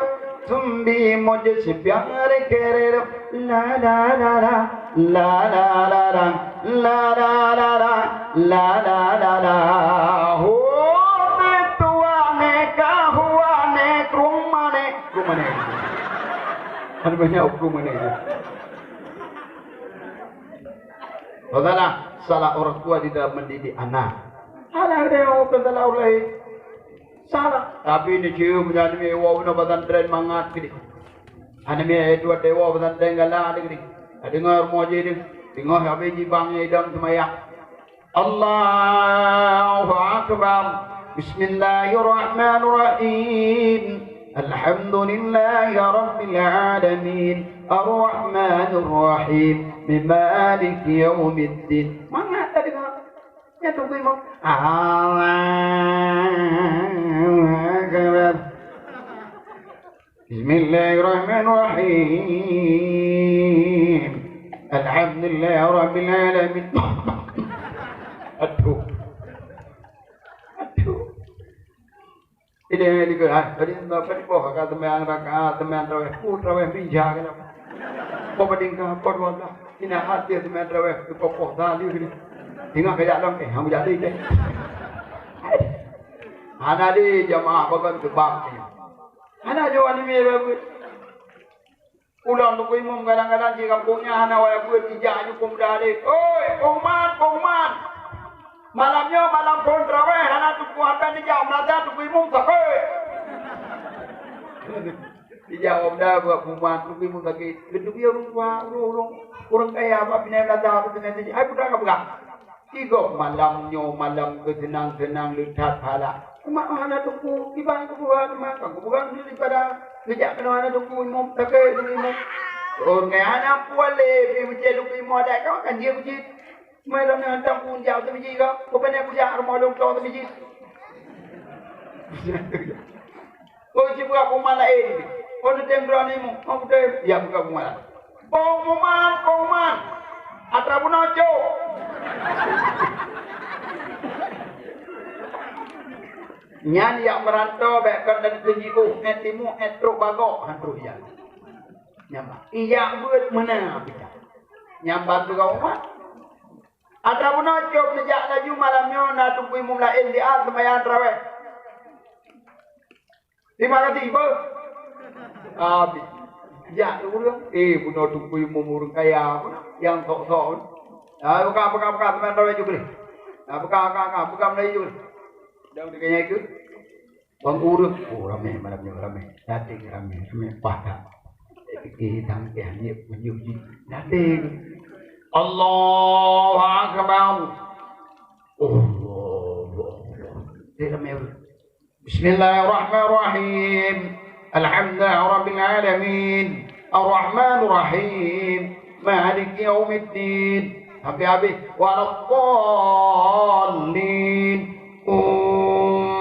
तुम भी मुझसे प्यार कर लो। ला ला ला ला, ला ला ला ला, ला ला ला ला, ला ला ला ला। Ho, neutuan nè, ka huwa nè, krueng manè, krueng manè. Ada banyak krueng manè. Salah, salah orang tua di dalam mendidik anak. Salah dia, bukan salah orang lain. Salah. Tapi ni cium dan ni, wow, na pesantren mangat gini. Aneuk miet dua dewa pesantren galak deungoe. Deungoe rumoh jih deungoe. Deungoe habéh jibang idong seumayang. Allahu Akbar. Bismillahirrahmanirrahim. Alhamdulillahi rabbil alamin. Arrahmanirrahim. Maliki yaumiddin. Mangat tadi, Mak. Ya, tunggu, Imam. Allahu Akbar. Bismillahirrahmanirrahim. Alhamdulillahirabbil alamin. Aduh. Aduh. Ini, ini ke, ha, tadi, tadi boh, kata sembahyang rakaat, sembahyang tarawih. Oh, tarawih bija, kata. Boh, bading ka, boh, dua belas. Ini hati sembahyang tarawih, di kokoh tali, gini. Tinggal kejap dong, eh, hang jadi deh. Hana di jamaah, bahkan sebab ni. Hana jawab ni, bagus. Ulôn teungku imum kadang-kadang di kampung nyan hana wayah beuet, ijak aju pemuda lé. "Oi, Pongman, Pongman! Malam nyoe malam phôn traweh, hana teungku akan ijak meulaza teungku imum sakét." Ijak pemuda buat Pongman, teungku imum sakét. Geuteubiet ureueng tuha, ureueng, ureueng, ureueng kaya, bak pinai meulaza, bak pinai teuji. Hai peugah ka peugah. Tigob malam nyoe malam keuseunang-seunang le that pahala. Umat hana teungku, kiban kuburan, maka kuburan daripada geujak keunoe hana teungku imum, takée deungon imum. Oh, ngai hana puléh, pi meucé lukui modai kau kan dia bujit. Mai lam nyang tang pun jauh teumiji kau. Bukan aku jak rumah long tong teumiji. Oh, jibuka pengumuman laén. Oh, neutem droeneuh mu. Oh, beutôi. Ya, buka pengumuman. Pengumuman, pengumuman. Atra bunoe cok. Nyan yak meurantau bèk kon dan keu jiôh, eh, timu, eh, trok bagok, han trok ijak. Nyan bah. Ijak beuet meunan pih. Nyan bah teuga umat. Atra bunoe cok neujak laju malam nyoe na teungku imum laén di al seumayang taraweh. Terima kasih, Ibu. Habis. Jak tu ureueng. Eh, bunoe teungku imum ureueng kaya pun. Nyang sok-sok. Ah, buka, buka, buka, teman tahu juga ni. Ah, buka, buka, buka, buka Melayu juga ni. Dah, udah kaya itu. Bang ureueng. Oh, ramai malam ni, ramai. Datang ramai, ramai. Pakat. Eh, fikir tangkeh ni, punya uji. Datang. Allahu Akbar. Allahu Akbar. Dia ramai ureueng. Bismillahirrahmanirrahim. Alhamdulillahirabbil alamin. Arrahmanirrahim. Maliki yaumiddin. Habis-habis. Waladdallin. Amin.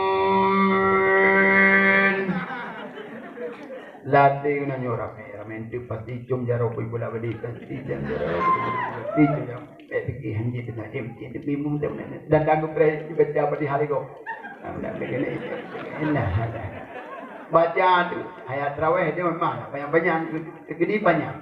Latih na nyoe ramai. Ramai tu pasti cum jaroe pun pula badi. Pasti cum jaroe. Pasti cum jaroe. Eh, fikir hanjeuet teungoh, eh, eh, bingung teungoh. Dan ganggu preh, baca apa di hari kau. Nah, baca tu, ayat tarawih dia memang panjang-panjang, segini panjang.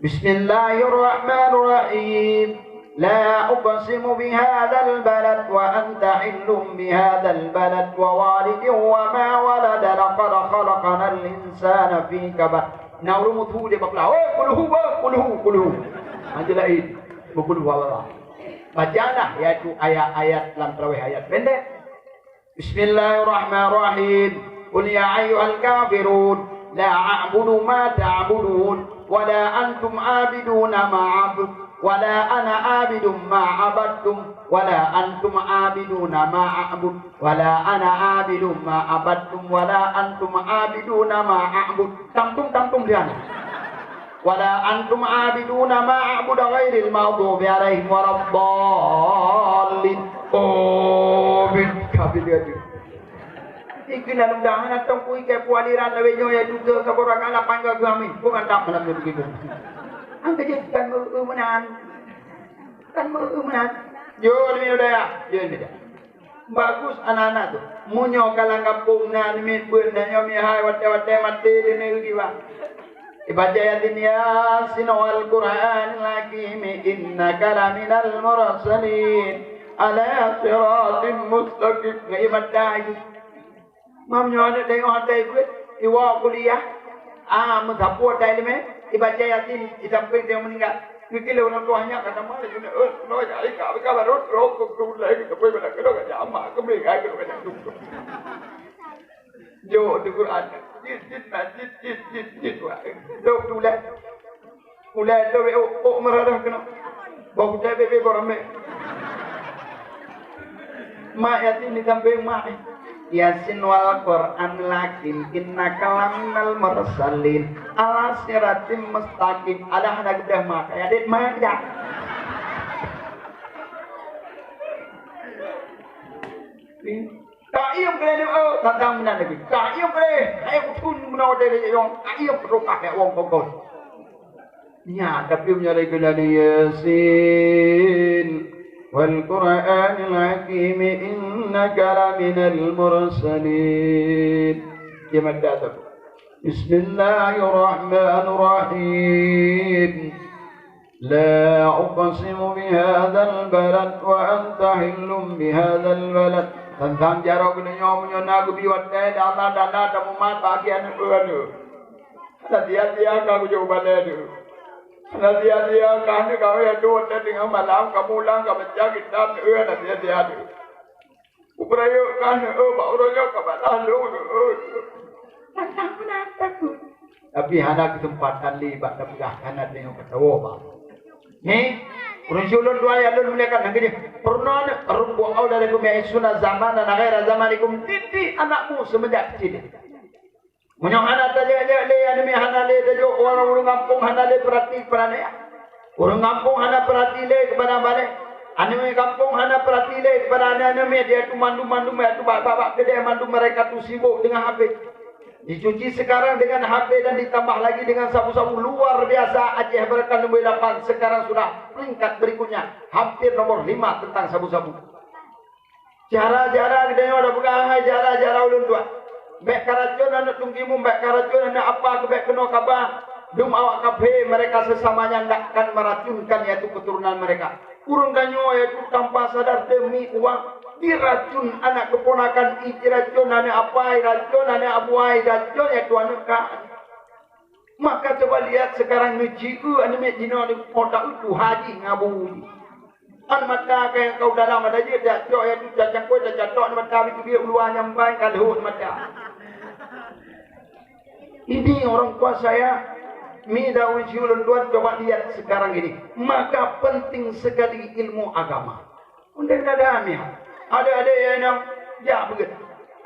Bismillahirrahmanirrahim. La uqsimu bihadzal balad wa anta hillum bihadzal balad wa walidin wa ma walad, laqad khalaqnal insana fi kabad. Nah, ureueng mutu dia bakla, "Oi, kulhu, bah, kulhu, kulhu." Hanjeuet laén, bukul huwallah. Bacalah, yaitu ayat-ayat lam tarawih, ayat pendek. Bismillahirrahmanirrahim. Qul ya ayyuhal kafirun, la a'budu ma ta'budun, wa la antum 'abiduna ma a'bud, wa la ana 'abidun ma 'abadtum, wa la antum 'abiduna ma a'bud, wa la ana 'abidun ma 'abadtum, wa la antum 'abiduna ma a'bud. Tam tum, tam tum dia ni. Wala antum abiduna ma a'budu ghairil maghdubi alaihim waladdallin. Amin. Kabin dia tu. Ikeu na mudahan atong kui kai pualiran lawét nyoe ya juga kaborak ala pangga geuh amin. Bukan tak malam ni begitu. Angka je kan meu meunan. Kan meu meunan. Yo ni udah ya. Yo ni dah. Bagus aneuk-aneuk tu. Meunyoe ka lam gampông na aneuk miet beuet na nyoe mihai watèe-watèe maté di negeri bah. Ibaca Yasin, Yasin wal Qur'anil Hakim innaka laminal mursalin ala siratim mustaqim. Ngai ibaca itu. Mam nyoe aneuk tengok hana ibuet, iwoe kuliah, ah, meusapeue ata ileumèe, ibaca Yasin, isampéng teuh meuninggai. Geukileu ureueng tuha nyan ka tamah laju, eh, keunoe jak ikat, ka baru trok, keu, keu ulèe, keu sapeue bak keunoe ka jak amak, keu meuninggai keunoe ka jak dum. Jok di Quran. Jit, jit, na, jit, jit, jit, jit, wah. Jok di ulèe. Ulèe tu bèk ôk, ôk meurarah keunoe. Boh kutèe bèk, bèk boh ramé. Mak yatim di sampéng mak. Yasin wal Qur'anil hakim, innaka laminal mursalin, ala siratim mustaqim. Alah hana geudah mak, ya dit mak dah. Taiem keu lé, oh, tantang meunan lagèe. Taiem keu lé, ayo kutun meunan watèe lé yong. Taiem keu rukah ya wong kokon. Nya, tapi meunyoe lagèe nyan, Yasin, wal Qur'anil hakim, innaka laminal mursalin. Dia mada tu. Bismillahirrahmanirrahim. La uqsimu bihadzal balad wa anta hillum bihadzal balad. Tantang jaroe geutanyoe meunyoe na geubi watèe dan na, dan na, dan mumat bagi aneuk ureueng. Hana sia-sia ka geujok u balèe teuh. Hana sia-sia ka aneuk kawé atoe watèe teungoh malam ka mulang ka baca kitab teuh, hana sia-sia teuh. Kupeurayeuk ka aneuk, eh, bak uroe nyoe ka bak lalu, eh. Tapi hana keuseumpatan lé bak tapeugah, hana teungoh ka tawoe, bah. Nyoe, ureueng syedara lôn dua ayat lôn muliakan lagèe nyoe. Peurunoe, rubba auladakum ya'ishuna zamanan ghaira zamanikum, didik anakmu seumenjak kecil. Meunyoe hana tajak-jak lé aneuk miet, hana lé tajok, ureueng gampông hana lé peurati keupada aneuk, ureueng gampông hana peurati lé keupada balèe, aneuk miet gampông hana peurati lé keupada aneuk-aneuk miet, yaitu mandum-mandum, yaitu bak-bak keudè mandum mereka tu sibuk dengan H P. Dicuci sekarang dengan H P dan ditambah lagi dengan sabu-sabu, luar biasa. Aceh Barokah nomor lapan, sekarang sudah peringkat berikutnya, hampir nomor lima tentang sabu-sabu. Cara-cara geutanyoe tapeugah hai cara-cara ulôn tuan. Bèk karacon aneuk teungku imum, bèk karacon aneuk apa, keu bèk keunoe kaba. Dum awak kafé, mereka sesama nyan akan meracunkan, yaitu keturunan mereka. Ureueng tanyoe, yaitu tanpa sadar, demi uang, diracun aneuk keuponakan, diracun aneuk apa, diracun aneuk abuai, diracun, yaitu aneuk ka. Maka coba lihat sekarang, neujieu aneuk miet jinoe nyoe, po taeu tuha jih ngon abu jih. Aneuk mata ka nyang ka u dalam ada jih, tacok, yaitu tacangkôi, tacatok aneuk mata, bit-bit u luwa nyang ban ka lhôt aneuk mata. Ini orang tua saya, mi daun siulon tuan, coba lihat sekarang ini. Maka penting sekali ilmu agama. Undang dada miah. Ada-ada nyang inong jak beuet.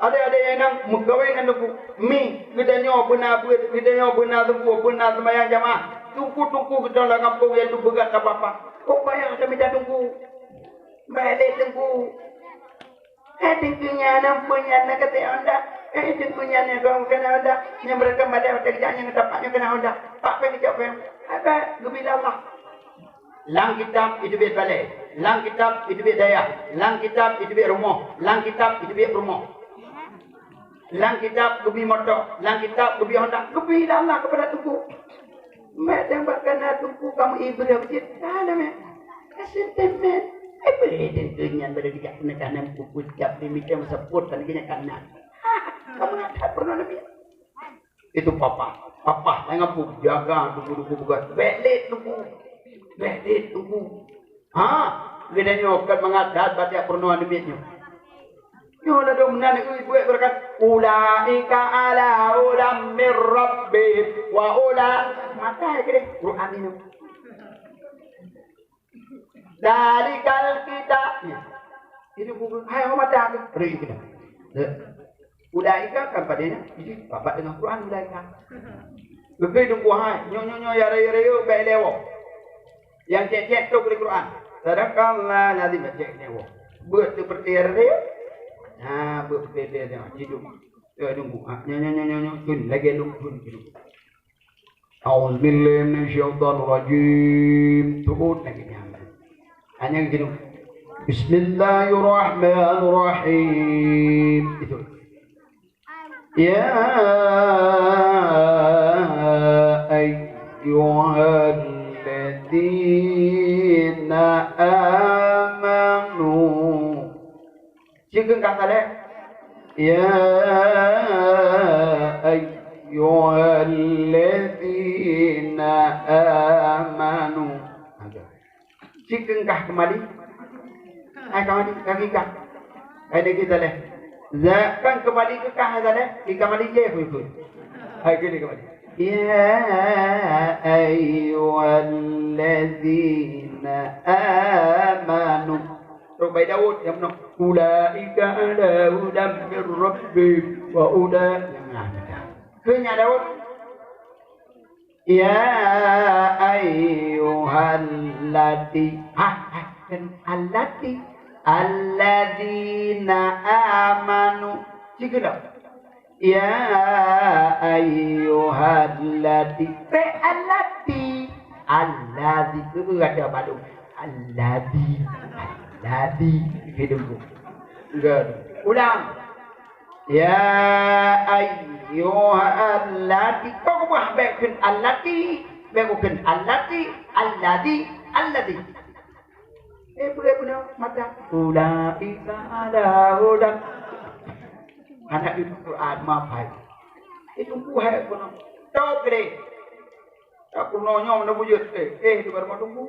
Ada-ada nyang inong meukawen ngon teungku. Mi, geutanyoe beuna beuet, geutanyoe beuna teungku, beuna seumayang jamaah. Teungku-teungku geutanyoe lam gampông, yaitu beugat ka papa. Kok payah tamita teungku? Bèk lé teungku. Eh, teungku nyan, ampôn nyan, na kata Honda. Eh, teungku nyan, na kau kena Honda. Nyang beureukat pada hotel jak nyang tapak nyoe kena Honda. Pak pèng jak pèng. Apa? Geubi lé Allah. Lam kitab iteubiet balèe, lam kitab iteubiet dayah, lam kitab iteubiet rumoh, lam kitab iteubiet peurumoh. Lam kitab geubi moto, lam kitab geubi Honda, geubi lé Allah keupada teungku. Mak dan bak kana teungku kamoe ié beureuh cit, hana mè. Ka seuteumé. Eh, beuh, teungku nyan beureujak keuneuk kana puput cap di mita meuseupôt tan keuneuk kana. Ha, kamoe that peurunoe Nabi. Itu papa. Papa, jangan pun jaga teungku-teungku peugah. Bèk lé teungku. Bèk lé teungku. Ha, geutanyoe kon mangat that bak tiep peurunoe aneuk miet nyoe. Nyoe ladôm nan ui buet beureukat. Ulaika ala hudan mir rabbihim wa ula-, mata keudeh Quran nyoe. Dzalikal kitab. Itu buku. Hai, oh, mata tu. Ri kita. Ulaika kan padanya. Jadi, bapak dengan Quran ulaika. Lebih tunggu hai. Nyo, nyo, nyo, ya raya-raya, baik lewo. Yang cek-cek tu boleh Quran. Sadaqallah lazim, cek lewo. Buat seperti raya. Ha, buat seperti raya. Hidup. Ya, tunggu. Ha, nyo, nyo, nyo, nyo, nyo. Tun, lagi lung, tun, tun. A'udzubillahi minasyaitonirrajim. Turun lagi ni. Hanya gitu. Bismillahirrahmanirrahim. Itu. Ya ayyuhalladzina amanu. Cik keungkah saleh. Ya ayyuhalladzina amanu. Cik keungkah keumali. Hai keumali, kaki kah. Hai deh kita leh. Za-, kan keumali keukah hai saleh, di keumali je pun. Hai keuneuk keumali. Ya ayyuhalladzina amanu. Trok bak Daud nyang meunoe. Ulaika ala hudan mir rabbihim wa ula-, nyang na meunan. Keu nyan Daud. Ya ayyuhallati. Ha, ha, kan allati. Alladzina amanu. Cik keunoe. Ya ayyuhallati. Pe allati. Alladzi. Itu ada baru. Alladzi. Alladzi. Hidup. Enggak. Ulang. Ya ayyuhallati. Kau buah bekun allati. Bekun allati. Alladzi. Alladzi. Eh, boleh guna mata. Ulaika ala hudan. Anak ibu Quran, maaf hai. Itu buhai guna. Tahu kere. Tak pernah nyom na bujut. Eh, eh, di rumah tunggu.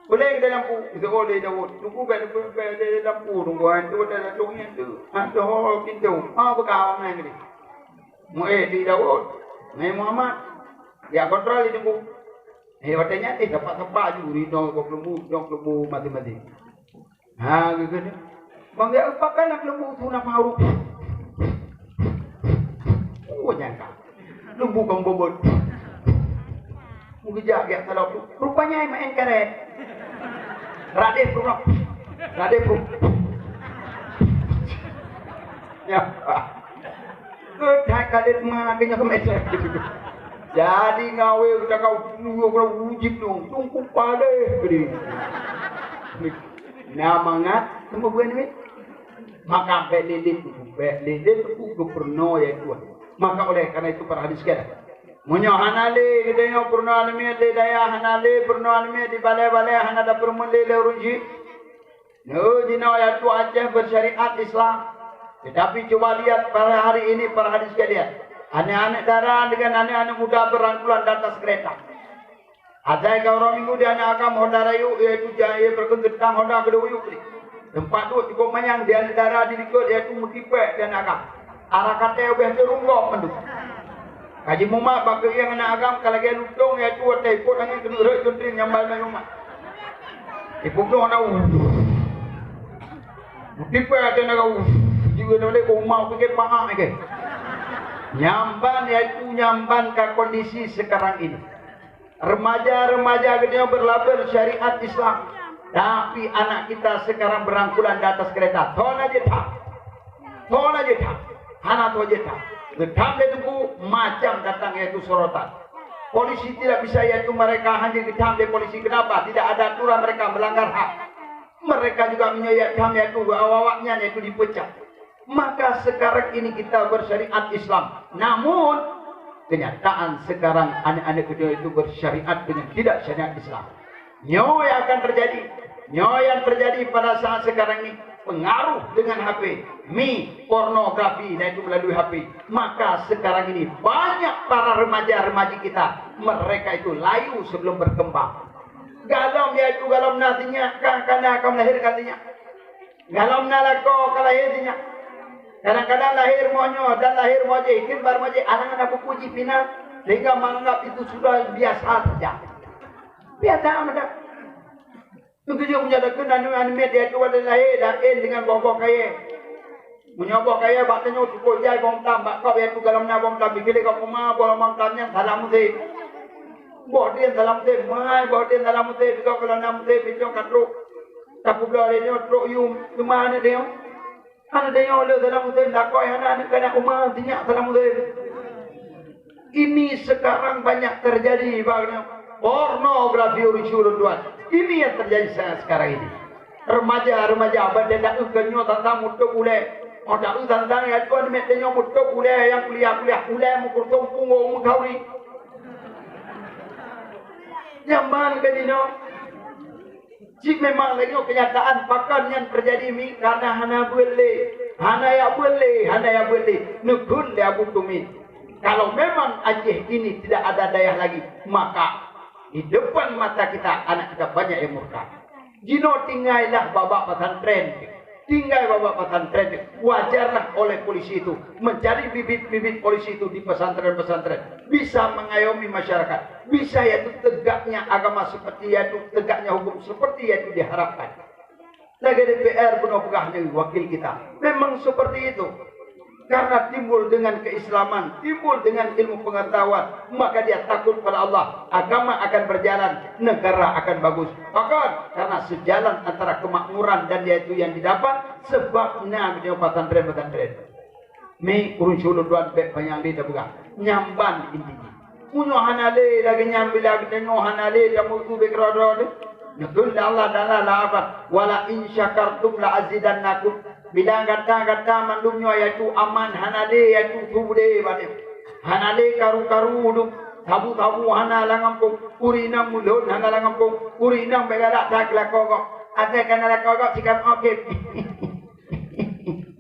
Boleh ke dalam pu? Itu boleh Daud. Tunggu bèk, bèk, bèk, di dalam pu. Tunggu, ha, tu dalam tunggu tu. Ha, tu ho pintu. Ha, buka orang lain ni. Mu, eh, di Daud. Nabi Muhammad. Dia kontrol di tunggu. Eh, watèe nyan, eh, sapat-sapat ju, ri dong keumbu, dong keumbu maséng-maséng. Ha, geukheun. Bang, ya, pakai nak keumbu tu nama huruf. Oh, nyangka. Lubuk kong bobot. Mengejak giat salok tu. Rupanya main karet. Radeh pruh. Radeh pruh. Ya. Keuthai kadet ma keunya keumeter. Jadi ngawe kita kau dulu kau wujib dong. Tungku paleh gede. Nah, mangat semua bukan duit. Maka bèk lé-lé teungku, bèk lé-lé teungku gubernur ya Tuhan. Maka oleh karena itu para hadirin sekalian, meunyoe hana lé geutanyoe peurunoe aneuk miet lé dayah, hana lé peurunoe aneuk miet di balèe-balèe, hana tapeureumeun lé lé ureueng jih. Nyoe jinoe ya Tuhan Aceh bersyariat Islam. Tetapi coba lihat pada hari ini para hadirin sekalian, aneuk-aneuk dara dengan aneuk-aneuk muda berangkulan di atas kereta. Asai ka uroe Minggu di aneuk agam Honda rayeuk, yaitu jai peureukeueng geutang Honda keudua yub. Teumpat duek cukup manyang di aneuk dara di likot, yaitu meutipèk di aneuk agam. Arah katèe ubeh teurunggom mandum. Ka jimumat bak keuieng aneuk agam ka lagèe lutông, yaitu watèe ipot angèn keuneuk rhot cuntrieng nyamban manyumat. Ipubloe na u. Meutipèk di aneuk agam u. Jigeue na lé bak uma pike paak ke. Nyamban, yaitu nyamban ka kondisi sekarang ini. Remaja-remaja geutanyoe berlabel syariat Islam, tapi anak kita sekarang berangkulan di atas kereta. Thon aja that. Thon aja that. Hana thon aja that. Geutham lé teungku macam datang yaitu sorotan. Polisi tidak bisa yaitu mereka hanya geutham lé polisi. Kenapa? Tidak ada aturan mereka melanggar hak. Mereka juga meunyoe ya tham yaitu awak-awaknyan yaitu dipecat. Maka sekarang ini kita bersyariat Islam. Namun, kenyataan sekarang aneuk-aneuk geutanyoe itu bersyariat dengan tidak syariat Islam. Nyoe yang akan terjadi. Nyoe yang terjadi pada saat sekarang ini pengaruh dengan H P, mi, pornografi, dan itu melalui H P. Maka sekarang ini banyak para remaja-remaji kita, mereka itu layu sebelum berkembang. Galom yaitu galom na sinyak, ka, ka na ka melahirkan sinyak. Galom na lakoe ka lahé sinyak. Kadang-kadang lahé rumoh nyoe dan lahé rumoh jéh, kheun bak rumoh jéh, aneuk-aneuk buku jih pih na, sehingga menganggap itu sudah biasa saja. Biasa meunan. Begitu juga punya takheun aneuk-aneuk miet yaitu ada lahé dan en dengan boh-boh kayèe. Meunyoe boh kayèe bak tanyoe cukup jai boh meutam, bak kop yaitu galom na boh meutam, dikheun lé gob uma boh meutam nyan salah musém. Boh dien salah musém, mai boh dien salah musém, bak kop galom na musém, bicong ka trok. Tapubloe lé nyoe trok yum, teuma aneuk tanyoe. Aneuk tanyoe le salah musém, lakoe hana aneuk keuneuk uma, sinyak salah musém. Ini sekarang banyak terjadi, bang. Pornografi ureueng syuruh tuan. Ini yang terjadi se-, sekarang ini. Remaja-remaja, ban teudak eu keu nyoe tantang mutôb ulèe. Oh, dak eu tantang ya tuan, meuet nyoe mutôb ulèe, nyang kuliah-kuliah ulèe meukurtông punggông meukhauri. Nyan ban keu jinoe. Cit memang lagèe nyoe kenyataan pakon nyan teujadi mi, karena hana beuet lé, hana jak beuet lé, hana jak beuet lé. Neukheun lé Abu Tumin, kalau memang Aceh ini tidak ada dayah lagi, maka di depan mata kita anak kita banyak yang murtad. Jinoe tinggai lah babak pesantren. Tinggai babak pesantren, wajarlah oleh polisi itu mencari bibit-bibit polisi itu di pesantren-pesantren, bisa mengayomi masyarakat, bisa yaitu tegaknya agama seperti yaitu tegaknya hukum seperti yaitu diharapkan. Lagèe D P R bunoe peugah nyoe wakil kita, memang seperti itu. Karena timbul dengan keislaman, timbul dengan ilmu pengetahuan, maka dia takut pada Allah, agama akan berjalan, negara akan bagus. Pakon? Karena sejalan antara kemakmuran dan yaitu yang didapat, sebab na meunyoe pesantren-pesantren. Mi ureueng syuruh tuan bèk panyang lé tapeugah. Nyan ban inti jih. Meunyoe hana lé lagèe nyan bila geutanyoe hana lé tameu'ue bèk keudroe-droe teuh. Neukheun lé Allah Taala lam Al-Qur'an, "Wa la in syakartum la azidannakum." Bila gata-gata mandum nyoe yaitu aman hana lé yaitu su beudé bak lé. Hana lé karu-karu dum, sabu-sabu hana lam gampông, ureueng inong mulôn hana lam gampông, ureueng inong bèk galak that keu lakoe gob. Asai ka na lakoe gob sikam oke.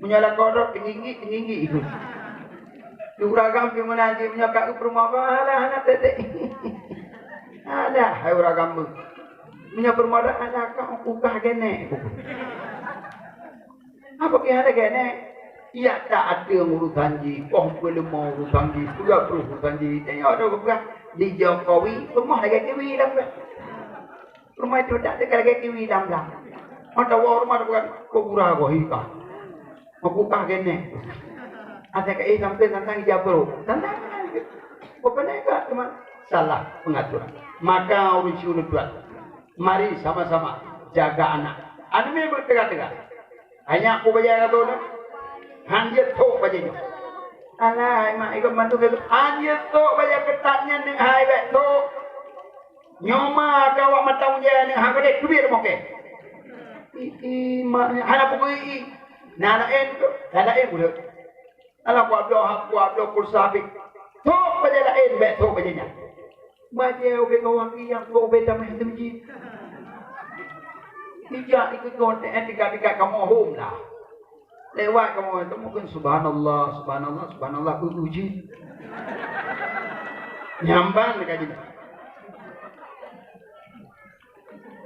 Meunyoe lakoe droe teunginggik-teunginggik. Di ureueng agam pi meunan jih meunyoe ka eu peurumoh, alah hana teutek. Alah hai ureueng agam beuh. Meunyoe peurumoh droe alah ka ukah genek. Apa pih hana genek? Yak tak ateueng urusan jih, poh peuleumah urusan jih, peugah pruh urusan jih. Tengok tu peugah di Jokowi, peurumoh lagèe kiwi lam beh. Rumoh itu dak teuka lagèe kiwi lam-lam. Mata wa rumoh bukan kok gura goh hika. Meukeukah genek. Asai ka, eh, sampai tantang ijab kabul. Tantang. Bukan nekat cuma salah pengaturan. Maka ureueng syedara, mari sama-sama jaga anak. Aneuk miet beuteugah-teugah. Hanya aku bajèe kata tu. Han jeuet thok bajèe nyoe. Alah, mak ikut bantu kata. Han jeuet thok bajèe keutat nyan nyoe hai bèk thok. Nyoe ma ka awak mata uja nyoe ha keudeh teubiet mokeh. I, i, mak, hana pukui i. Na laén tu, na laén buleuk. Alah, kuat bloe, ha, kuat bloe pulsa habéh. Thok bajèe laén, bèk thok bajèe nyan. Bajèe ubé kawak iyang, kok ubé tamah teuji. Ijak ikut konten, eh, tiga-tiga kamoe hom lah. Lewat kamoe tu mungkin subhanallah, subhanallah, subhanallah, u, uji. Nyamban ka jina.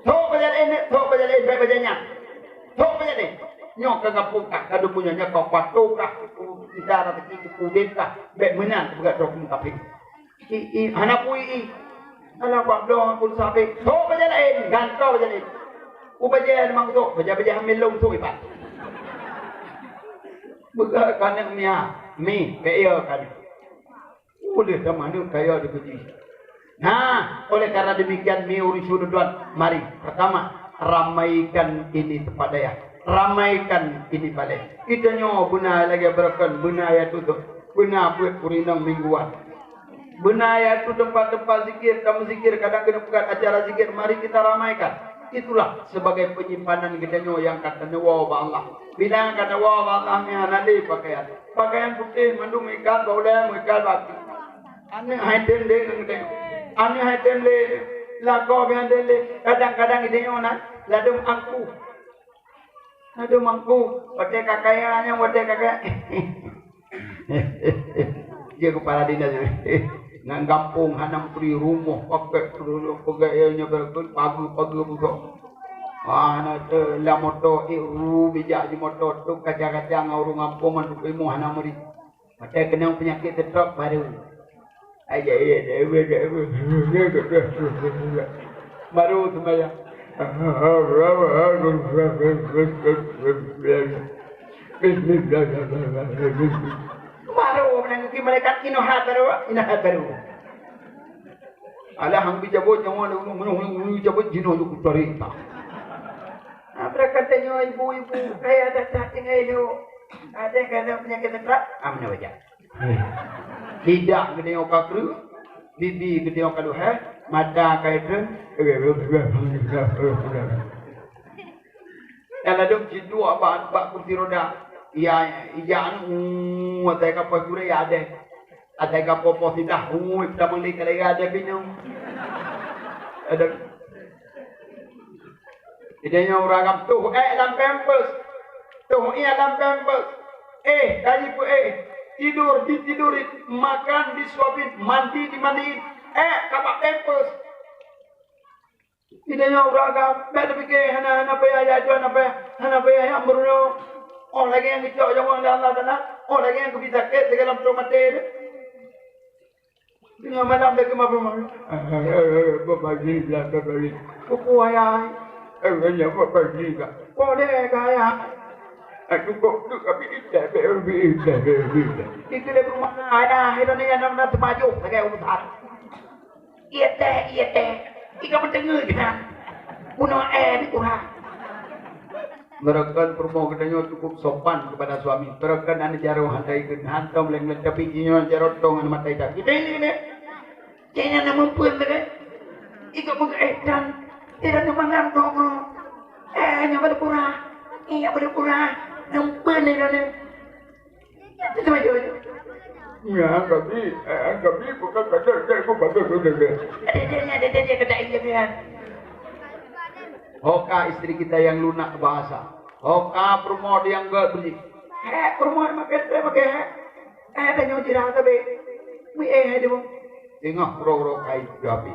Thok bajèe laén, thok bajèe laén, bèk bajèe nyan. Thok bajèe laén. Nyoe ka gampông kah, ka dumun nyoe, nyoe ka kuat tu kah, kita rezeki tu udép kah, bèk meunan peugah droe kafé. I, i, hana pui i. Hana kuat bloe pun sabé. Thok bajèe laén, gantoe bajèe laén. U bajèe memang thok, bajèe-bajèe hamil lom thok ipat. Peugah keuneuk mia, mi, bèk yo keuneuk. Uleh teuma aneuk kaya dikeudi. Nah, oleh karena demikian, mi ureueng syedara, mari, pertama, ramaikan ini tempat dayah. Ramaikan ini balai. Geutanyoe beuna lagèe beureukan, beuna ya tutup. Beuna buet ureueng inong mingguan. Beuna ya tu tempat-tempat zikir, kamoe zikir, kadang keuneuk peugah acara zikir, mari kita ramaikan. Itulah sebagai penyimpanan geutanyoe nyang ka tanyoe woe bak Allah. Bila ka tawoe bak Allah, nyan hana lé pakaian. Pakaian putéh mandum ikat bak ulèe, ikat bak aneuk hai tem lé ngon geutanyoe. Aneuk hai tem lé, lakoe pih han tem lé. Kadang-kadang geutanyoe na ladôm angkuh. Ladôm angkuh, watèe ka kaya nyan, watèe ka kaya. Dia kepala dinas. Ngon gampông hana meuturi rumoh, pakai peugah nyoe, pageue-pageue busok. Ah, na teu lam moto, eh, ru bijak di moto tu kaca-kaca ngon ureueng gampông mandum ilmu hana meuri. Watèe keunong peunyakét stroke baru. Ai, ya, ya, ya, ya, ya, ya. Baru sembahyang. Bismillahirrahmanirrahim. Baru menangis malaikat, inohat baru, inohat baru. Alah, hang bijabot nyawa, meunyoe, meunyoe, meunyoe bijabot jinoe yuk cari tak. Nah, berkat tanyoe ibu-ibu, kaya that-that tinggai tu. Ada kena penyakit stroke, ah, mana baca? Lidah geutanyoe ka kreueh, bibi geutanyoe ka luhèe, mata ka itreun. Nyang ladôm jiduek bak, bak kursi roda. Iya, ija anu, uh, asai ka poh gurèe ya adèe. Asai ka poh-poh sidah, uh, tamong lé ka lagèe adèe pinyong. Ada. Geutanyoe ureueng agam toh ék lam pampers. Toh ék lam pampers. Éh, ka jipeuéh. Tidur ditiduri, makan disuapin, mandi dimandiin. Ék ka bak pampers. Geutanyoe ureueng agam, bèk tapike hana, hana payah ya tuan, hana payah, hana payah ya meureunoe. Oh, lagèe nyang geucok jameun lé Allah Taala. Oh, lagèe nyang geubri sakét lagèe lam trok maté. Teungoh malam dak keumah-keumah. Beubaji dak keubali. Kuku ayah. Eh, nyan beubaji ka. Boleh ka ayah. Aku kok tu kami idah, be, be, idah, be, be, idah. Itu dia rumah ayah, itu ni yang nak terpajuk, pakai urusan. Iya teh, iya teh. Ika mendengar kita. Kuno eh ni kurang. Meureukan peurumoh geutanyoe cukup sopan kepada suami. Meureukan aneuk jaroe hantai keu hantom leng, tapi jinoe jaroe tong aneuk matai that. Kita ini ni. Jangan nama pun lagi. Ikut muka eh dan tidak ada mangan kau. Eh, yang pada kurang. Iya pada kurang. Nampak ni dah ni. Itu maju. Ya, kami, eh, kami bukan kata saya pun bagus tu dia. Ada dia, ada dia, dia kata iya dia. Hoka istri kita yang lunak bahasa. Hoka peurumoh nyang gèt bri. Hek peurumoh makai teh makai hek. Eh, tanyoe jirah tabe. Mi eh hai demo. Tengah pura-pura kai gapi.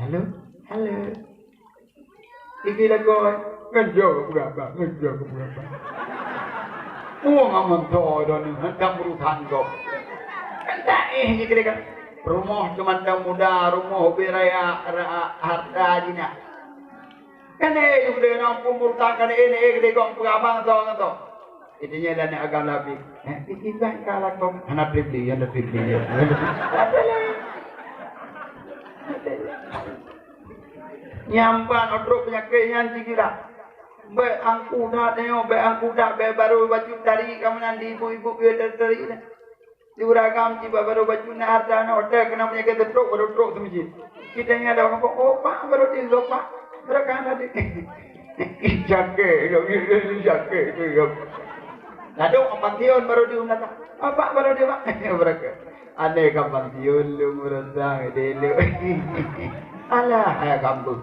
Halo, halo. Iki lagoe. Ngejo ke berapa? Ngejo ke berapa? Uang aman to dah ni, hendak berurusan kau. Hendak eh ni kira kan. Rumoh cuma muda, rumoh ubé raya, ra-, harta jina. Kan eh, yuk deh nampu murtang kan eh, eh, gede kong pengabang to, kan to. Intinya dah nak agam lapis. Eh, istighfar ka lakom. Hana trip dia, hana trip dia. Ada lah. Nyampan otrok penyakit nyan dikira. Baik angku dah tengok, baik angku dah, baik baru bacut tari kamu nanti ibu-ibu biar tari dah. Di uragam cit baru bacut na harta na hotel kena penyakit tetrok baru trok tu masjid. Kita ni ada orang oh pak baru di pak. Mereka ada di. Sakit, sakit tu. Lalu pantiun baru di unata. Apa baru di pak? Mereka. Aneh kan pantiun lu merasa dulu. Alah, ayah kampung.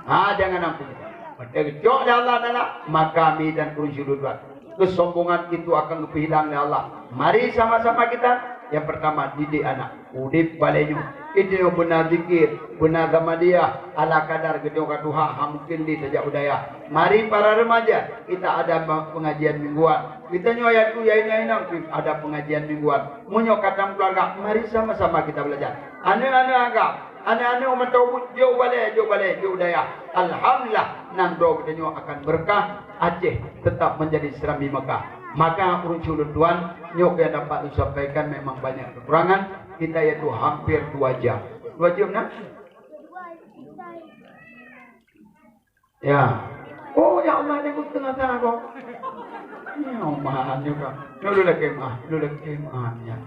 Ha, jangan ampun. Pada kejok dah Allah Taala, maka mi dan kurun syudu dua. Kesombongan itu akan geupihilang lé Allah. Mari sama-sama kita, yang pertama, didik anak. Udép balèe nyoe. Idéh beuna zikir, beuna Ahmadiyah, ala kadar geutanyoe ka tuha, ha mungkin lé tajak u dayah. Mari para remaja, kita ada ma-, pengajian mingguan. Kita nyoe yaitu ya inong-inong ada pengajian mingguan. Meunyoe ka tam keluarga, mari sama-sama kita belajar. Aneuk-aneuk agam, aneuk-aneuk meutobuet jok balèe, jok balèe, jok u dayah. Alhamdulillah, nang droe geutanyoe akan berkah. Aceh tetap menjadi serambi Mekah. Maka ureueng syuruh tuan, nyoe yang dapat disampaikan memang banyak kekurangan. Kita yaitu hampir dua jam. Dua jam nah? Ya. Oh ya Allah, ni pun setengah tahun kok. Ya Allah, ni kok. Dulu lagi maaf, dulu lagi maaf ya.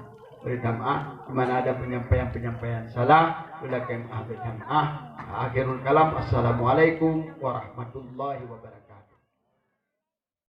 Beri maaf, di mana ada penyampaian-penyampaian salah, dulu lagi maaf, beri maaf. Akhirul kalam, assalamualaikum warahmatullahi wabarakatuh.